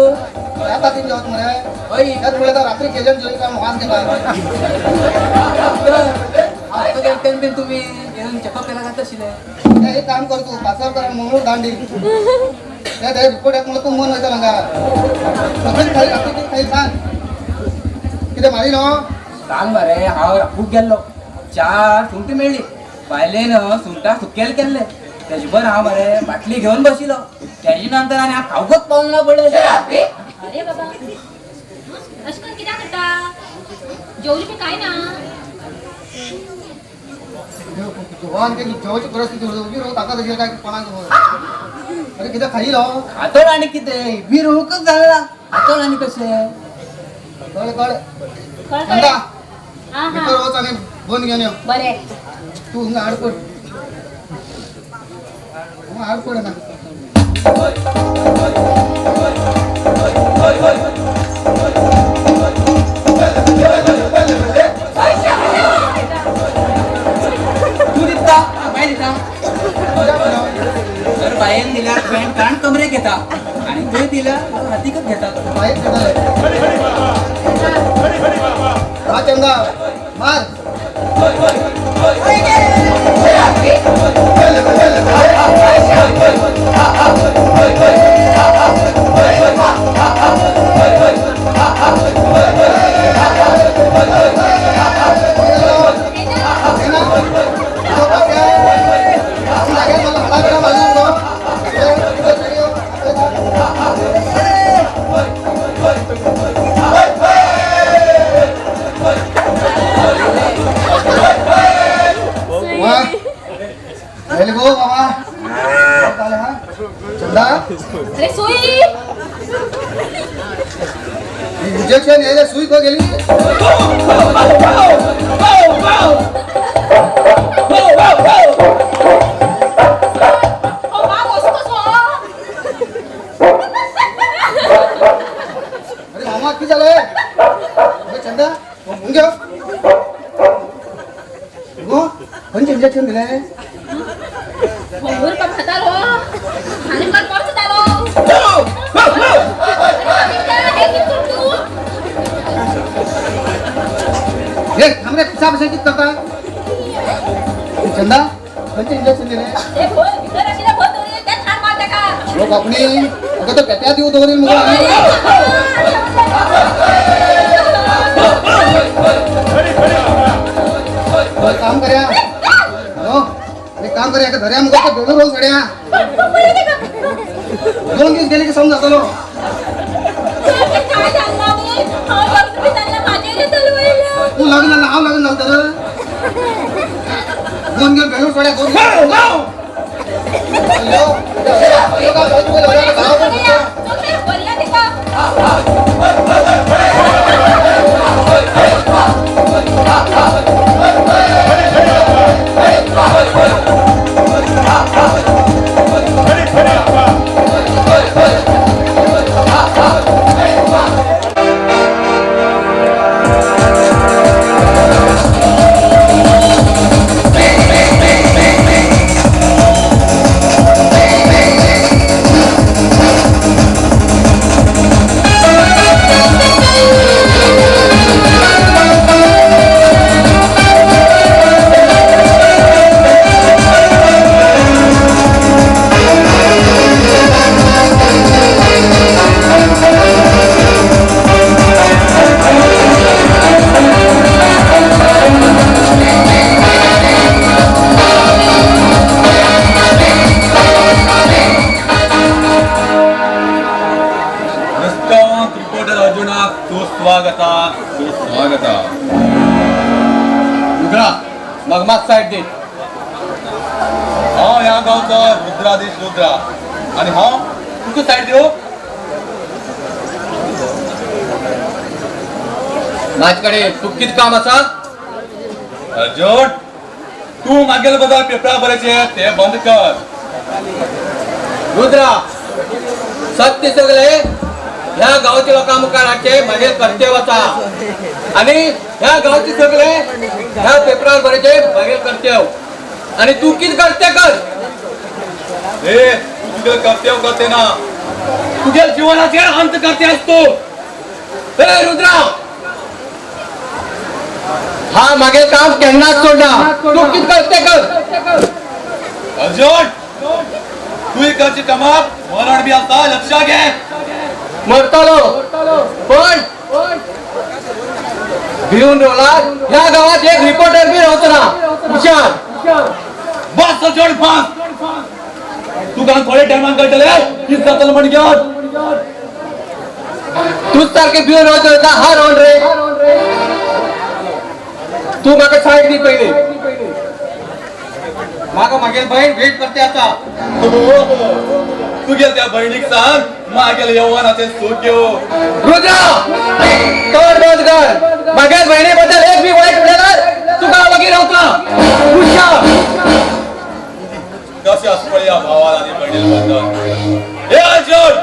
[SPEAKER 1] आता तीन जेवत मरे. हय, त्याच मुळे रात्री केजन जेवण काय वास घेता.
[SPEAKER 10] आता तुम्ही चेकअप केला जात आशिल्लें.
[SPEAKER 1] एक काम कर, तूं पार्सल कर मंगळूर दांडी, ते रिपोर्ट येत म्हणल्यार तूं मन वयता हांगा. सगळें खाई रात्री कितें खाई सांग, कितें मारी न्हू?
[SPEAKER 10] सांग मरे, हांव राखूंक गेल्लो, 4 सुंगटां मेळ्ळी, बायलेन सुंगटां सुकेल केल्ले, तेजे बर हांव मरे बाटली घेवन बशिल्लो, तेजे नंतर आनी हांव खावकच पावूंक ना पडलें.
[SPEAKER 8] अरे बाबा, अशें करून कित्याक करता? जेवली बी काय ना?
[SPEAKER 1] जेवची परिस्थिती उबी रावू ताका तशी काय कोणाक. अरे कितें खाई हो?
[SPEAKER 10] खातोळ आनी कितें उबी रावूंकच जालें ना, खातोळ आनी कशें?
[SPEAKER 1] कळ्ळें कळ्ळें. भितर वच आनी बंद घेवन यो.
[SPEAKER 8] बरें,
[SPEAKER 1] तूं हिंगा आड पड, हांगा आड पड ना. चंदा मार.
[SPEAKER 8] अरे सुई
[SPEAKER 1] इंजेक्शन यायला सुई को गेली. अरे मामा किती झालंय? अरे चंदा मुंग्या गो कोणचे इंजेक्शन दिले? करता चंदा खंयचे इंजेक्शन दिले? लोक आपणी अगं तर पेट्या दिव दवरील मगो. काम कर्या हो एक काम कर्या धर्या मगो तर बेडूर रोज घड्या 2 दिवस गेले की समज जातलो. तू लग्न झालं हांव लग्न झालं तर दोन घेऊन बेडूर सोड्या दोन
[SPEAKER 6] साइड दे.
[SPEAKER 9] हांव ह्या गांवचो रुद्राधीश रुद्रा आनी हांव तुका सायड दिवं?
[SPEAKER 6] माझे कडे तूं कितें काम आसा?
[SPEAKER 9] अर्जुन तूं मागेल बदल पेपरा बरयचे ते बंद कर.
[SPEAKER 6] रुद्रा सत्य सगळे ह्या गांवच्या लोकां मुखार हाडचें म्हजें कर्तव्य आसा आनी ह्या गांवचे सगळे ह्या पेपरार बरयचें म्हजें कर्तव्य आनी तूं कितें करते कर.
[SPEAKER 9] ए तूं तुगेलें कर्तव्य करते ना, तुगेल्या जिवनाचेर अंत करते आस तूं.
[SPEAKER 6] ए रुद्रा हा मागे काम केन्नाच सोडना, तूं कितें करते कर.
[SPEAKER 9] अर्जुन तूं करचे कामाक मरण बी आसता, लक्षात घे.
[SPEAKER 6] मरतलो पण भिवन रावला ह्या गावात एक रिपोर्टर बी रावचो ना. हुशार
[SPEAKER 9] बस अर्जुन बस. तुका थोडे टायमान कळटलें कितें जातलें म्हण घेवन.
[SPEAKER 6] तूच सारकें भिवन रावचो हा रावन रे. तूं म्हाका सायड दी पयलीं. म्हाका मागेल बहीण वेट करते आसा.
[SPEAKER 9] तुगेल त्या बहिणीक सांग मागेल यौवनाचें सूख घेवं.
[SPEAKER 6] रुद्रा तोंड बंद कर. मागेल बहिणी बद्दल एक बी वायट उलयल्यार तुका मागीर रावता. हुशार
[SPEAKER 9] कशें आसा पळय ह्या भावान आनी बहिणीन बद्दल. हे अर्जुन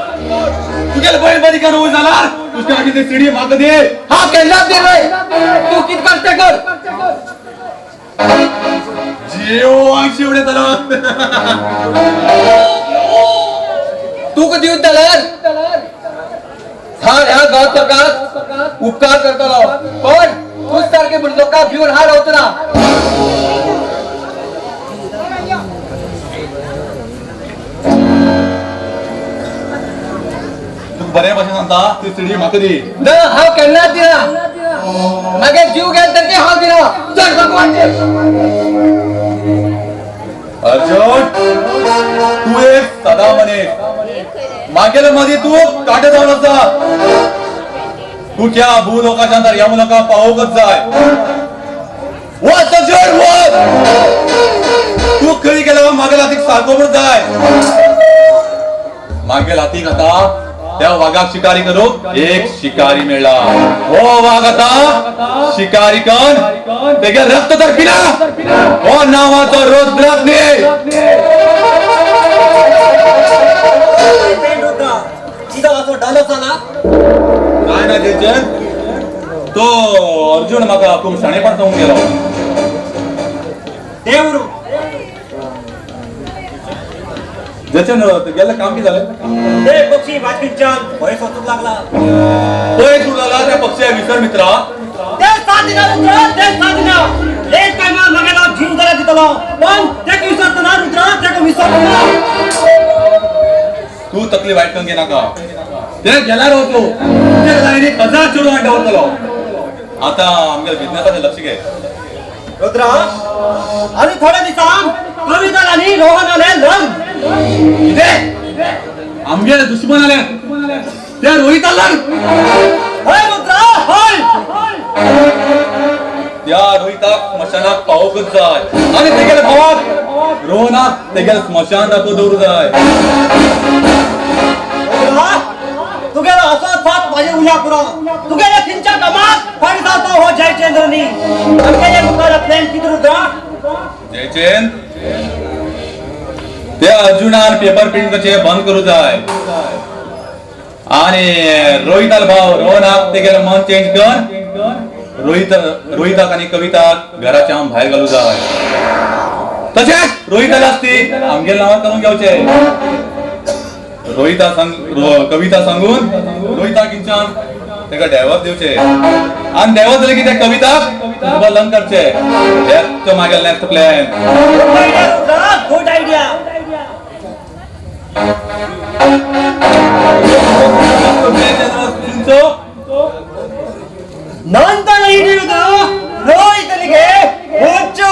[SPEAKER 9] तुगेल बहीण बरी करून जाल्यार तुज्या मागीर ती सिडी म्हाका दी.
[SPEAKER 6] हा केन्नाच दी रे. तूं कितें करते कर.
[SPEAKER 9] जीव शिवडे
[SPEAKER 6] तुका दिवत जाल्यार हा ह्या गांवच्या लोकांक उपकार करतलो, पण तूच सारकें
[SPEAKER 10] तुका भिवन हांव रावचो ना.
[SPEAKER 9] तू बरे भाशेन सांगता ती सीडी म्हाका दी.
[SPEAKER 10] ना हांव केन्नाच दिना. मागे जीव गेल तर ते हांव दिना. चल भगवान.
[SPEAKER 9] अर्जुन तू एक सदा मनीस. मागेले मदीं तू कांटे जावन आसा. तू त्या भूलोकाच्या अंतर यमलोका पावोवंकच जाय. वच अर्जुन वच. तू खंय गेलो मागेल हातीक सारको म्हूण जाय. मागेल हातीक आतां त्या वागाक शिकारी करूंक एक शिकारी मेळ्ळा. हो वाग आतां शिकारी कर तेगे रक्त तर पिना. हो नांवाचो रुद्राग्नी. काय ना जयचंद तो अर्जुन म्हाका खूब शाणेपण सांगून गेलो.
[SPEAKER 7] देवरू
[SPEAKER 9] जयचंद गेल्लें काम कितें जालें?
[SPEAKER 7] ते पक्षी वाजकीच्यान भंय सोसूंक लागला.
[SPEAKER 9] पळय तूं जाला त्या पक्षी विसर मित्रा.
[SPEAKER 7] ते साथ दिना रुद्रा, ते साथ दिना. एक टायमार म्हगेलो जीव जाल्यार दितलो पण तेका विसरतो ना रुद्रा, तेका विसरतो ना.
[SPEAKER 9] तूं तकली वायट करून घेनाका. ते गेल्यार वतलो ते लायनी हजार चेडूं हाडून दवरतलो. आतां आमगेल्या बिजनेसाचेर लक्ष घे
[SPEAKER 7] रुद्रा. आनी थोड्या दिसान कविता आनी रोहनालें लग्न.
[SPEAKER 9] कितें आमगेले दुश्मन आले ते रोहिता लग्न.
[SPEAKER 7] हय रुद्रा हय.
[SPEAKER 9] त्या रोहिताक स्मशानाक पावोवंकच जाय आनी तेगेले भावाक रोहनाक तेगेले स्मशान दाखोवन दवरूंक जाय.
[SPEAKER 7] तुगेलो असोच फात म्हाजे उल्या पुरो. तुगेले खंयच्या कामाक फाटी जावचो हो जयचंद्र न्ही. आमगेले मुखार प्लॅन कितें रुद्रा?
[SPEAKER 9] जयचंद त्या अर्जुनान पेपर प्रिंट करचे बंद करूं जाय आनी रोहिताल भाव रोहनाक तेगेलें मन चेंज कर रोहिताक आनी कविताक घराच्या भायर घालूं जाय. तशेंच रोहिताला आसती आमगेल्या नांवार करून घेवचे. रोहिता सांग कविता सांगून रोहिताक इंचान तेका डायवर्स दिवचे आनी डायवर्स दिले की त्या कविताक लग्न करचे. हेच तो मागेलो next plan.
[SPEAKER 7] Good idea. ನಂತರ ಹಿಡಿಯುವುದು ರೋಹಿತನಿಗೆ ಹುಚ್ಚು.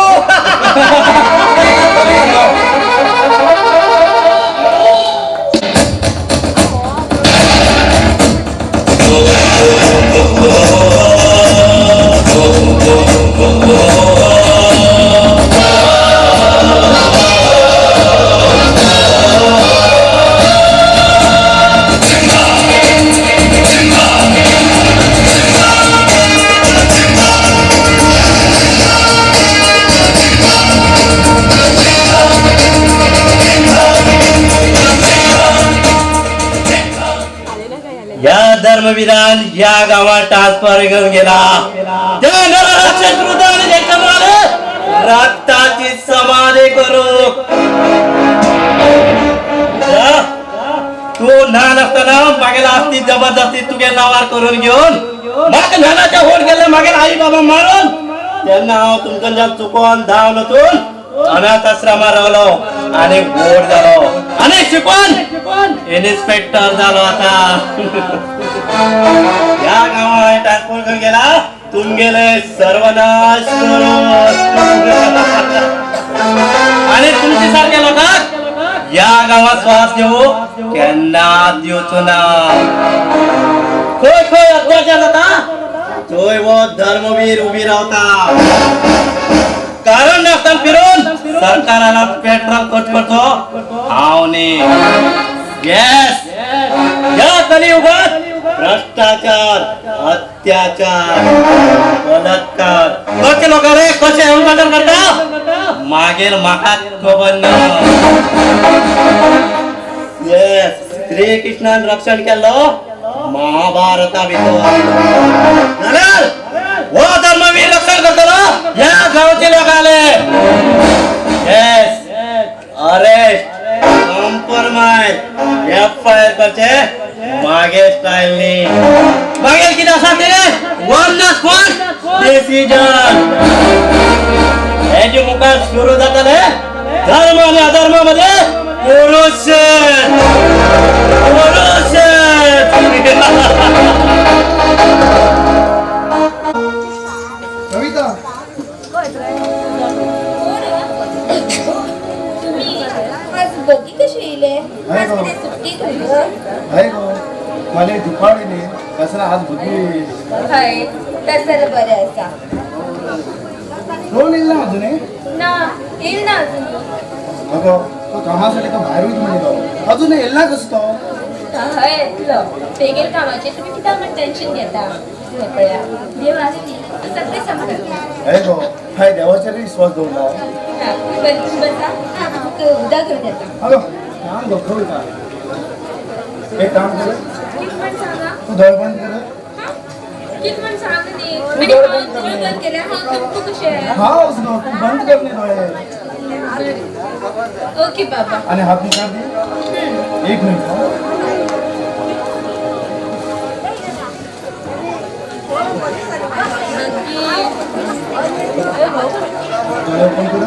[SPEAKER 7] या धर्मवीरान या गावात ट्रान्सफर घेऊन गेला. रक्ताची समाधी करू. तू ल्हान असताना मागेला असती जबरदस्ती तुगे नावार करून घेऊन म्हाका ल्हानाच्या होड गेले मागेला आई बाबा मारून तेन्ना हांव तुमकां चुकोन धांवन वचून अनाथ आश्रमा रावलो आनी व्हड जालो आनी शिकून इन्स्पेक्टर जालो. आतां ह्या गांवांत ट्रान्सफर करून गेला तुमगेले सर्वनाश करून आनी तुमचे सारखे लोकांक ह्या गांवात श्वास घेवू केन्ना दिवचो ना. खंय खंय अत्याचार जाता थंय हो धर्मवीर उबी रावता. कारण नासतना फिरून सरकाराला पेट्रोल खर्च करचो हांव न्ही. येस ह्या कलियुगात भ्रष्टाचार अत्याचार बलात्कार कशे लोक रे कशे एन्काउंटर करता मागीर म्हाका खबर ना. येस श्री कृष्णान रक्षण केल्लो महाभारता भितर जाल्यार हो धर्मवीर रक्षण करतलो ह्या गांवचे लोक आले. येस अरेस्ट कॉम्प्रोमाइज एफआयआर करचे मागे स्टायल न्ही. मागीर कितें आसा तें वन कोण डिसिजन. हेजे मुखार सुरू जातले धर्म आणि अधर्मामध्ये कुरुक्षेत्र कुरुक्षेत्र.
[SPEAKER 1] कविता
[SPEAKER 5] आज बगी कशी येयले? आज कितें सुट्टी थंय?
[SPEAKER 1] हय गो, मला दुपारी न्ही कसं आज बगी.
[SPEAKER 5] हय तशें जाल्यार बरें आसा.
[SPEAKER 1] लोन येईल ना अजून?
[SPEAKER 5] ना येईल ना अजून.
[SPEAKER 1] अगो तो कामासाठी तो भायर वयता म्हणलो, अजून येईल ना कसो तो?
[SPEAKER 5] हय येतलो, तेगेल कामाचेर तुमी कित्याक म्हण टेन्शन घेता? हें पळया देव आसा न्ही, तो सगळें सांगतलो.
[SPEAKER 1] हय गो, हय देवाचेर विश्वास दवरला.
[SPEAKER 5] बरें बसा, तुमकां उदक घेवन येता.
[SPEAKER 1] अगो काम गो कविता, एक काम कर,
[SPEAKER 5] कितें म्हण सांगा?
[SPEAKER 1] तूं दोळे बंद कर.
[SPEAKER 5] कितें म्हण सांग न्ही, आनी हांव दोळे बंद केल्यार हांव तुमकां कशें?
[SPEAKER 1] हांव न्हू, तूं बंद कर न्ही दोळे.
[SPEAKER 5] ओके बाबा.
[SPEAKER 1] आनी हात मुखार दी. एक मिनिट. दोळे ओपन कर.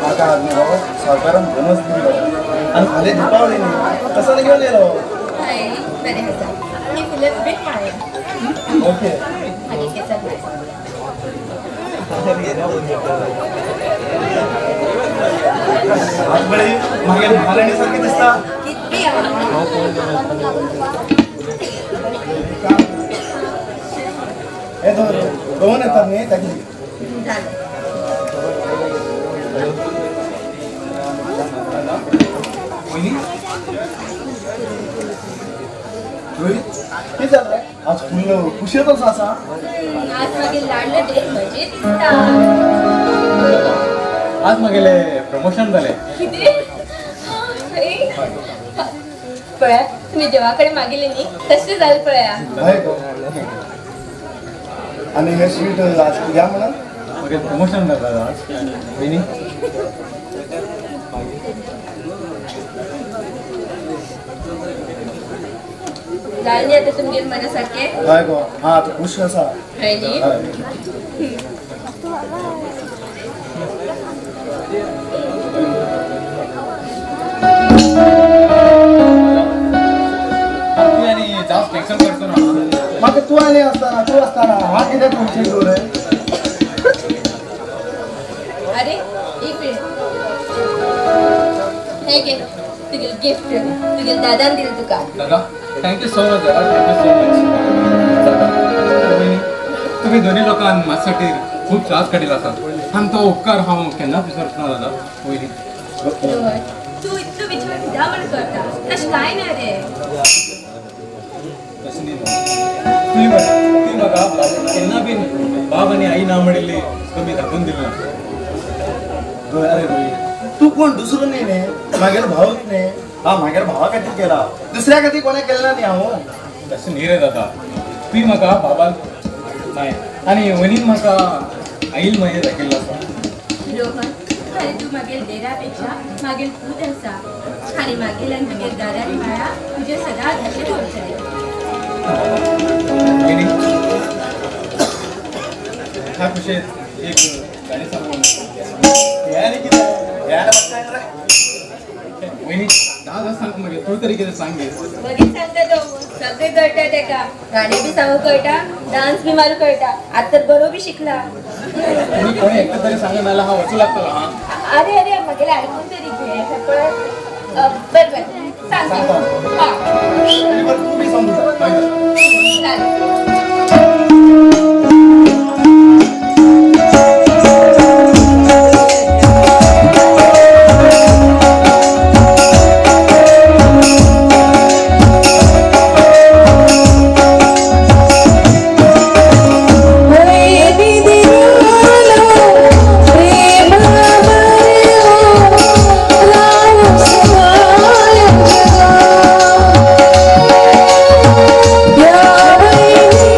[SPEAKER 1] म्हाका आज न्ही गो सावकारान बोनस दिलो आनी फाल्यां दिपावली न्ही, तसो घेवन येयलो.
[SPEAKER 5] हय बरें आसा, ही फुलां बेट माळया.
[SPEAKER 1] ओके.
[SPEAKER 5] मागीर केसाक माळ.
[SPEAKER 1] आज बरी मागीर महाराणी सारखी दिसता.
[SPEAKER 5] कितली
[SPEAKER 1] हे दवर, दोन येतात न्ही ताकी.
[SPEAKER 5] झालं.
[SPEAKER 1] रोहित कितें जालें रे? आज फुल खुशयेतच आसा.
[SPEAKER 5] आज मागीर लाडले ते मजेत दिसता.
[SPEAKER 6] आज मागेले प्रमोशन जालें.
[SPEAKER 5] कितें? पळया तुमी देवा कडेन मागिल्लें न्ही तशें जालें पळया.
[SPEAKER 1] हय गो, आनी हे स्वीट आज कित्याक म्हणून?
[SPEAKER 6] मागीर प्रमोशन जाता आज. वयनी
[SPEAKER 5] जालें न्ही आतां तुमगेर मना सारकें?
[SPEAKER 1] हय गो, हा आतां खूश आसा.
[SPEAKER 5] हय न्ही?
[SPEAKER 1] हय.
[SPEAKER 6] तूं आनी जास्त टेन्शन करचो ना.
[SPEAKER 1] म्हाका तूं आनी आसतना तूं आसतना हा कित्याक टेन्शन दवरलें?
[SPEAKER 5] अरे एक मिनिट, हे घे तुगेलें गिफ्ट, तुगेल्या दादान दिलें तुका.
[SPEAKER 6] दादा thank you so much Dada, thank you so much. दादा वयनी तुमी दोनी लोकांक म्हाज्या खूब त्रास काडिल्लो आसा आनी तो उपकार हांव केन्नाच विसरचो ना दादा. वयनी
[SPEAKER 5] रोहन तूं इतलो विचार कित्याक म्हण करता? तशें कांय ना रे.
[SPEAKER 6] तशें न्ही तुवें तुवें म्हाका केन्ना बीन बाब आनी आई ना म्हणिल्ली कमी दाखोवन दिली ना.
[SPEAKER 1] अरे रोहित तूं कोण दुसरो न्ही न्ही, म्हागेलो भावूच न्ही. हा म्हागेल्या भावा खातीर केला, दुसऱ्या खातीर कोणें केलें ना न्ही हांव.
[SPEAKER 6] तशें न्ही रे दादा, तुवें म्हाका बाबान माय आनी वयनीन म्हाका आईल मागीर दाखयल्लो आसा.
[SPEAKER 5] रोहन आनी तूं मागीर देरा पेक्षा मागीर पूत आसा आनी मागीर आनी तुगेर दारान माया तुजें सदांच अशें दवरतलें.
[SPEAKER 6] वयनी ह्या खुशेत एक गाणी सांगू.
[SPEAKER 1] हें आनी कितें हें आनी म्हाका रे.
[SPEAKER 6] वयनी दादा सांग मागीर तूं तरी कितें सांग गे.
[SPEAKER 5] बरीच सांगता तो, सगळें कळटा तेका, गाणें बी सांगूंक कळटा, डान्स बी मारूंक कळटा, आतां तर बरो बी शिकला.
[SPEAKER 6] तुमी कोणी एकटो तरी सांगलें नाल्यार हांव वचूं लागतलो. हां
[SPEAKER 5] अरे अरे म्हागेलें आयकून तरी घे. पळय बरें बरें सांगता. हां
[SPEAKER 1] तूं बी समजता.
[SPEAKER 5] चालेल.
[SPEAKER 11] Yeah.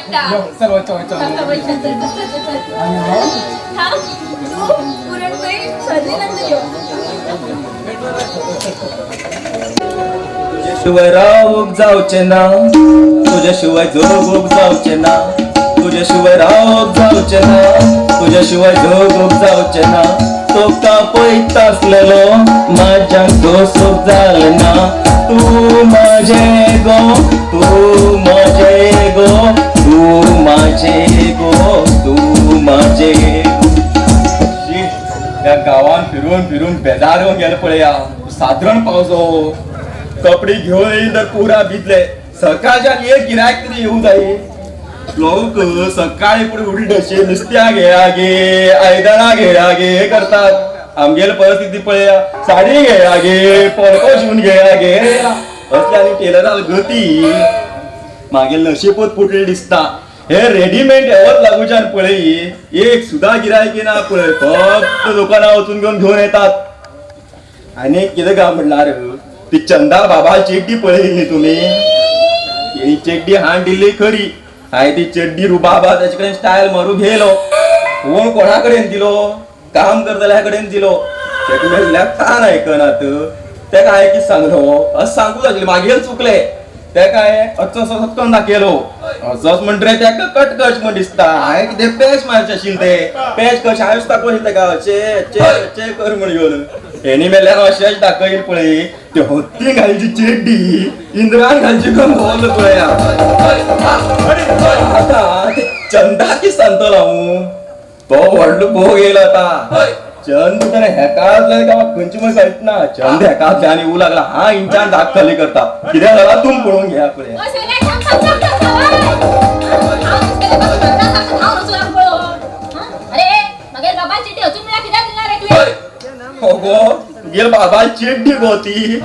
[SPEAKER 5] हाडटा.
[SPEAKER 6] चल वचो वचो.
[SPEAKER 5] थांब, तूं पुरणपोळी सरली नंतर यो.
[SPEAKER 9] तुझ्याशिवाय रावूक जावचे ना, तुझ्याशिवाय जगूक जावचे ना, तुझ्याशिवाय रावूक जावचे ना, तुझ्याशिवाय जगूक जावचे ना. तुका पळयता आसलेलो म्हाज्यान दोसूक जालें ना. तूं म्हाजें गो, तूं म्हाजें गो, तूं म्हाजें गो, तूं म्हाजें गो. ह्या गांवान फिरून फिरून बेजार येवन गेले पळया. सादरण पावस हो, कपडे घेऊन येईल तर पुरा भिजले. सकाळच्यान एक गिरायक तरी येऊ जाय. लोक सकाळी पुढे उडी ढशी नुसत्या घेया गे, आयदनां घेया गे करतात. आमगेली परिस्थिती पळया, साडी घेया गे, पोरको शिवून घेया गे, असले आनी टेलराक गती. मागीर नशीबच फुटलें दिसता. हे रेडीमेड हेवत लागूच्यान पळय एक सुद्दां गिरायकी ना पळय, फक्त दुकानां वचून घेवन घेवन येतात. आनी कितें काय म्हणल्यार ती चंदा बाबा चेड्डी पळयली तुमी, ही चेड्डी हाण दिल्ली खरी. हांवें ती चेड्डी रुबाबा ताचे कडेन स्टायल मारू घेयलो. कोण कोणा कडेन दिलो, काम करतल्या कडेन दिलो. तेका मेळ्ळ्यार कान आयकनात. तेका हांवें कितें सांगलो, अशें सांगूंक आशिल्लें, मागीर चुकलें. तेका हांवें असो असो करून दाखयलो, असोच म्हणटरे तेका कटकश म्हण दिसता. हांवें कितें पॅच मारचें आशिल्लें, तें पॅच कशें हांवें दाखोवचें आशिल्लें तेका, अशें अशें अशें कर म्हण घेवन. हेणी मेल्यार अशेंच दाखयल पळय, ते हत्ती घालची चेड्डी इंद्रान घालची करून भोंवलो पळया. आतां ते चंदा कितें सांगतलो हांव, तो व्हडलो भोग येयलो आतां. चंद तर हेका गांवात खंयची म्हण कळच ना. चंद हेकांतल्यान येवं लागला, हा इंचान दाग खाली करता. कितें जाला तूं पळोवन घेया पळया. अगो तुगेल बाबा चेड्डी गो ती,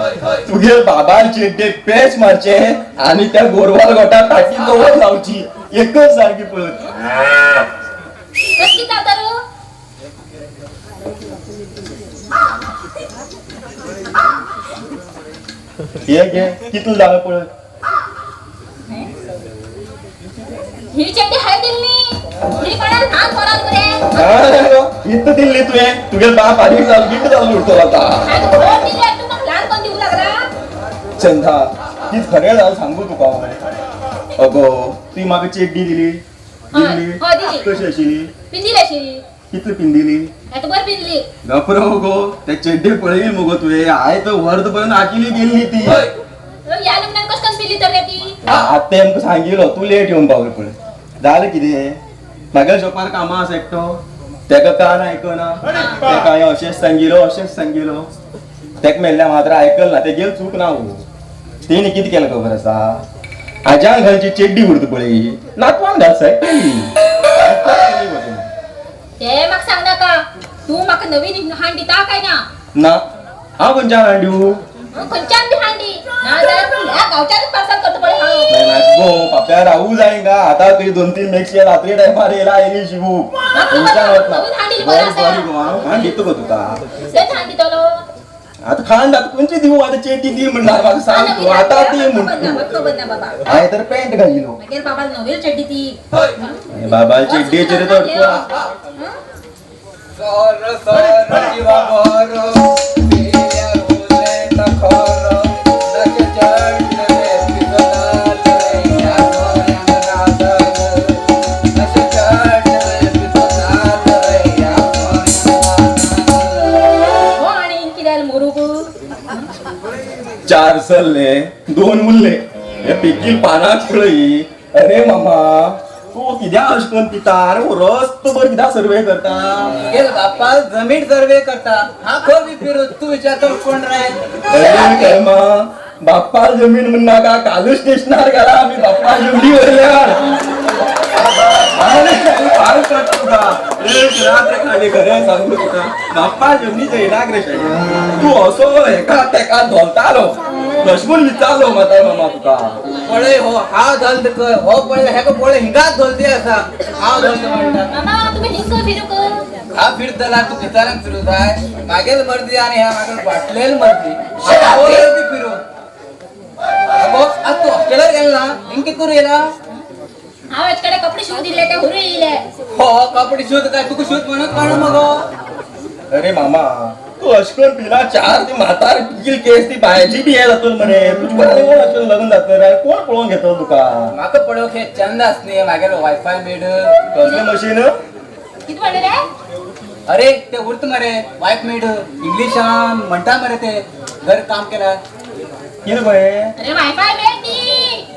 [SPEAKER 9] तुगेल बाबा चेड्डे पेच मारचे आनी त्या गोरवार गोटा ताटी दवर लावची एकच सारकी पळय. हे घे कितलं झालं पळय.
[SPEAKER 8] ही चेड्डी हाय दिल्ली, ही कोणाला ल्हान पोराक मरे.
[SPEAKER 9] इतलं दिल्ली तुवें, तुगेल बाप आनी जाल गिट्ट जावन उरतलो आतां.
[SPEAKER 8] दिली तूं म्हाका ल्हान कोण दिवंक लागला.
[SPEAKER 9] चंदा ती खरें जाल सांगू तुका हांव. अगो तुवें म्हाका चेड्डी दिली, दिल्ली कशी आशिल्ली?
[SPEAKER 8] पिंदिली आशिल्ली.
[SPEAKER 9] कितली पिंदिली?
[SPEAKER 8] बरी पिंदली.
[SPEAKER 9] गपरो गो ते चेड्डी पळयली मुगो तुवें, हांवें तर वर्द पर्यंत आकिली गेल्ली ती.
[SPEAKER 8] ह्या लग्नान कशें करून पिली तर रे ती?
[SPEAKER 9] आतां आमकां सांगिलो तूं लेट येवन पावलो पळय. जालें कितें, म्हागेल्या शॉपार कामां आसा एकटो, तेका कान आयकना. तेका हांवें अशेंच सांगिलो अशेंच सांगिलो, तेका मेल्ल्या मात्र आयकल ना. तेगेल चूक ना हो. तेणी कितें केलें खबर आसा, आज्यान घालची चेड्डी उरता पळय, नातवान घाल सायड केली.
[SPEAKER 8] ते म्हाका सांग नाका, तूं म्हाका नवीन हाण दिता काय ना?
[SPEAKER 9] ना हांव खंयच्यान हाण दिवं?
[SPEAKER 8] खंयच्यान बी हाण दी, ना जाल्यार ह्या गांवच्यानच पार्सल करता पळय हांव.
[SPEAKER 9] ना गो पाप्या रावू जाय गा आतां तुजी 2-3 मेक्सी रात्री टायमार येयला आयली शिवू. खंयच्यान वतना बरें बरें गो, हांव खाण दिता गो तुका.
[SPEAKER 8] तेच हाण दितलो
[SPEAKER 9] आतां खाण आतां खंयची दिवं? आतां चेड्डी दी म्हणल्यार म्हाका सांग तूं आतां ती म्हणटा.
[SPEAKER 8] खबर ना बाबा,
[SPEAKER 9] हांवें तर पॅन्ट घालिलो.
[SPEAKER 8] मागीर बाबा नवी चेड्डी ती.
[SPEAKER 9] बाबा चेड्डीचेर तर
[SPEAKER 10] सर सर जीवा भर
[SPEAKER 9] चार सल्ले 2 मुल्ले हे पिकील पानाक पळय. अरे मामा तूं कित्याक अशें करून पिता? अरे हो रस्तो भर कित्याक सर्वे करता?
[SPEAKER 10] बाप्पा जमीन सर्वे करता. हा खंय फिरू तूं विचारता कोण रे?
[SPEAKER 9] अरे कर्मा बाप्पा जमीन म्हण नाका, कालूच स्टेशनार घाला आमी बाप्पा जमनी वयल्यार. फार कळटा तुका एक रात्र खाली खरें सांगू तुका बाप्पा जमनी जयनाक रे. तूं असो हेका तेका धोलतालो लक्ष्मण विचारलो म्हातार मामा तुका.
[SPEAKER 10] पळय हो हांव धोल कर, हो पळय हेका पळय हिंगाच धोलती आसा. हांव धोलता म्हणटा
[SPEAKER 8] मामा तुमी हिंग फिरूंक.
[SPEAKER 10] हांव फिरतला तूं विचारांक फिरूं जाय. मागेल मर्दी आनी ह्या मागेल वाटलेल मर्दी हांव बी फिरूं. अगो आज तूं हॉस्टेलार गेलो ना, हिंग कितें करूं येयला?
[SPEAKER 8] हांव हेच कडेन कपडे शिवून दिले ते हुरू येयले.
[SPEAKER 10] हो कपडे शिवत काय तुका शिवत म्हणत काडू मगो.
[SPEAKER 7] अरे मामा तू अशकन पिला चार ती म्हातार पिल केस ती बायची बी हे जातून मरे तुझ कोण अशें लग्न जातलें रे कोण पळोवन घेतलो तुका?
[SPEAKER 10] म्हाका पळोवंक हे चंद आसनी मागेलो वायफाय मेड
[SPEAKER 7] कसलें मशीन?
[SPEAKER 8] कितें म्हणलें रे?
[SPEAKER 10] अरे ते उरत मरे वायफ मेड इंग्लिशान म्हणटा मरे ते घर काम केला.
[SPEAKER 7] कितें पळय?
[SPEAKER 8] अरे वायफाय मेड ती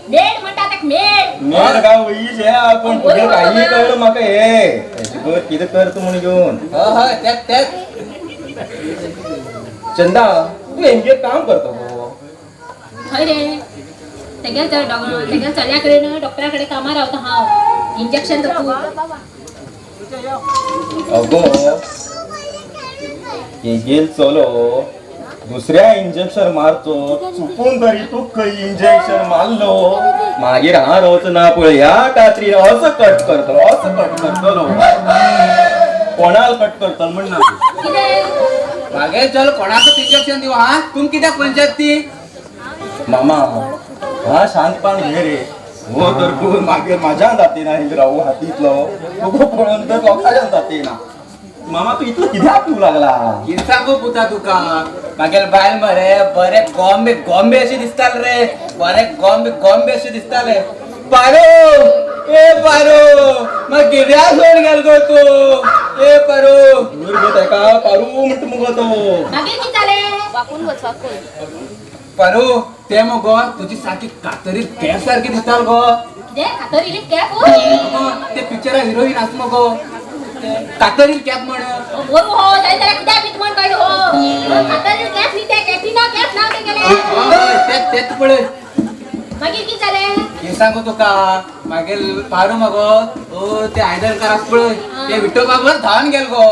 [SPEAKER 8] मेड म्हणटा ताका मेड.
[SPEAKER 7] मेड काय वयीच हे कोण तुगे काही कळ्ळं म्हाका हे हेजे कितें कर तूं म्हूण घेवन.
[SPEAKER 10] हय हय तेच तेच.
[SPEAKER 7] चंदा तूं हेंगेर काम करता गो?
[SPEAKER 8] हय रे तेगे तेगे चल्या कडेन डॉक्टरा कडेन कामार रावता हांव इंजेक्शन करता.
[SPEAKER 7] अगो हेगेल चलो दुसऱ्या इंजेक्शन मारचो चुकून तरी तूं खंय इंजेक्शन मारलो मागीर हांव रावचो ना पळय ह्या कात्रीन असो कट करतलो असो कट करतलो कोणाक कट करतलो म्हण ना.
[SPEAKER 10] मागीर चल कोणाकच इंजेक्शन दिव हा तुम कित्याक पंचायत ती?
[SPEAKER 7] मामा हा शांतपान घे रे हो तर कोण मागीर म्हाज्यान जाती ना राहू हातींतलो तुका पळोवन तर लोकांच्यान जाती ना. मामा तूं इतलो कित्याक पिवूं लागला?
[SPEAKER 10] कितें सांगू पुता तुका मागेल बायल मरे बरे गोंबे गोंबे अशें दिसताले रे बरे गोंबे गोंबे अशें दिसताले. पारो ए पारो मागीर गिऱ्या सोड गेल गो तूं ए पारो
[SPEAKER 7] दूर गो तेका पारू म्हणटा मुगो तो.
[SPEAKER 8] मागीर कितें जालें?
[SPEAKER 10] पारो ते मगो तुजी सारकी कातरी कॅप सारकी दिसताल गो.
[SPEAKER 8] कितें कातरीली कॅप?
[SPEAKER 10] ते पिक्चरा हिरोईन आस मगो कातरील कॅप म्हण.
[SPEAKER 8] मोरू हो जाय जाल्यार कित्याक बीत म्हण कळ्ळें हो कातरील कॅप न्ही तें कॅटरिना कॅप नांव तेगेलें.
[SPEAKER 10] तेच तेच पळय.
[SPEAKER 8] मागीर कितें जालें?
[SPEAKER 10] कितें सांगू तुका मागीर पारू मगो ओ ते आयदनकार आस पळय ते विठो बाबर धांवन गेल गो.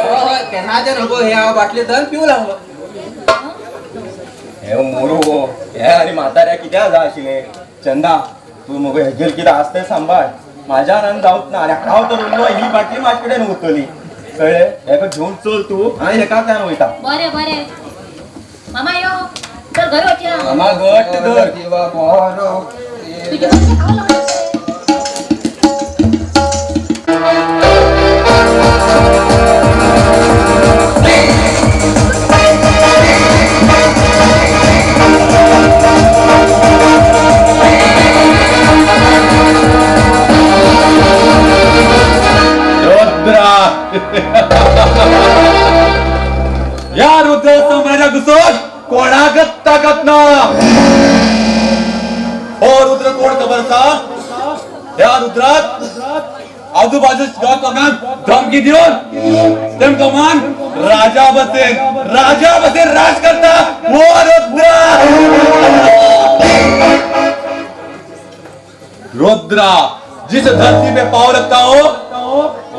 [SPEAKER 10] हय तेन्नाच्यान गो हे हांव बाटली धरून पिवूं लागलो.
[SPEAKER 7] हे मोरू हो हे आनी म्हाताऱ्या कित्याक जाय आशिल्लें? चंदा तूं मगो हेगेर कितें आसा तें सांबाळ म्हाज्यान आनी जावच ना. आनी हांव तर उरलो ही बाटली म्हाजे कडेन उरतली कळ्ळें? हेका घेवन चल तूं आनी हेका त्यान वयता.
[SPEAKER 8] बरें बरें मामा यो चल घरा वचया.
[SPEAKER 7] मामा घट्ट धर.
[SPEAKER 8] तुजे कडेन हांव लग्न.
[SPEAKER 9] या रुद्र सम्राजा घुसोन कोणाकच ताकद ना. हो रुद्र कोण खबर आसा? ह्या रुद्रात आजूबाजू लोकांक धमकी दिवन तेमकां मान राजा बसेन राज करता हो रुद्र. रुद्रा जिस धरती पे पांव रखता हो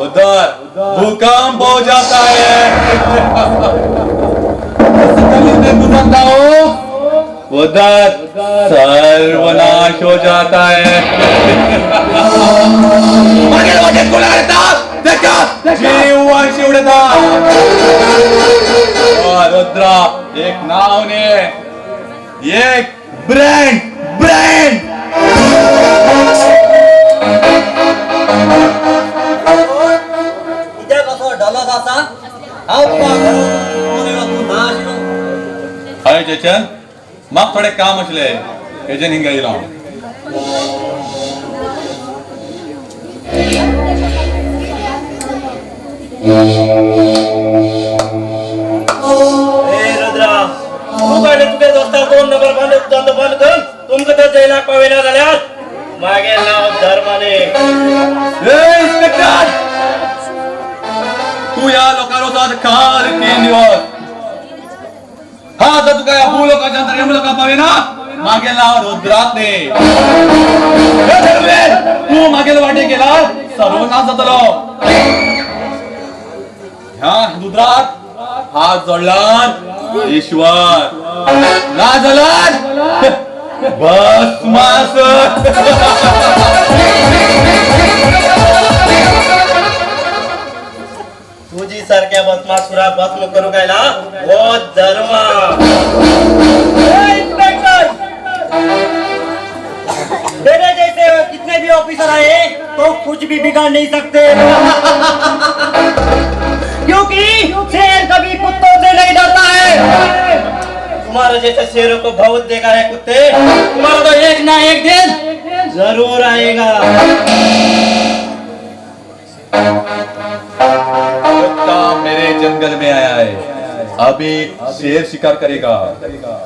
[SPEAKER 9] उधर भूकंप हो जाता है. में गुजरता हो उधर सर्वनाश हो जाता है. जीवन शिवडता रुद्रा एक नाव ने एक ब्रँड ब्रँड. हय चेचन म्हाका थोडें काम आशिल्लें हेजेन हिंगा येयलो हांव.
[SPEAKER 7] ए रुद्रा तूं काडले तुगे दोस्ताक दोन नंबर बंद धंदो बंद करून तुमकां तर जेलाक पावयना जाल्यार मागीर नांव धर्माने.
[SPEAKER 9] ए इन्स्पेक्टर तूं ह्या लोकांक वचोन खाल 3 दिवस हा जर तुका ह्या भू लोकांच्या अंतर यम लोकां पावयना मागेल नांव रुद्रात न्ही. तूं मागेल वाटे गेला सर्वनाश जातलो. ह्या रुद्रात हात जोडलान ईश्वर ना जाल्यार भस्मास.
[SPEAKER 7] तुजी सारख्या भस्मासुराक भस्म करूंक आयला हो धर्म. इन्स्पेक्टर तेरे जैसे कितने ऑफिसर आए तो कुछ भी बिगाड़ नहीं सकते। क्योंकि शेर कभी कुत्तों से नहीं डरता है। तुम्हारे जैसे शेरों को बहुत देखा है कुत्ते, तुम्हारा तो एक ना एक दिन जरूर आएगा।
[SPEAKER 9] कुत्ता मेरे जंगल में आया है, अभी शेर शिकार करेगा।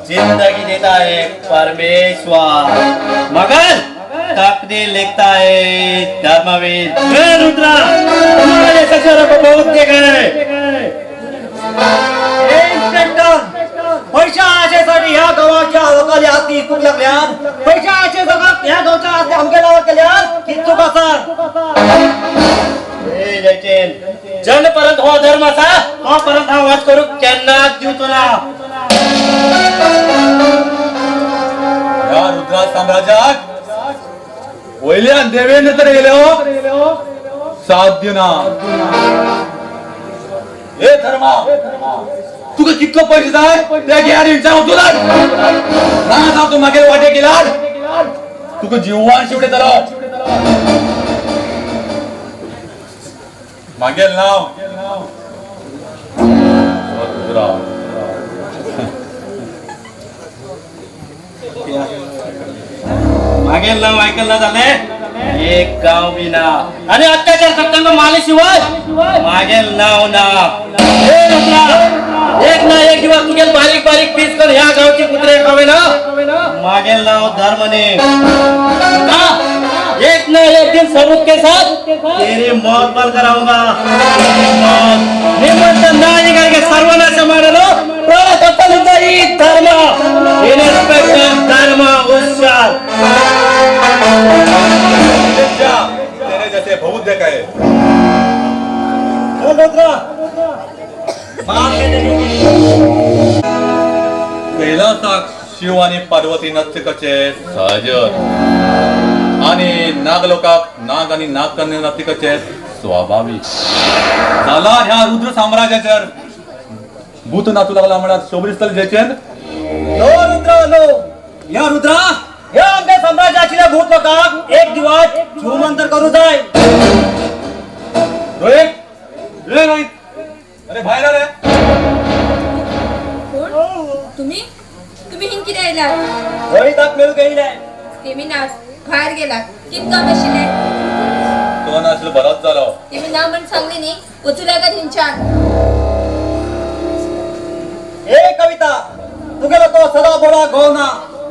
[SPEAKER 7] जिंदगी देता है परमेश्वर, मगर तकदीर लिखता है धर्मवीर। रुद्रा, तुम्हारे जैसे शेरों को बहुत देखा है।
[SPEAKER 10] इन्स्पेक्टर, पैशा आशेसाठी ह्या गावाच्या लोकांनी आस्ती इकूंक लागल्यात। पैशा आशे सगळ्यात ह्या गावच्या आस्ती आमगे नांवार केल्यात ही चूक आसा।
[SPEAKER 7] जन पर्यंत हो धर्म आसा तो पर्यंत हांव वाच करूंक केन्नाच दिवचो ना।
[SPEAKER 9] ह्या रुद्रा साम्राज्याक वयल्यान देवेंद्र तर गेले हो साध्य ना। हे धर्मा, तुका कितलो पैसे जाय ते घे आनी हिंगच्यान वचूं लाग। ना जावं तूं मागीर वाटे गेल्यार तुका जिवान शिवडयतलो। मागेल नांव रुद्रा।
[SPEAKER 7] मागेल नाव ऐकलं झाले एक गाव बी ना आणि अत्याचार करताना माले शिवाय मागेल नाव ना। हे रुद्रा, एक ना एक दिवस तुगेल बारीक बारीक पीस कर ह्या गावचे कुत्रे खावे ना। मागेल नाव धर्मने। एक ना एक दिन सबूत के साथ तेरी मौत बल कराऊंगा। मौत निमंत्रण नाही करके सर्वनाश ಮಾಡಲು ಪ್ರಾಣ ಈ ಧರ್ಮ। इन्स्पेक्टर धर्म होशियार।
[SPEAKER 9] तेरे जैसे बहुत देखा है। कैलासाक शिव आणि पार्वती नृत्य करचे सहजच आणि नागलोकाक नाग आणि नागकन्या नृत्य करचे स्वाभाविक झाला। ह्या रुद्र साम्राज्याचेर भूत नाचू लागला म्हळ्यार शोभ दिसतलें जयचंद।
[SPEAKER 10] नो रुद्र नो, ह्या रुद्रा ह्या आमच्या साम्राज्याच्या भूत लोकांक एक दिवस छूमंतर करू जाय।
[SPEAKER 9] रोहित, रे रोहित, अरे भायर रे।
[SPEAKER 5] कोण तुम्ही? तुम्ही हिंग कितें आयलात?
[SPEAKER 10] रोहिताक मेळूंक येयले।
[SPEAKER 5] तेमी नास भायर गेलात, कित काम आशिल्लें?
[SPEAKER 9] तो नासलो बरोच जालो।
[SPEAKER 5] तेमी ना म्हण सांगली न्ही, वचूं लागात हिंगच्यान।
[SPEAKER 10] ए कविता, तुगेलो तो सदा बोळा घोव ना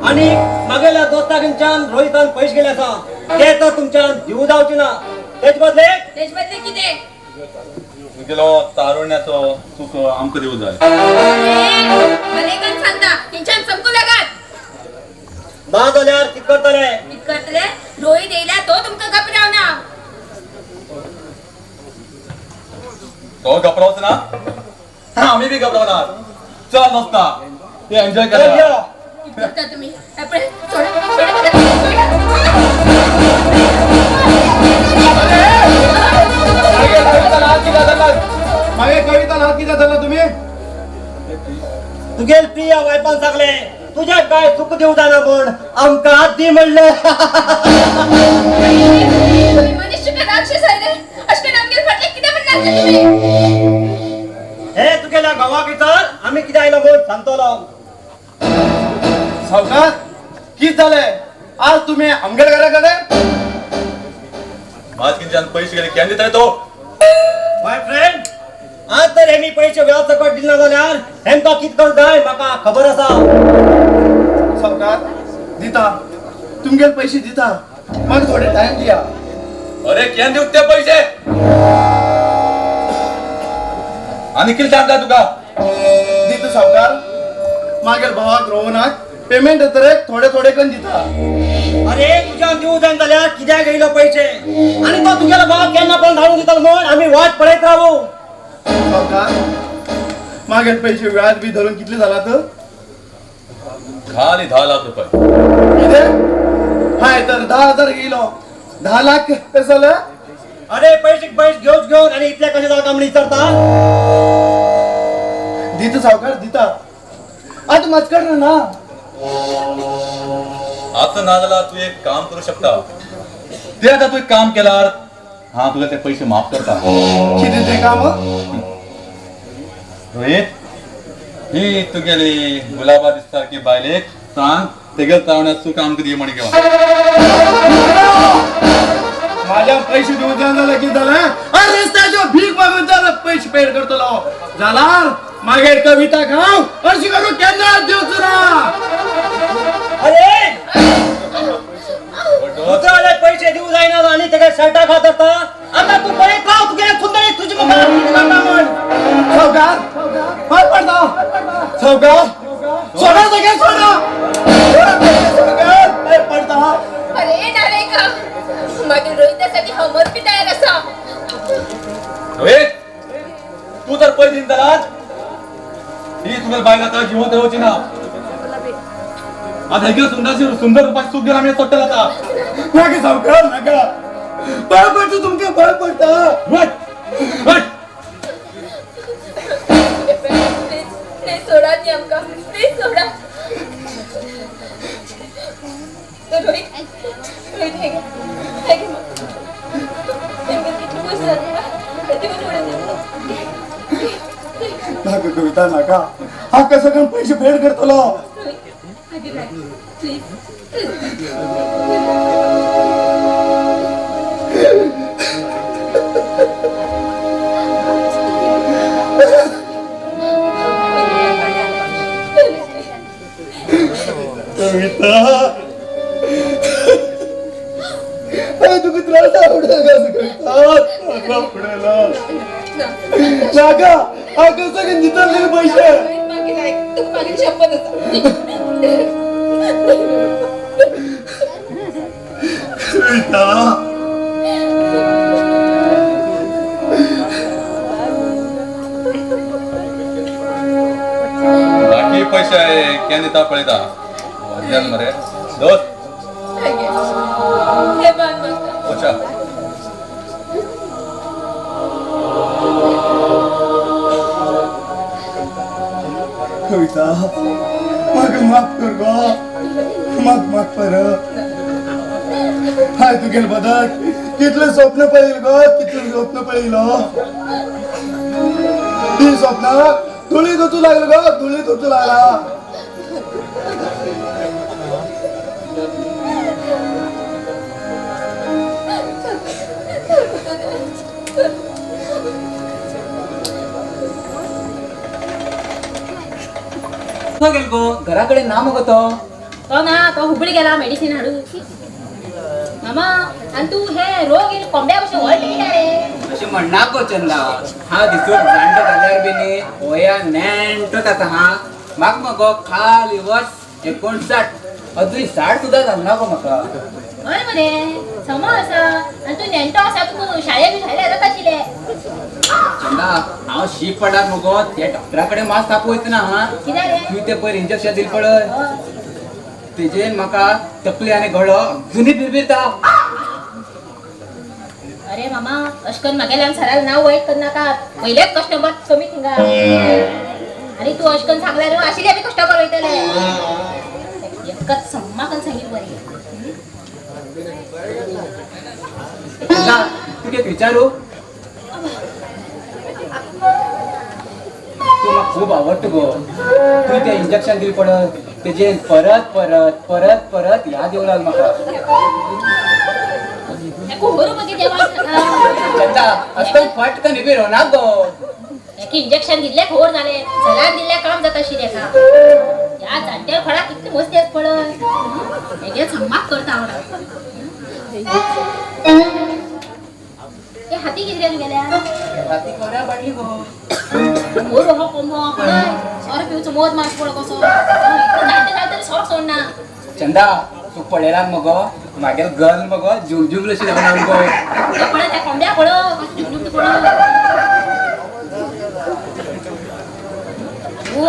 [SPEAKER 10] आणि मागेल्या दोस्तांच्यान रोहितान पैसे गेले आसा ते तर तुमच्यान दिवू जावचे ना। तेच बदले
[SPEAKER 5] तेच बदले कितें?
[SPEAKER 9] तुगेलो तारुण्याचो चूक आमकां दिवू जाय।
[SPEAKER 5] बरें सांगता, हिंगच्यान समकू लागात।
[SPEAKER 10] ना जाल्यार कित करतले?
[SPEAKER 5] कित करतले? रोहित येयल्या तो तुमकां घाबरावना।
[SPEAKER 9] तो घाबरावचो ना, आमी बी घाबरावनात। चल दोस्ता, ते एन्जॉय करा।
[SPEAKER 5] करता तुम्ही सोडा सोडा।
[SPEAKER 1] मागे कविता हात कित्याक धरला तुम्ही?
[SPEAKER 10] तुगेल प्रिय वायपान सांगले तुझ्या काय सुख दिवं जायना म्हण आमकां दी म्हणलें।
[SPEAKER 5] मनुष्य का राक्षस आहे रे, अशें आमगेर फाटल्यान कितें म्हण लागले तुमी?
[SPEAKER 10] हे तुगेल्या घोवाक विचार आमी कितें आयलो म्हूण सांगतलो।
[SPEAKER 1] सावकार, कित जालें आज तुम्ही आमगेर घरा कडेन?
[SPEAKER 9] आज किंच्यान पैसे गेले केन्ना दितले तो?
[SPEAKER 10] My friend, आज तर हेमी पैसे व्याज सकट दिना जाल्यार हेंका कित करूंक जाय म्हाका खबर आसा।
[SPEAKER 1] सावकार दिता, तुमगेले पैसे दिता, म्हाका थोडे टायम दिया।
[SPEAKER 9] अरे केन्ना दिवं ते पैसे? आनी कितें टायम जाय तुका?
[SPEAKER 1] दिता सावकार, मागेल भावाक रोहनाक पेमेंट जातरे थोडे थोडे करून दिता।
[SPEAKER 10] अरे तुज्यान दिवं जायना जाल्यार कित्याक येयलो पैसे? आनी तो तुगेलो भाव केन्ना पण धाडून दितलो म्हूण आमी वाट पळयत रावू।
[SPEAKER 1] सावकार, मागेल पैसे व्याज बी धरून कितले जाला तर?
[SPEAKER 9] खाली 10 लाख रुपये।
[SPEAKER 1] कितें? हाय तर 10,000 येयलो, 10 लाख कशें जालें?
[SPEAKER 10] अरे पैसे पैसे घेवच घेवन आनी इतले कशें जाला काय म्हूण विचारता?
[SPEAKER 1] दिता सावकार दिता, आतां म्हाजे कडेन ना।
[SPEAKER 9] आतां ना जाल्यार तूं एक काम करूं शकता, ते आतां तुवें काम केल्यार हांव तुका ते पैसे माफ करता.
[SPEAKER 1] कितें तें काम?
[SPEAKER 9] रोहित, ही तुगेली गुलाबा दिससारकी बायलेक सांग तेगेल चावण्यात तूं काम दी म्हण घेवन.
[SPEAKER 1] माझ्या पैसे दिवन जाल्यार कितें जालें? अरे रस्त्याचो भीक मागून जाल्यार पैसे पेड करतलो जाल्यार मागीर कविता खाव अशी करून केन्ना दिवचो ना.
[SPEAKER 7] अरे दुसऱ्याले पैसे दिवू जायना आनी तेका शर्टा खातरता. आता तू पळयत राव तुगेले सुंदरी तुजे मुखार कितें करता म्हण.
[SPEAKER 1] सावकार पांय पडता. सावकार सोडा तेका, सोडा सावकार, पांय पडता.
[SPEAKER 5] अरे नारेका, मागीर रोहितासाठी हांव मरपी तयार आसा.
[SPEAKER 9] रोहित, तूं तर पयस दिना जाल्यार ही तुगेली बायल आतां जिवंत रावची ना. आतां हेगेल सुंदर सुंदर रुपाची सूख घेवन आमी सोडटले आतां.
[SPEAKER 1] नाका सावकार, नाका, पांय पडटा तुमकां, पांय पडटा.
[SPEAKER 9] वट वट.
[SPEAKER 5] प्लीज प्लीज सोडा न्ही आमकां, प्लीज सोडा. रोहित, रोहित हे घे, हे घे कितले पयशे जाता ते थोडे.
[SPEAKER 1] नाका कविता नाका, हाका सगळ्यां पैसे फेड करतलो.
[SPEAKER 5] प्लीज.
[SPEAKER 1] कविता, अरे तुका त्रास आवडेल का कविता? आवडेल नाका, हाका सगळें दितले पैसे.
[SPEAKER 5] तुका मागीर शपथ आसा.
[SPEAKER 1] कविता,
[SPEAKER 9] बाकी पैसे केन्ना दिता पळयता. मरे दोस्त
[SPEAKER 5] हे बांद म्हाका.
[SPEAKER 9] ओचा
[SPEAKER 1] कविता, म्हाका माफ कर गो, माफ माफ कर. हाय तुगेल बदक कितलें स्वप्न पळयल गो, कितलें स्वप्न पळयलो. ती स्वप्न धुळीत वचूं लागलो गो, धुळीत वचूं लागला.
[SPEAKER 10] गेल गो घराकडे ना मगो तो.
[SPEAKER 8] तो ना, तो हुबळी गेला मेडिसिन हाडू. मामा, आनी तूं हे रोग येवन कोंब्या भशेन व्हडले कित्याक रे?
[SPEAKER 10] अशें म्हणना गो चंदा, हांव दिसून जाणटो जाल्यार बी न्ही वया नेणटोच आसा. हा म्हाका मगो खाली वर्स 59, अजून 60 सुद्दां जालें ना गो म्हाका.
[SPEAKER 8] हय मरे, समा आसा आनी तूं नेणटो आसा, तुका शाळे बी शाळे जाता आशिल्ले.
[SPEAKER 10] चंदा, हांव शीक पडला मगो ते डॉक्टरा कडेन मात ताप वयतना. हा
[SPEAKER 8] कित्याक रे?
[SPEAKER 10] तूं ते पयर इंजेक्शन दिल पळय, तेजेन म्हाका तकली आनी गळो अजुनूय बिरबिरता.
[SPEAKER 8] अरे मामा, अशें करून म्हागेल्यान सराक नांव वायट करनाका. पयलेच कस्टमर कमी थिंगा आनी तूं अशें करून सांगल्यार आशिल्ले बी कस्टमर वयतले. एकच सम्मा करून सांगील बरें.
[SPEAKER 10] तुका एक विचारू? तूं म्हाका खूब आवडटा गो. तूं तें इंजेक्शन दिल पळय, तेजेन परत परत परत परत याद येवं लागली म्हाका. चंदा, अशें फटकन उबी रावना गो.
[SPEAKER 8] इंजेक्शन दिल्ले खोर जाले, सलान दिल्ले काम जाता आशिल्लें एका. ह्या जाणट्या फळाक कितली मस्ती आसा पळय. हेगे सम्माक करता हांव. ते हाती कितें रे तुगेल्या?
[SPEAKER 10] हाती कोऱ्या पडली गो.
[SPEAKER 8] मोर हो कोंबो पळय, सोरो पिवचो मोद मास पळय कसो. इतलो जाणटे जाले तरी सोरो सोडना.
[SPEAKER 10] चंदा, तूं पळयला मगो मागेल गल मगो झुमझुम अशी जावन गो.
[SPEAKER 8] पळय त्या कोंब्या पळय कसो झुमझुम पळय.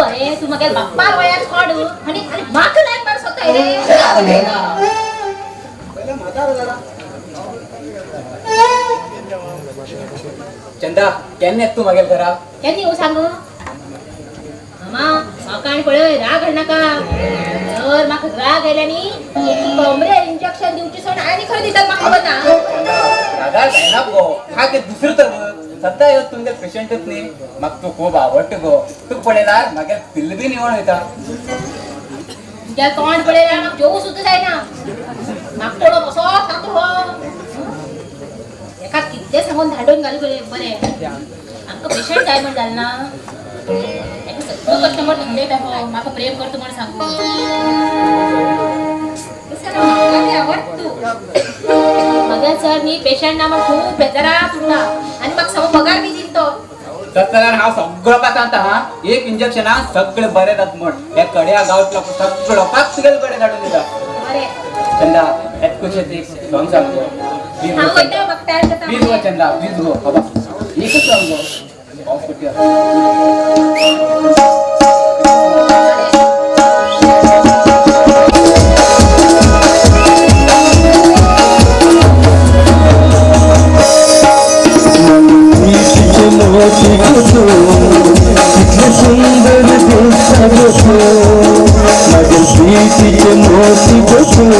[SPEAKER 8] अरे तूं मागेल बाप्पार वयार कोड आनी आनी म्हाका लायन मार सोदताय रे.
[SPEAKER 10] चंदा, केन्ना येता तूं मागेल घरा?
[SPEAKER 8] केन्ना येवं सांग? मामा, म्हाका आनी पळय राग हाडनाका. सर म्हाका राग आयला न्ही कमरे इंजेक्शन दिवची सोड आनी खंय दितात म्हाका खबर ना.
[SPEAKER 10] रागार जायना गो, हा ते दुसरं तर सद्दां येत तुमगे पेशंटच न्ही. म्हाका तूं खूब आवडटा गो, तुका पळयल्यार म्हागे पिल्ल बी निवळ वयता.
[SPEAKER 8] तुज्या तोंड पळयल्यार म्हाका जेवू सुद्दां जायना. म्हाका पळोवप कसो सांगता हो. एका कितलें सांगून धाडून घालू बरें. आमकां पेशंट जाय म्हण जालें ना. एका सगळो कस्टमर थांबयता हो म्हाका प्रेम करता म्हण सांगू. म्हाका बी आवडटा तूं. मगे सर न्ही पेशंट ना म्हण खूब बेजारात उरता आनी म्हाका सगळो पगार बी दिता तो.
[SPEAKER 10] तस जाल्यार हांव सगळो लोकांक सांगता हा, एक इंजेक्शनान सगळे बरे जाता म्हण. ह्या कड्या गांवतलो सगळो लोकांक तुगेले कडेन धाडून दिता.
[SPEAKER 8] बरें
[SPEAKER 10] चंदा एतकुशें एक सॉंग सांग गो.
[SPEAKER 8] हांव वयता म्हाका टायम जाता.
[SPEAKER 10] प्लीज गो चंदा, प्लीज गो बाबा, एकच सॉंग गो. पावस पडटा.
[SPEAKER 11] कितले सुंदर दिसता गो तूं, म्हागे प्रितीचे मोती गो तूं,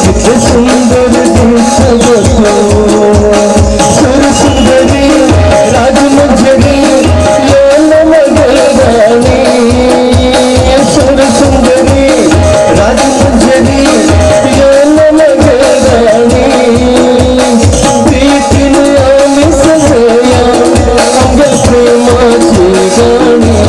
[SPEAKER 11] कितले सुंदर दिसता गो तूं. सुर सुंदरी राजमंजरी येन मगे राणी, सुर सुंदरी राजमंजरी येन मगे राणी. प्रीतीन आमी सजया आमगे प्रेमाची गाणी.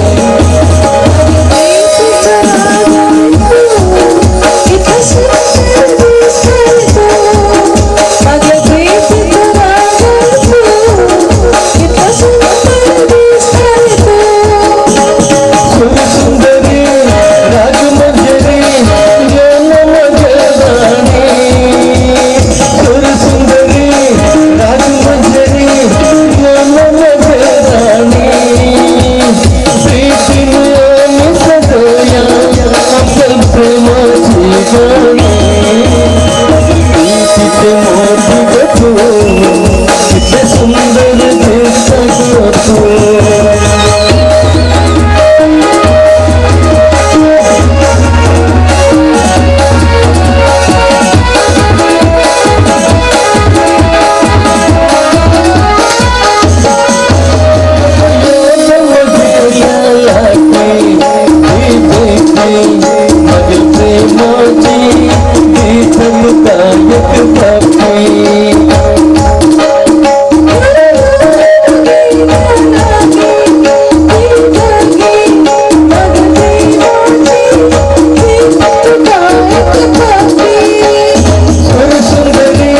[SPEAKER 11] सुर सुंदरी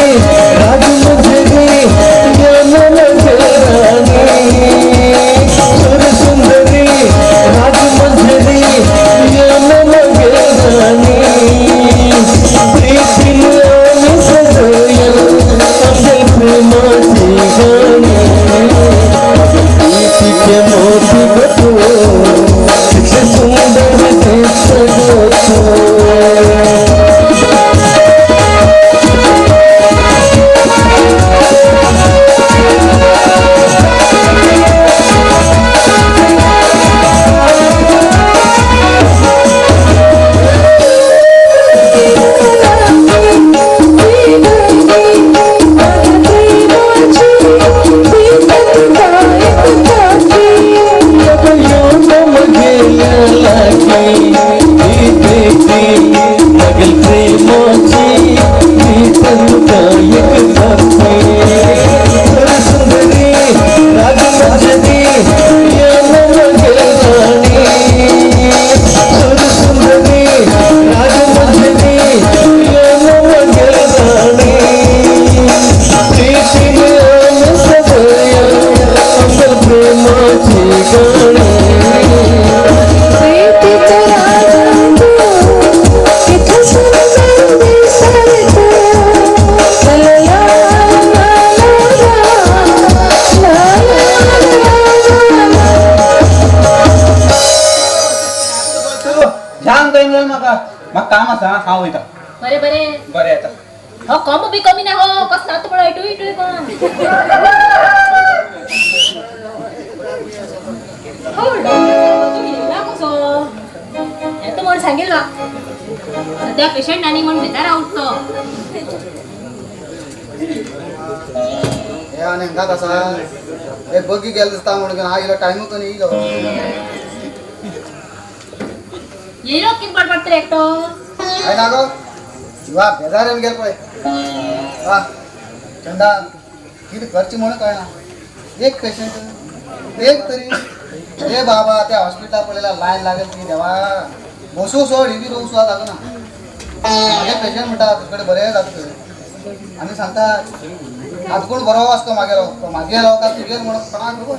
[SPEAKER 11] राजमंजरी येन मगे राणी, सुर सुंदरी राजमंजरी येन मगे राणी. प्रीतीन आमी सजया आमगे प्रेमाची गाणी. प्रीतीचे मोती गो तूं, कितले सुंदर दिसता गो तूं.
[SPEAKER 10] म्हाका काम आसा, हांव वयता.
[SPEAKER 8] बरें बरें
[SPEAKER 10] बरें येता.
[SPEAKER 8] हो कम बी कमी ना हो, कसो नात पळय टुई टुई कम. हो डॉक्टर तूं येयला कसो येता म्हण सांगिल्लो. सध्या पेशंट आनी म्हण बेजार आवडतो.
[SPEAKER 1] हे आनी हांगाच आसा हे बगी गेले दिसता म्हणून हा इलो टायमूच न्ही इलो
[SPEAKER 8] येयलो कितें बडबडटा रे एकटो.
[SPEAKER 1] काय ना गो वा बेजार येवन गेलो पळय. वा चंदा कितें करचें म्हणून कळना. एक पेशंट एक तरी हे बाबा त्या हॉस्पिटला पळयला लायन लागेल ती देवा बसूं सोड ही बी रोवूं सुद्दां लागना. म्हागे पेशंट म्हणटा तुजे कडेन बरें जाता थंय आनी सांगता आतां कोण बरो आसतो मागेलो तो मागेलो काय तुगेलो म्हणून कोणाक खबर.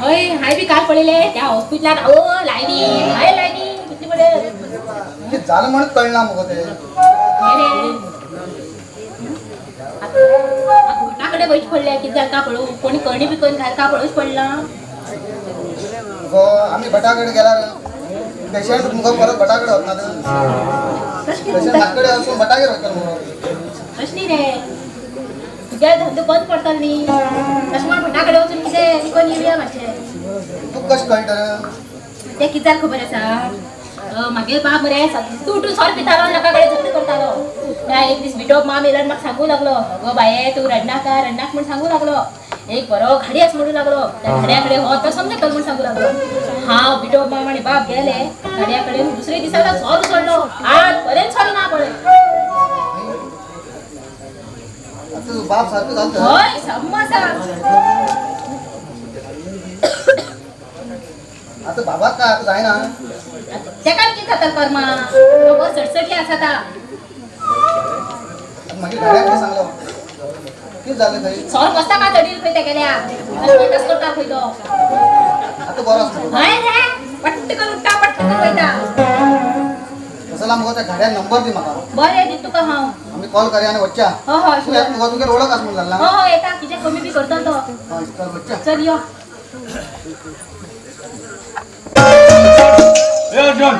[SPEAKER 8] हय हांवें बी काल पळयलें त्या हॉस्पिटलान ओ लायनी हाय लायनी कितली बरें
[SPEAKER 1] कितें जालें म्हणून कळना मुगो तें.
[SPEAKER 8] भटाकडे वयच पडलें कितें जालें काय पळोवं कोणी करणी बी करून घाल काय पळोवच पडलां.
[SPEAKER 1] गो आमी भटा कडेन गेल्यार पेशंट मुगो परत भटा कडेन वतना पेशंट म्हाजे कडेन वचून भटागेर वयतलो मुगो.
[SPEAKER 8] तशें न्ही रे तुगे धंदो बंद पडटलो न्ही तशें म्हण भटा कडेन वचून कितें विकोन येवया मातशें.
[SPEAKER 1] तुका कशें कळटा
[SPEAKER 8] तें कितें जालें खबर आसा मागीर बाब मरे सद्दां उठून सोरो पितालो लोकां कडेन झगडी करतालो. एक दीस बिटो माम येयलो आनी म्हाका सांगूं लागलो अगो बाये तूं रडनाका रडनाका म्हूण सांगूं लागलो. एक बरो घाडी आसा म्हणूं लागलो त्या घाड्या कडेन हो तो समजतलो म्हूण सांगूं लागलो. हांव बिटो माम आनी बाब गेले घाड्या कडेन दुसरे दिसा सोरो सोडलो आज पर्यंत सोरो ना पळय.
[SPEAKER 1] बाप सारको जालो.
[SPEAKER 8] हय साम्म आसा.
[SPEAKER 1] आतां बाबाक काय आतां जायना
[SPEAKER 8] तेका कितें जाता कर्मा तो सडसडी आसा आतां.
[SPEAKER 1] मागीर घाड्याक कितें सांगलो कितें जालें थंय
[SPEAKER 8] सोर बसता काय तडीर खंय तेगेल्या तशें करता खंय तो.
[SPEAKER 1] आतां बरो आसा.
[SPEAKER 8] हय रे पट्ट करून उठ्ठा पट्ट करून वयता.
[SPEAKER 1] तसो मुगो त्या घाड्याक नंबर दी म्हाका.
[SPEAKER 8] बरें दिता तुका हांव.
[SPEAKER 1] आमी कॉल करया आनी वचया.
[SPEAKER 8] हय हय
[SPEAKER 1] तूं येता मुगो तुगेर वळख आसा म्हणून जालें ना.
[SPEAKER 8] हय येता कितें कमी बी करता तो.
[SPEAKER 1] हय चल वचया.
[SPEAKER 8] चल यो.
[SPEAKER 9] ए अर्जुन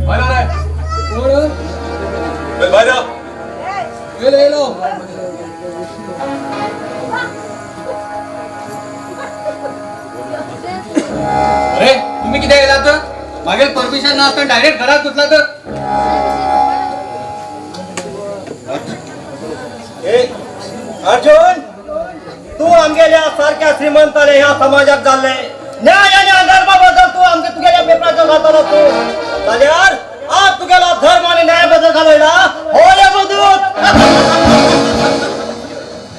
[SPEAKER 9] बाहेर आ रे. कोण बाहेर आ.
[SPEAKER 10] येलो येलो. अरे तुम्ही किती गेला तर मागील परमिशन ना असताना डायरेक्ट घरात घुसला तर.
[SPEAKER 7] अर्जुन तू आमगेल्या सारख्या श्रीमंताले ह्या समाजाक जाल्ले न्याय आनी अधर्मा बद्दल तू आमगे तुगेल्या पेपराचो घालतलो तू जाल्यार आज तुगेलो धर्म आनी न्याय बद्दल घालयला हो यमदूत.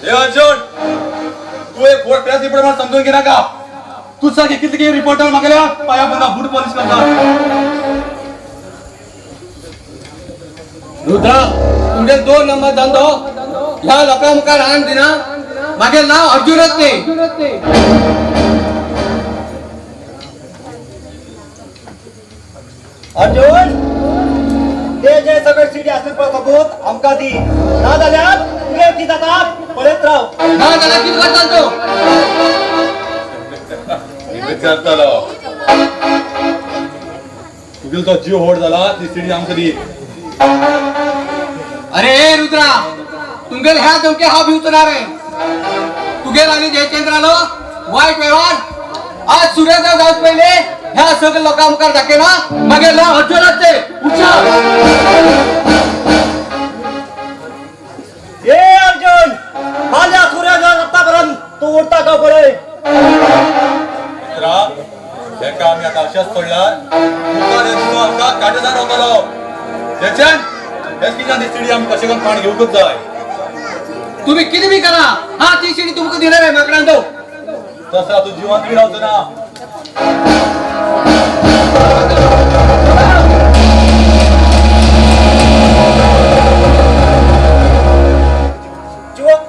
[SPEAKER 9] हे अर्जुन तू एक बोट प्रेस रिपोर्ट म्हणून समजून घे नका. तू सांग कितले रिपोर्टर मागल्या पाया बंदा बूट पॉलिश करता.
[SPEAKER 10] रुद्रा तुमचे 2 नंबर धंदो ह्या लोकां मुखार हाण दिना मागीर नाव अर्जुनच न्ही.
[SPEAKER 7] अर्जुन ते जे सगळे सिटी असले पळय सबूत आमकां दी ना जाल्यार तुगे कितें जाता पळयत राव.
[SPEAKER 10] ना जाल्यार कितें करता तूं?
[SPEAKER 9] विचारतलो तुगेलो तो जीव होड जाला ती सिडी आमकां दी.
[SPEAKER 10] अरे ए रुद्रा तुमगेल ह्या धमके हांव भिवचो ना रे. तुगेल आनी जयचंद्रालो वायट व्यवहार आज सूर्योदय जावचे पयले ह्या सगळ्या लोकां मुखार दाखयना मागीर नांव अर्जुनच ते.
[SPEAKER 7] ए अर्जुन फाल्यां सूर्योदय आतापर्यंत तूं उरता का पळय.
[SPEAKER 9] मित्रा हेका आमी आतां अशेंच सोडल्यार मुखार तुजो आमकां काटेदार वतलो. जयचंद हेच कितें ती सिडी आमी कशें करून खाण घेवंकूच जाय.
[SPEAKER 10] तुम्ही कितें बी करा हा ती शिडी तुमकां दिना रे माकडान तो.
[SPEAKER 9] तसो तूं जिवंत बी रावचो ना.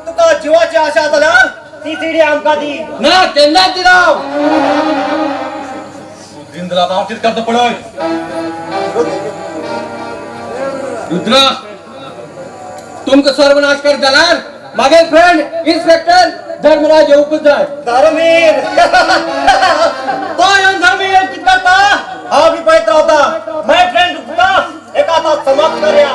[SPEAKER 7] तुका जिवाची आशा जाल्यार ती सिडी आमकां दी.
[SPEAKER 10] ना केन्नाच दिना.
[SPEAKER 9] दिन दिला हांव कितें करता पळय.
[SPEAKER 10] रुद्रा तुमकां सर्वनाश कर जाल्यार मागीर फ्रेंड इन्स्पेक्टर धर्मराज येवकूच जाय.
[SPEAKER 7] धर्मवीर तो येवन धर्मवीर येवन कितें करता हांव बी पळयत रावता. My friend तुका एका आतां समाप्त करया.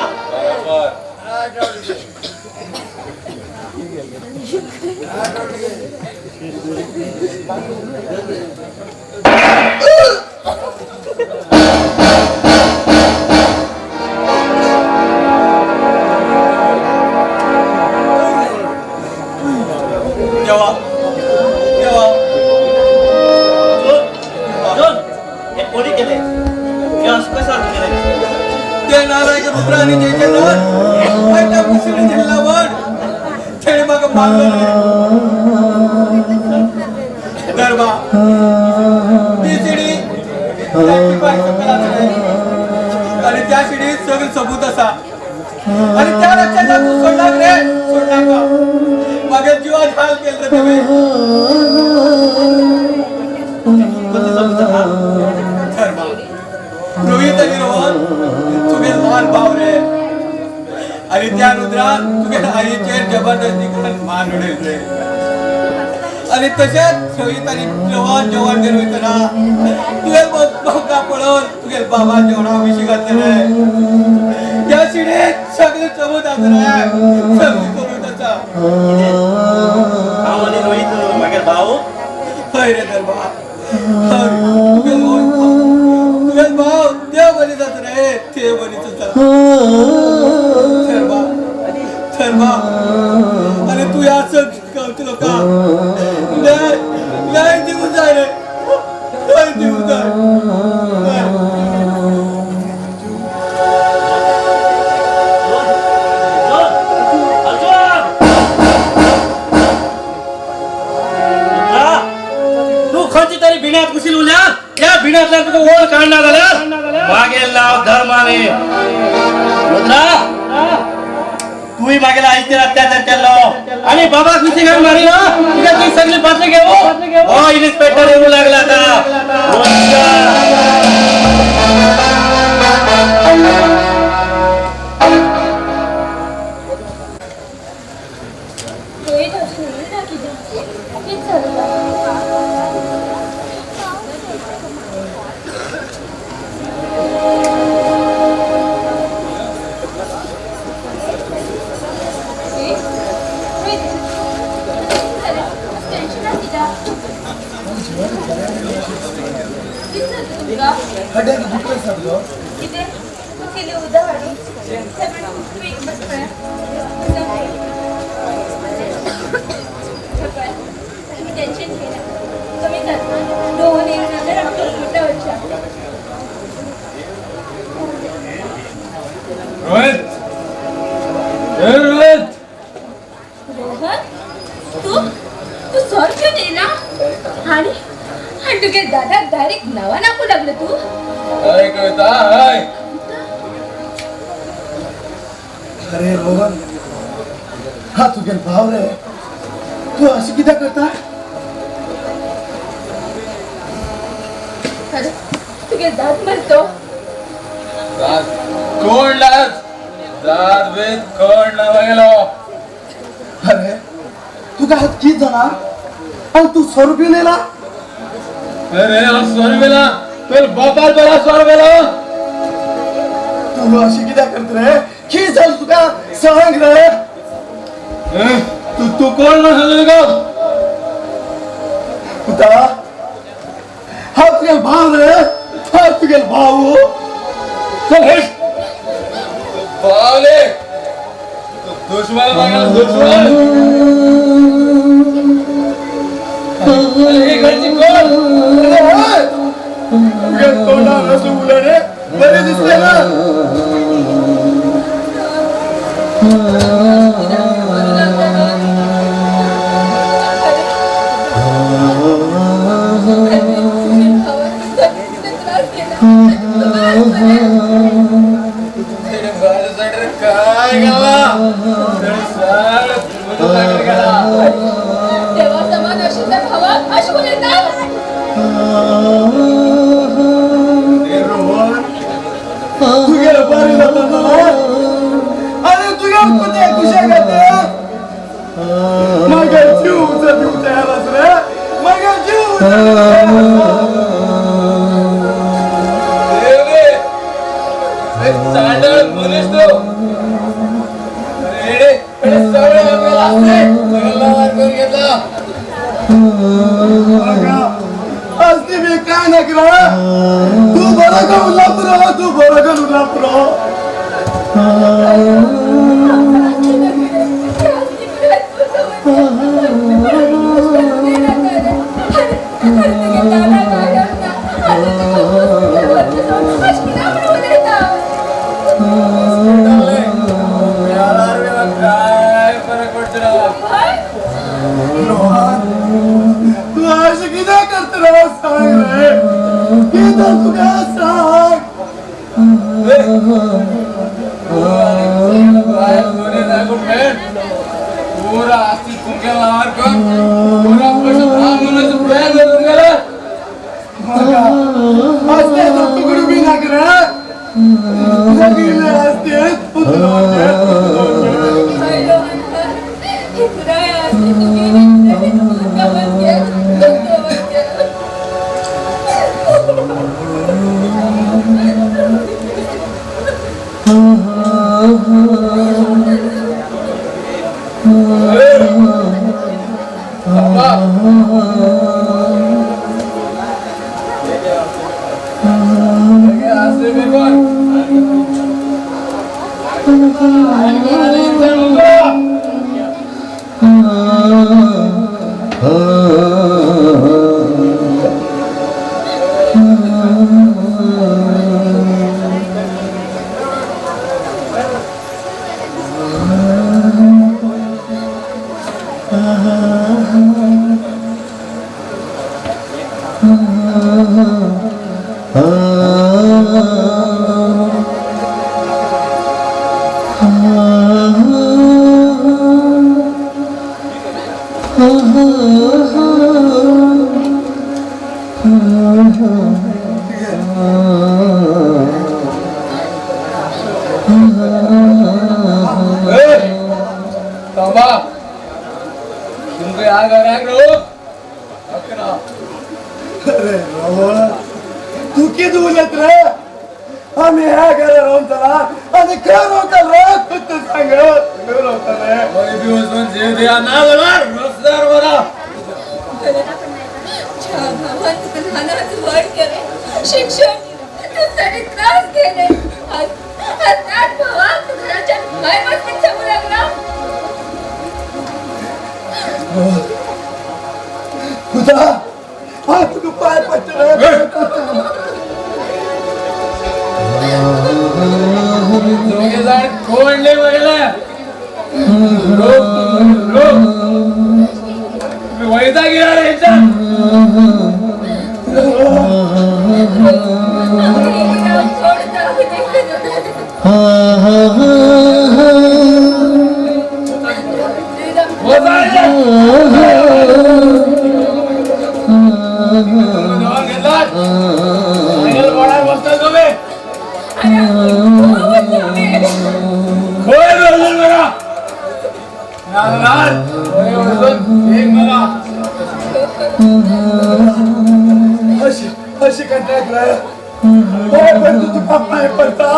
[SPEAKER 10] देवा देवा.
[SPEAKER 7] अर्जुन, हे कोणी केले? हे असं कसं केलं?
[SPEAKER 10] ते नारायण रुद्राने जे केलं त्या कुशीने दिला वड तेणे म्हाका मारलो रे. गरबा ती शिडी आणि त्या शिडीत सगळं सबूत आसा आणि त्या रक्षाचा तू सोडलाक रे, सोडलाक मागे जिवात हाल केलं रे तुम्ही. धर्मा रोहित आणि रोहन तुगे ल्हान भाव रे आणि त्या रुद्रान तुगे आईचेर जबरदस्ती करून मान उडयल रे. आणि तशेंच रोहित आणि रोहन जेवण घेवन वयतना तुगे बाबा पळोवन तुगे बाबा जेवणा विशी घातले रे. त्या शिडीत सगळे सबूत आसा रे, सगळे सबूत आसा.
[SPEAKER 7] हांव आनी रोहित मागीर भाव?
[SPEAKER 10] हय रे धर्मा, हय. तुगे तुगे भाव देव मनीस आसा रे, देव मनीस आसा. धर्मा धर्मा आनी तूं ह्या सगळ्या गांवच्या लोकांक न्याय न्याय दिवंक जाय रे, न्याय दिवंक जाय.
[SPEAKER 7] तू खंयची तरी भिण्यात कुशील उरल्या, त्या भिण्यांतल्यान तुका ओळ काडना जाल्यार मागेल नांव धर्माने. रुद्रा, तूंय मागेल्या आईचेर अत्याचार केल्लो आनी बाबाक विशी घालून मारिलो, तुका ती सगळी बातमी घेऊ हो इन्स्पेक्टर येऊ लागला आता.
[SPEAKER 5] रोहित अजून येईल ना कितें? कितें जालें?
[SPEAKER 1] हड्ड्याक दुखतंय सगळो.
[SPEAKER 5] कितें तूं केली उदक हाडून तूं एक बस पळय. तुमी टेन्शन घेयना, कमी जाता. रोहन येयना जाल्यार आमकां हॉस्पिटलां वचया.
[SPEAKER 6] रोहित, ए रोहित.
[SPEAKER 5] रोहन, तूं तूं सोर घेवन येयला आनी आनी तुगे दादाक डायरेक्ट नांवां नाकू लागलो तूं.
[SPEAKER 6] हय कविता, हय.
[SPEAKER 1] अरे रोहन, हा तुगे भाव रे, तूं अशें कित्याक करता?
[SPEAKER 5] अरे तुगे दाद मरतो.
[SPEAKER 6] दाद कोण दाद? दाद बीत कोण ना गेलो.
[SPEAKER 1] अरे तुका हात कित जाणा आनी तूं सोरो पिवन येयला?
[SPEAKER 6] अरे हांव सोरो पिला, तुवें बापार बरा सोरो पिलो.
[SPEAKER 1] तूं अशें कित्याक करता रे? कितें जालें तुका सांग रे.
[SPEAKER 6] तूं तूं कोण म्हण सांगलें तुका?
[SPEAKER 1] पुता, हांव तुगेलो भाव रे, हांव तुगेलो भाव.
[SPEAKER 6] चल हेट. भावले तूं दुश्मन मागेलो, दुश्मन. अरे घरची कोण?
[SPEAKER 1] अरे तुगे तोंडार असलें उलय रे, बरें दिसलें ना.
[SPEAKER 6] काय गेला
[SPEAKER 5] देवा समान आशिल्ल्या भावाक अशें उलयता?
[SPEAKER 1] रोहन, तुगेलो बरें जाता जाल्यार आनी तुगे कुते कुशे घातले म्हागे जीव दिवंक तयार आसा रे, म्हागे जीव.
[SPEAKER 6] चांडळ मनीस तूं. अरे सगळे आपल्याला असते सगळं वार करून घेतला.
[SPEAKER 1] असते मी काय ना करा, तू बरं का उरला पुरो, तू बरं का उरला पुरो.
[SPEAKER 11] आतां तुका सांग.
[SPEAKER 10] पूरा आस्ती तुमगेला नावार कर, पूरा पैसा धान प्लॅन तुमगेला.
[SPEAKER 11] आस्ते तुकडू बी नाक रे, सगळी आस्ते तू किती उलट रे, आम्ही ह्या घरा राहून चला आणि खरं होता रे, तू सांग
[SPEAKER 5] शिक्षण त्रास केले, घराच्या बाहेर बसून सांगू लागला.
[SPEAKER 11] तुझा हा तुझं पाय पडतो.
[SPEAKER 10] दोघे जण कोंडले वगैरे वैता गेला रे
[SPEAKER 11] अशी कंटाळत रे, पाय पडतो तुका पाय पडता.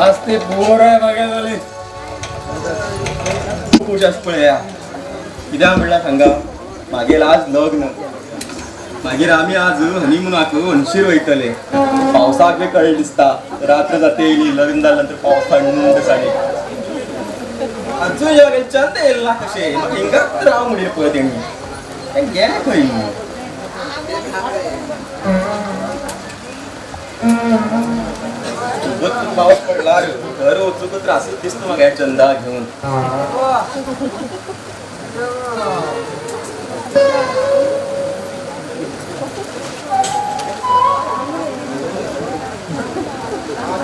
[SPEAKER 10] आज ते बोर आहे मागे झाली
[SPEAKER 7] खूश आस पळया कित्याक म्हणल्यार सांगा, मागेल आज लग्न, मागीर आमी आज हनीमुनाक हणशीर वयतले. पावसाक बी कळ्ळें दिसता, रात्र जाते येयली, लग्न जाल्या नंतर पावस थंड साडी आजून ह्या चंद येयला ना कशें म्हाका हिंगाच राव म्हणलें पळय तेणी, तें गेलें खंय.
[SPEAKER 9] पाऊस पडला घर वचूक त्रास दिसतो म्हाका चंदा घेऊन.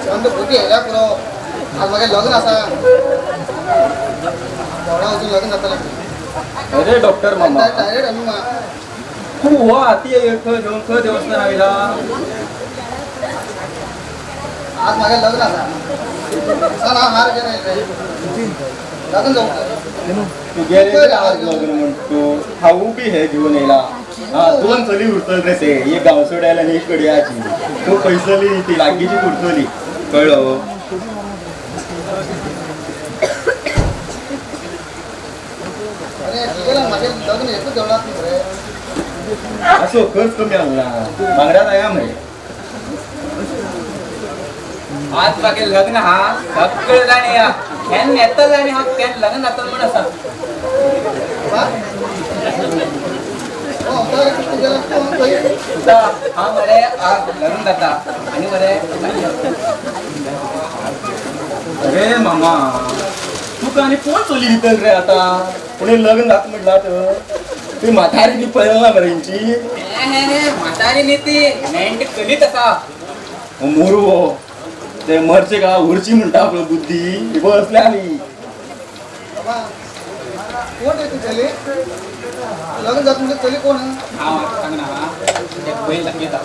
[SPEAKER 1] चंद भुरगीं येयल्या पुरो. आज म्हागे लग्न आसा, देवळा वचून लग्न जातलें.
[SPEAKER 6] अरे डॉक्टर मामा
[SPEAKER 1] डायरेक्ट आमी
[SPEAKER 6] तू हो आती खंय घेवन खंय देवस्थान आयला?
[SPEAKER 1] आज म्हागे लग्न आसा, चल हांव हार घेवन येयलें लग्न जावंक.
[SPEAKER 6] तुगेलें आज लग्न म्हण तूं हांवूय बी हे घेवन येयला. दोन चली उरतली रे ते, एक गांवसोड्याल आनी एक कडयाची. तूं खंयसरली ती लागींची उरतली, कळ्ळो?
[SPEAKER 1] अरे तुगेलें म्हागे लग्न एकूच देवळांत न्ही मरे.
[SPEAKER 6] असो खर्च कमी आसना, बांगड्या जाया मरे.
[SPEAKER 10] आज मागे लग्न हा सगळे जाण या केन्ना येतले आनी हांव केन्ना लग्न जातलें म्हूण आसा. हांव मरे आज लग्न जाता आनी मरे.
[SPEAKER 6] अरे मामा तुका आनी कोण चली दितले रे आतां? पूण लग्न जाता म्हटलां तर तुवें म्हातारी बी पळयला मरे हेंची?
[SPEAKER 10] म्हातारी न्ही ती नेण्टी चलीच आसा.
[SPEAKER 6] मोरवो ते मरचे का उरची म्हणटा आपलो बुद्धी बसले आली.
[SPEAKER 1] कोण रे तू चली? लग्न जाता म्हणजे चली कोण?
[SPEAKER 10] हांव आतां सांगना, ते पयलीं दाखयता.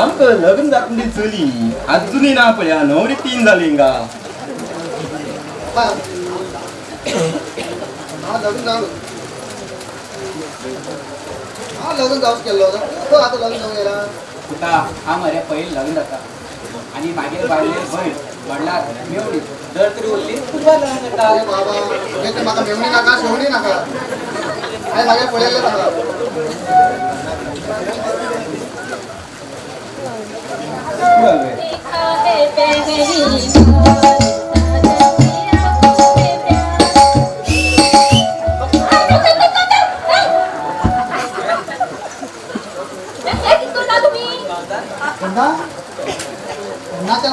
[SPEAKER 6] आमकां लग्न जाता म्हणजे चली आजुनूय ना पळया, न्हवरी 3 जाली हिंगा.
[SPEAKER 1] हांव लग्न जावं, हांव लग्न जावंक केल्लो तूं आतां लग्न जावंक येयला?
[SPEAKER 10] पुता हांव मरे पयलीं लग्न जाता आनी मागीर बायले भयण म्हणल्यार मेवणी जर तरी उरली तुका लग्न जाता.
[SPEAKER 1] अरे बाबा तुगेलें म्हाका मेवणी नाका शेवणी नाका, हांवें मागीर पळयल्लें नाका.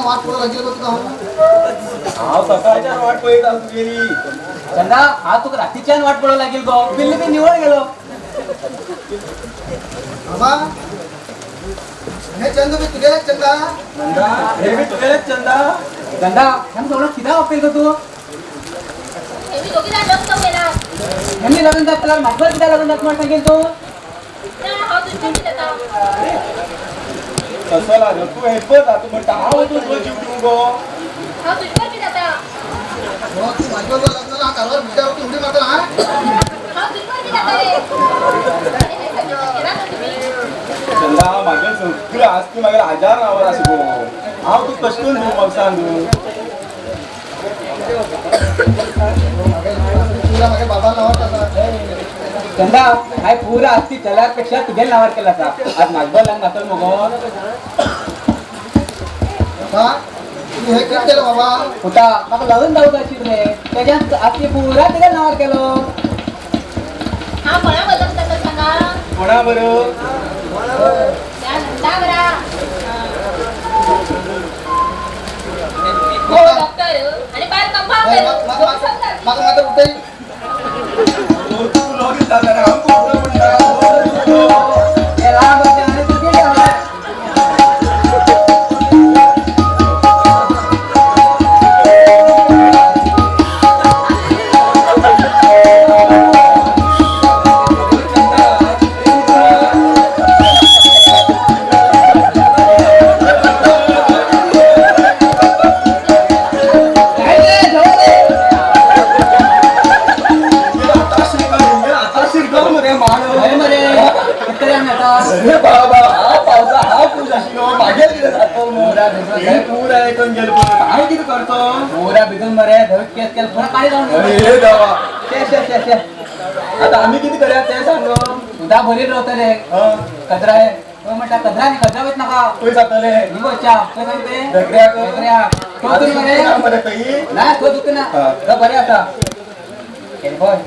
[SPEAKER 1] वाट पळोवंक लागली तुका?
[SPEAKER 6] हांव सकाळच्यान वाट पळयता तुगेली.
[SPEAKER 10] चंदा हांव तुका रातीच्यान वाट पळोवंक लागील गो, बिल्ली बी निवळ गेलो.
[SPEAKER 1] बाबा हे चंद बी तुगेलेच चंदा?
[SPEAKER 6] चंदा हे बी तुगेलेच चंदा?
[SPEAKER 10] चंदा हें सगळो कित्याक वापरील गो तूं?
[SPEAKER 8] हेमी दोगी जाण लग्न जावंक येना.
[SPEAKER 10] हेमी लग्न जातल्यार म्हाका कित्याक लग्न जाता म्हण सांगील तूं?
[SPEAKER 8] ना हांव तुजे कडेन जाता.
[SPEAKER 6] तसो लागलो तूं हेपच जाता म्हणटा, हांव वचून तुका जीव दिवं गो?
[SPEAKER 8] हांव तुजे बरोबर जाता.
[SPEAKER 1] तूं म्हाजे बरोबर लग्न जाला, हांव कारवार बिचार वचून उडी मारतलो. हां
[SPEAKER 8] हांव तुजे बरोबर जाता रे.
[SPEAKER 6] चंदा म्हागे सगळें आसती मागीर हजार नांवार आसा गो, हांव तूं कशें करून दिवं म्हाका सांग?
[SPEAKER 1] म्हागे बाबा नांवार आसा.
[SPEAKER 10] चंदा हांवें पुरा आसती चल्यार पेक्षा तुगेल्या नांवार केला आसा. आज म्हाजे बरोबर लग्न जातलो मगो?
[SPEAKER 1] तूं हें कितें केलें बाबा?
[SPEAKER 10] पुता म्हाका लग्न जावंक जाय आशिल्लें रे, तेज्यान आसती पुरा तुगेल्या नांवार केलो.
[SPEAKER 8] हांव कोणा बरोबर लग्न जातलो सांगा?
[SPEAKER 6] कोणा बरोबर?
[SPEAKER 8] त्या नंदा बरा. हो डॉक्टर आनी बायल कंपाउंडर.
[SPEAKER 1] म्हाका मात्र उठय.
[SPEAKER 6] तूं लग्न जाता रे, हांव तूं म्हणटा. अरे बाबा हा पावसा हा पूज आशिल्लो, मागीर कितें जातलो पूर आयकून गेलो हांव कितें करचो?
[SPEAKER 10] पुरा भिजून मरे धर केस केल पुरा पाणी जावन.
[SPEAKER 6] अरे देवा
[SPEAKER 10] शे शे शे शे
[SPEAKER 6] आतां आमी कितें करया तें सांग.
[SPEAKER 10] सुद्दां भरीत रावतले कचरा तो म्हणटा कचरा न्ही, कचरा वयत नाका
[SPEAKER 6] खंय जातले
[SPEAKER 10] निगो च्या खंय सांग ते
[SPEAKER 6] धगऱ्याक
[SPEAKER 10] धगऱ्याक तो तूं मरे
[SPEAKER 6] मरे खंय
[SPEAKER 10] ना तो दुखना तो बरें आसा. पय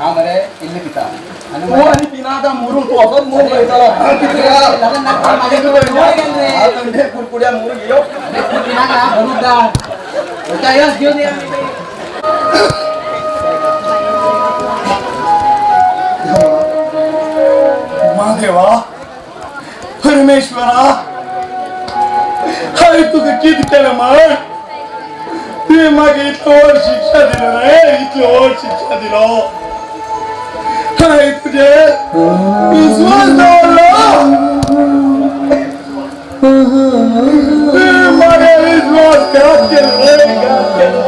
[SPEAKER 10] हांव मरे इल्लें पिता.
[SPEAKER 11] तूं आनी पिना आतां मोरून तूं असोच मोर वयतलो. थंडे कुडकुड्या मोरून यो.
[SPEAKER 10] पिनाका भरूंक दा यस घेवन या.
[SPEAKER 11] महादेवा परमेश्वरा, हांवें तुका कितें केलें म्हण तुवें म्हाका इतलो व्हड शिक्षा दिलो रे, इतलो व्हड शिक्षा दिलो. हांवें तुजेर विस्वास दवरलो, तुवें म्हाका विश्वासघात केलो रे, घात केलो.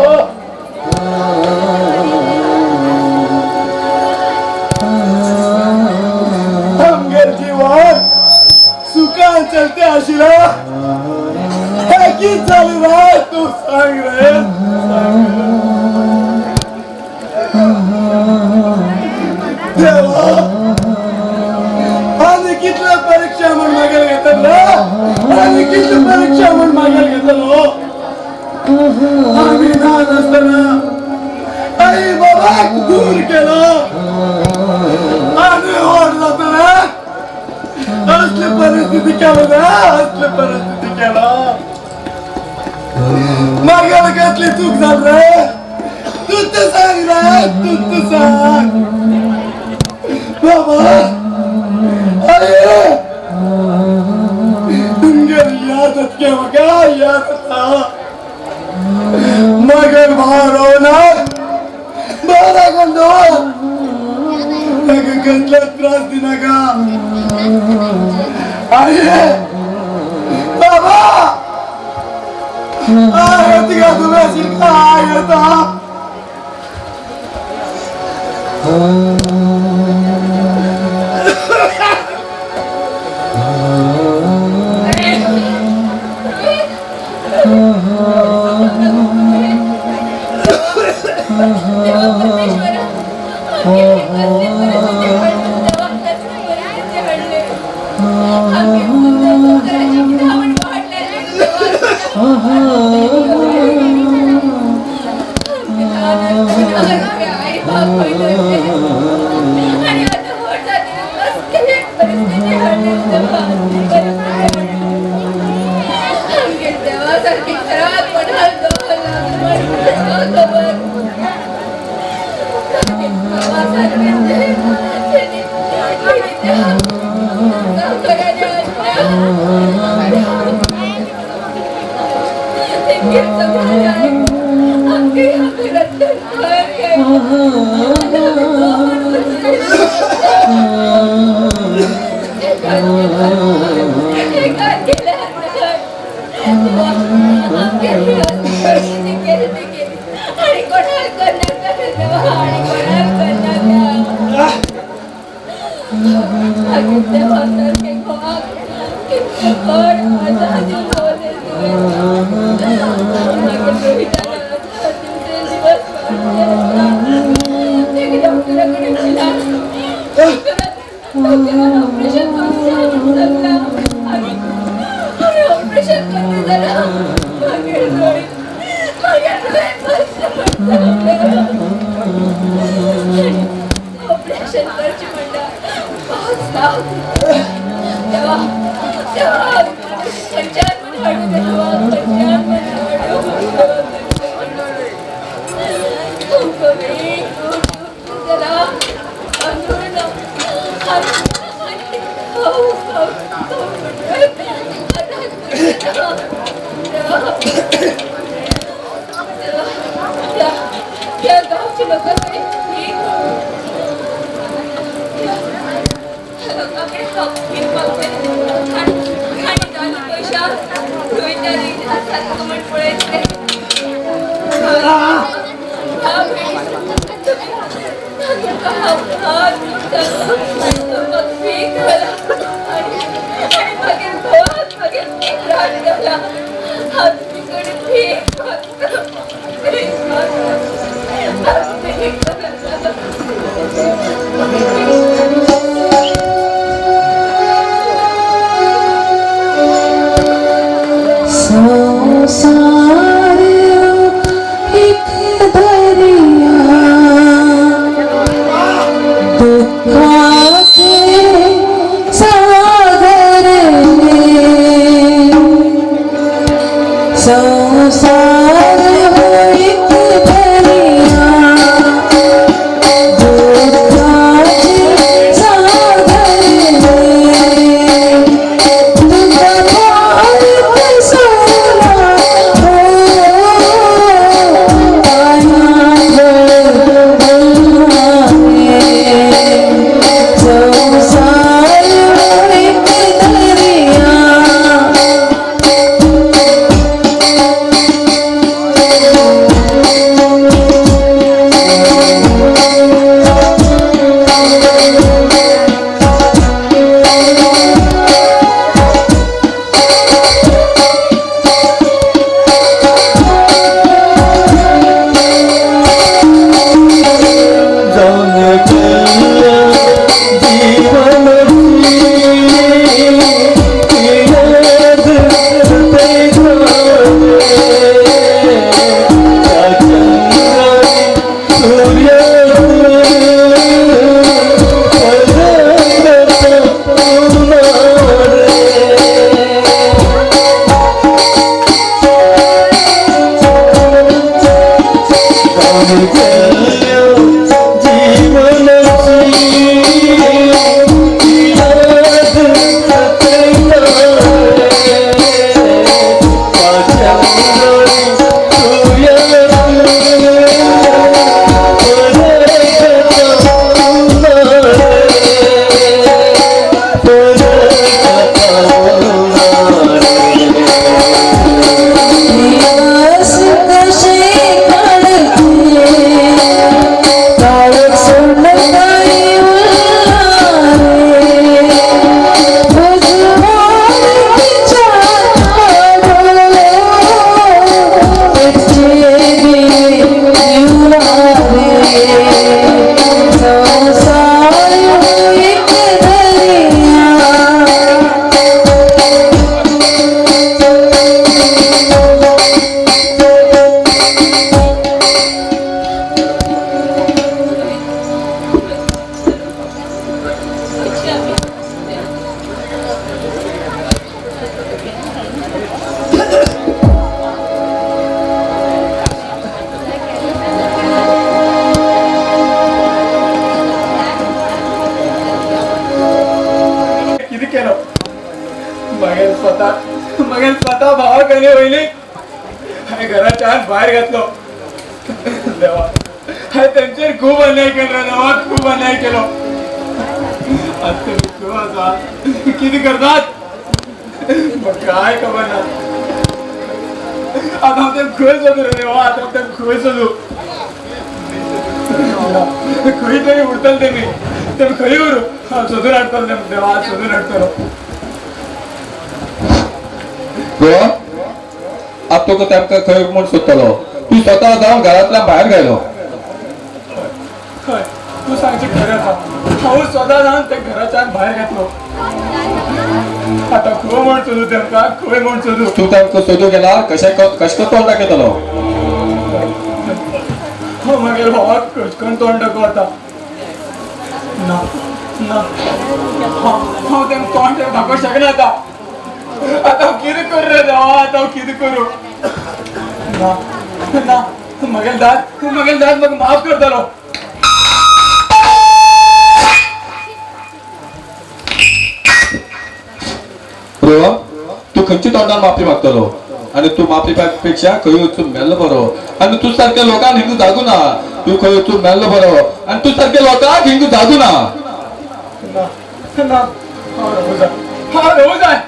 [SPEAKER 11] आमगेर जीवन सुखान चलते आशिल्लें, हें कितें जालें रे तूं सांग रे. देवा, आनी कितले परीक्षा म्हण मागेल घेतलो, आनी कितले परीक्षा म्हण मागेल घेतलो. आमी ल्हान आसतना आई बाबाक दूर केलो आनी व्हड जातना असली परिस्थिती केलो ना, असली परिस्थिती केलो. मागेल कसली चूक जाली रे तूं तर सांग रे, तूं तर सांग. बाबा आई तुमगेर याद येता म्हाका, याद येता. मगर भाव रावना बरा कोण ताका कसलो त्रास दिनाका. आई बाबा I तिका तुवें शिका I येता.
[SPEAKER 12] संसार इथे
[SPEAKER 6] मगेर स्वता भावाक आनी वयली हांवें घराच्या भायर घातलो. देवा, हांवें तेंचेर खूब अन्याय केलो देवा, खूब अन्याय केलो. आतां खूब आसा, कितें करतात म्हाका काय खबर ना. आतां हांव तें खंय सोदूं रे देवा, आतां हांव तें खंय सोदूं? खंय तरी उरतले तेमी, तेमी खंय उरूं, हांव सोदून हाडटलो तेम देवा, सोदून हाडटलो.
[SPEAKER 9] गोवा आतां तुका तेमकां खंय म्हूण सोदतलो? तूं स्वता जावन घरांतल्यान भायर घायलो.
[SPEAKER 6] हय, तूं सांगचें खरें आसा. हांव स्वता जावन ते घराच्यान भायर घातलो. आतां खंय म्हूण सोदूं तेमकां, खंय म्हूण सोदूं?
[SPEAKER 9] तूं तांकां सोदूं गेल्यार कशें कशें तोंड दाखयतलो?
[SPEAKER 6] हांव मागीर भावाक कशें करून तोंड दाखोवं आतां? ना ना, हांव तेमकां तोंड दाखोवंक शकना आतां. आतां हांव कितें करूं रे देवा, आतां हांव कितें करूं? ना ना, म्हगेले दाद, म्हगेले दाद म्हाका माफ करतलो.
[SPEAKER 9] रोहन, तूं खंयच्या तोंडान माफी मागतलो? आनी तूं माफी पेक्षा खंय वचून मेल्लो बरो. आनी तूं सारक्या लोकांक हिंगू जागू ना. तूं खंय वचून मेल्लो बरो आनी तूं सारक्या लोकांक हिंगू जागू ना.
[SPEAKER 6] ना ना, हांव रावूं जाय, हांव रावूं जाय.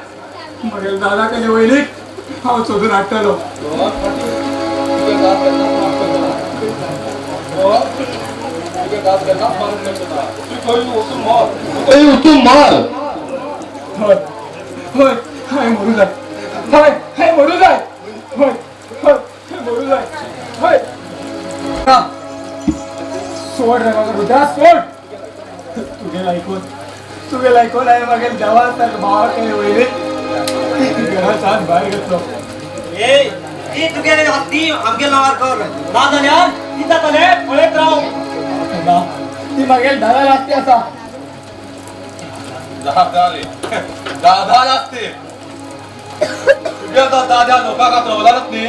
[SPEAKER 6] म्हगेले दादा कडेन वयली हांव सोदून हाडटलो.
[SPEAKER 9] खंय वचून मर.
[SPEAKER 6] हय हय, हांवें मरूं जाय, हय हांवें मरूं जाय, हय हय हांवें मरूं जाय, हय. सोड रे म्हाका रुद्रा, सोड. तुगेलें आयकून, तुगेलें आयकून हांवें म्हागेले देवा सारको भावाक वयली घराच्यान भायर घातलो.
[SPEAKER 7] ए, ती तुगेले हत्ती आमगे नांवार कर, ना जाल्यार ती जातलें पळयत राव.
[SPEAKER 6] ना, ती म्हागेले दादा लागती आसा.
[SPEAKER 9] दादा रे, दादा लागते. तुगे तो दादा लोकांक रवलाच न्ही,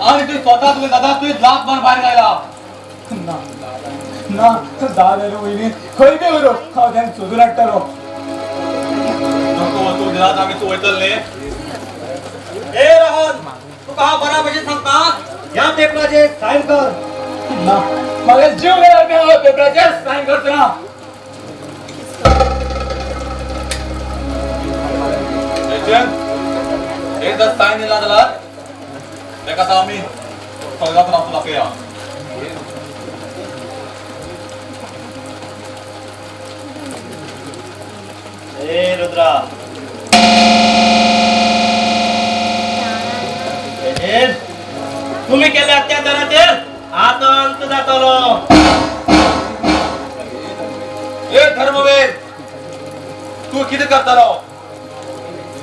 [SPEAKER 9] आनी तूं स्वता तुगे दादा तुवें लात मार भायर घायला.
[SPEAKER 6] ना ना, दादा वयली खंय बी उरूं, हांव तेंकां सोदून हाडटलो.
[SPEAKER 9] नको वचूंक दिलात आमी, तूं वयतलो न्ही?
[SPEAKER 7] ए रोहन, तुका हांव बऱ्या भशेन सांगता, ह्या पेपराचेर सायन कर.
[SPEAKER 6] ना, म्हाका जीव गेल्यार बी हांव पेपराचेर सायन करचो ना.
[SPEAKER 9] एकदा सायन दिला जाल्यार तेका आतां आमी स्वर्गांत रावता दाखया.
[SPEAKER 7] ए रुद्रा, तुम्ही केल्ल्या अत्याचाराचेर आतां अंत जातलो.
[SPEAKER 9] ए धर्मवीर, तूं कितें करतलो?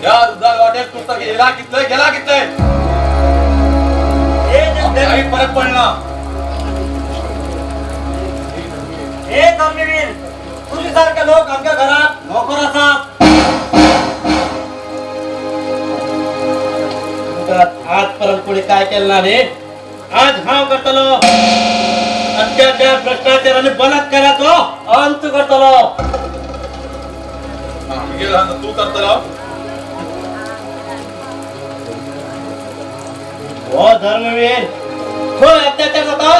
[SPEAKER 9] ह्या रुद्रा वाटेक तूं सारकें येला कितले गेला कितले, कांय फरक पडना.
[SPEAKER 7] हे धर्मवीर, तुझे सारखे लोक आमच्या घरात नोकर आसात. आजपर्यंत कोणी काय केलं ना रे, आज हांव करतलो. अत्याचार, भ्रष्टाचार आणि बलात्काराचो अंत करतलो.
[SPEAKER 9] तूं करतलो?
[SPEAKER 7] हो धर्मवीर, खंय अत्याचार जाता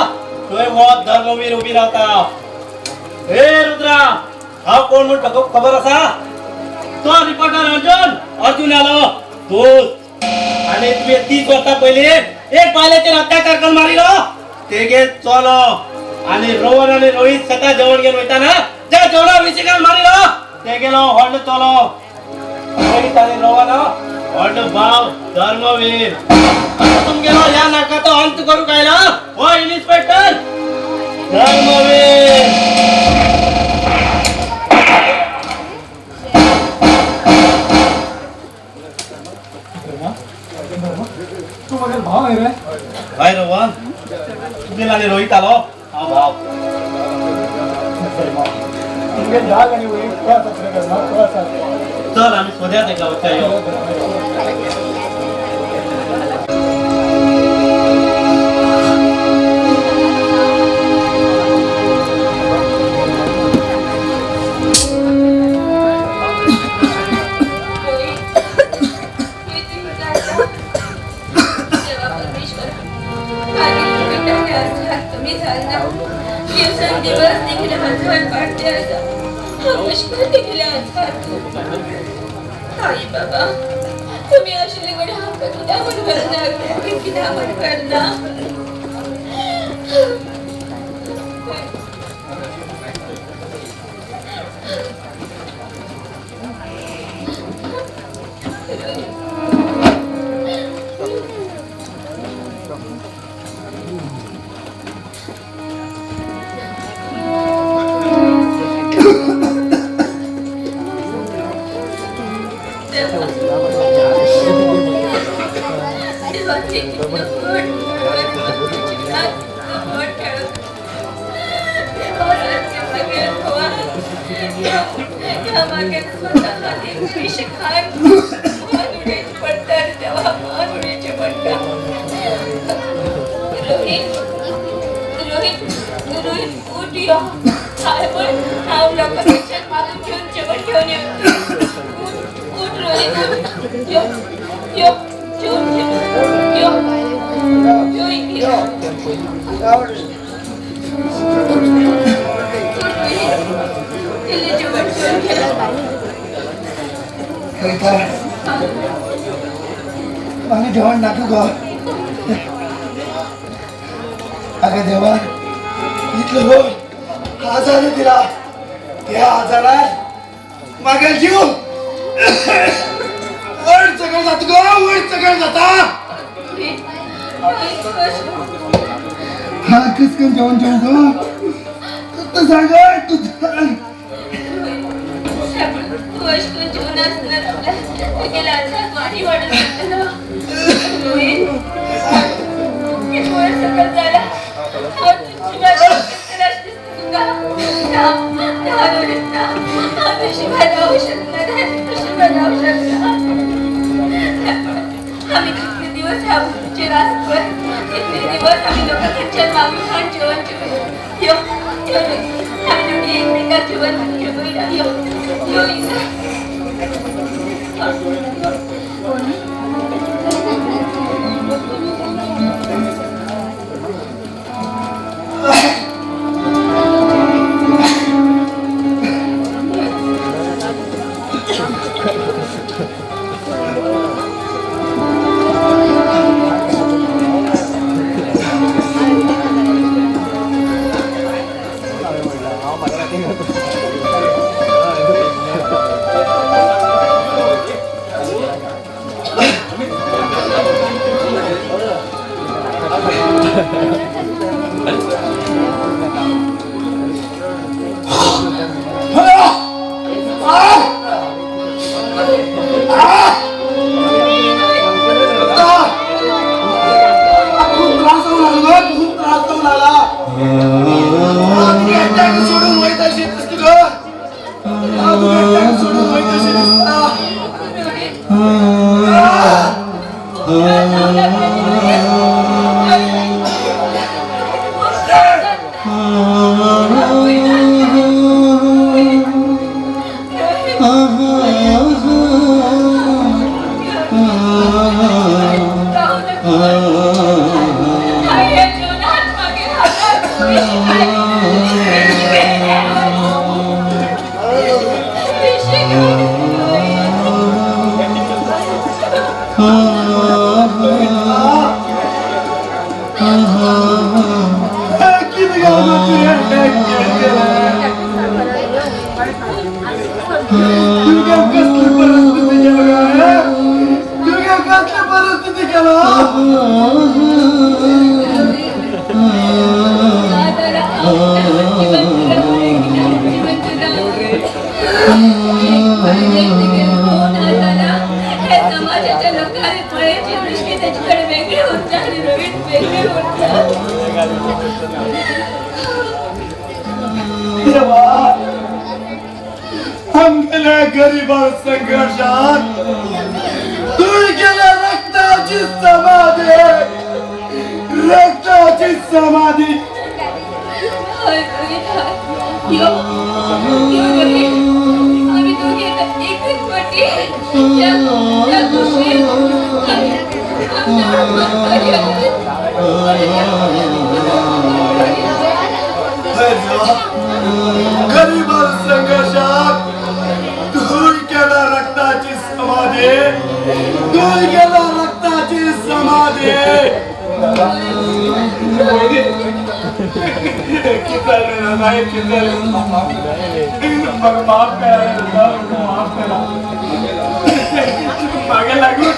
[SPEAKER 7] थंय हो धर्मवीर उबी रावता. हे रुद्रा, हांव कोण म्हूण तुका खबर आसा? तो रिपोर्टर अर्जुन, अर्जुन आलो दोस्त. आनी तुवें 30 वर्सां पयलीं एक बायलेचेर अत्याचार करून मारिलो तेगे चलो. आनी रोहन आनी रोहीत सकाळ जेवण घेवन वयताना ज्या जेवणा विशिकान मारिलो तेगेलो व्हडलो चलो. रोहीत आनी रोहन व्हडलो भाव धर्मवीर. तुमगेलो ह्या नाटकाचो अंत करूंक आयला हो इन्स्पेक्टर धर्मवीर.
[SPEAKER 6] तूं म्हागेलो भाव न्ही रे?
[SPEAKER 7] हय रोहन, तुगेलो आनी रोहीत आलो हांव भाव.
[SPEAKER 6] तुमगेले दाद आनी वयनी खंय आसात रे घरमा, खंय आसात?
[SPEAKER 7] चल आमी सोदया तेका, वचया यो.
[SPEAKER 5] दिवसान दिवस देखील आजार वाडते आसा. हांव कशें देखील आजार. आई बाबा तुम्ही आशिल्ले कडेन हांकां कित्याक म्हूण करना, कित्याक म्हूण करना.
[SPEAKER 11] आनी जेवण नाका गो. अगं देवा, इतलो रोग आजार दिला, त्या आजारात मागेल जीव वयर सगळं जाता गो, वयर सगळं जाता. हा कस करून जेवण जेवण गो, तू सांग, तू सांग.
[SPEAKER 5] आम्ही कितले दिवस ह्या भुकेचेर आसतय, कितले दिवस आमी लोकां कडच्यान मागून खाण जेवण जेवण. यो यो आमी दोगी एकमेकाक जेवण जेवया. यो यो हिंगा.
[SPEAKER 11] देवा, गरीबा संघर्षात तूय केला रक्ताची समाधी, तूय केला रक्ताची समाधी.
[SPEAKER 6] माफ करा, माफ करा. मागे लागू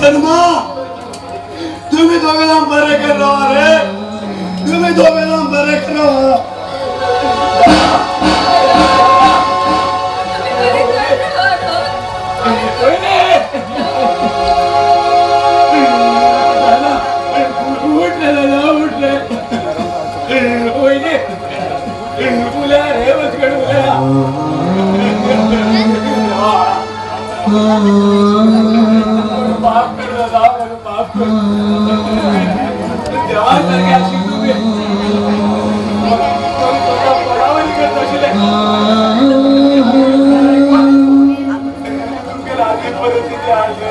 [SPEAKER 11] धर्मा, तुम्ही दोघे जण बरे करा रे, तुम्ही दोघे जण बरे करा.
[SPEAKER 6] उठले दादा, उठले. वहिनी उल्या रे, मजकड उल्या. माफ कर दादा, मला माफ कर. देवासारखे अशी तुम्ही बराबरी करत आशिल्ले. तुमगे लागीं परिस्थिती आसली.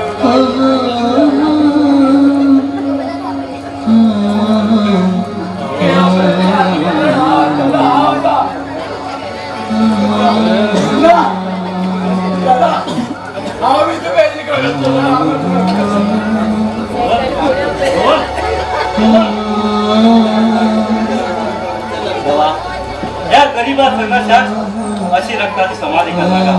[SPEAKER 7] देवा, ह्या गरीबा संघर्षात अशी रक्ताची समाधी करनाका.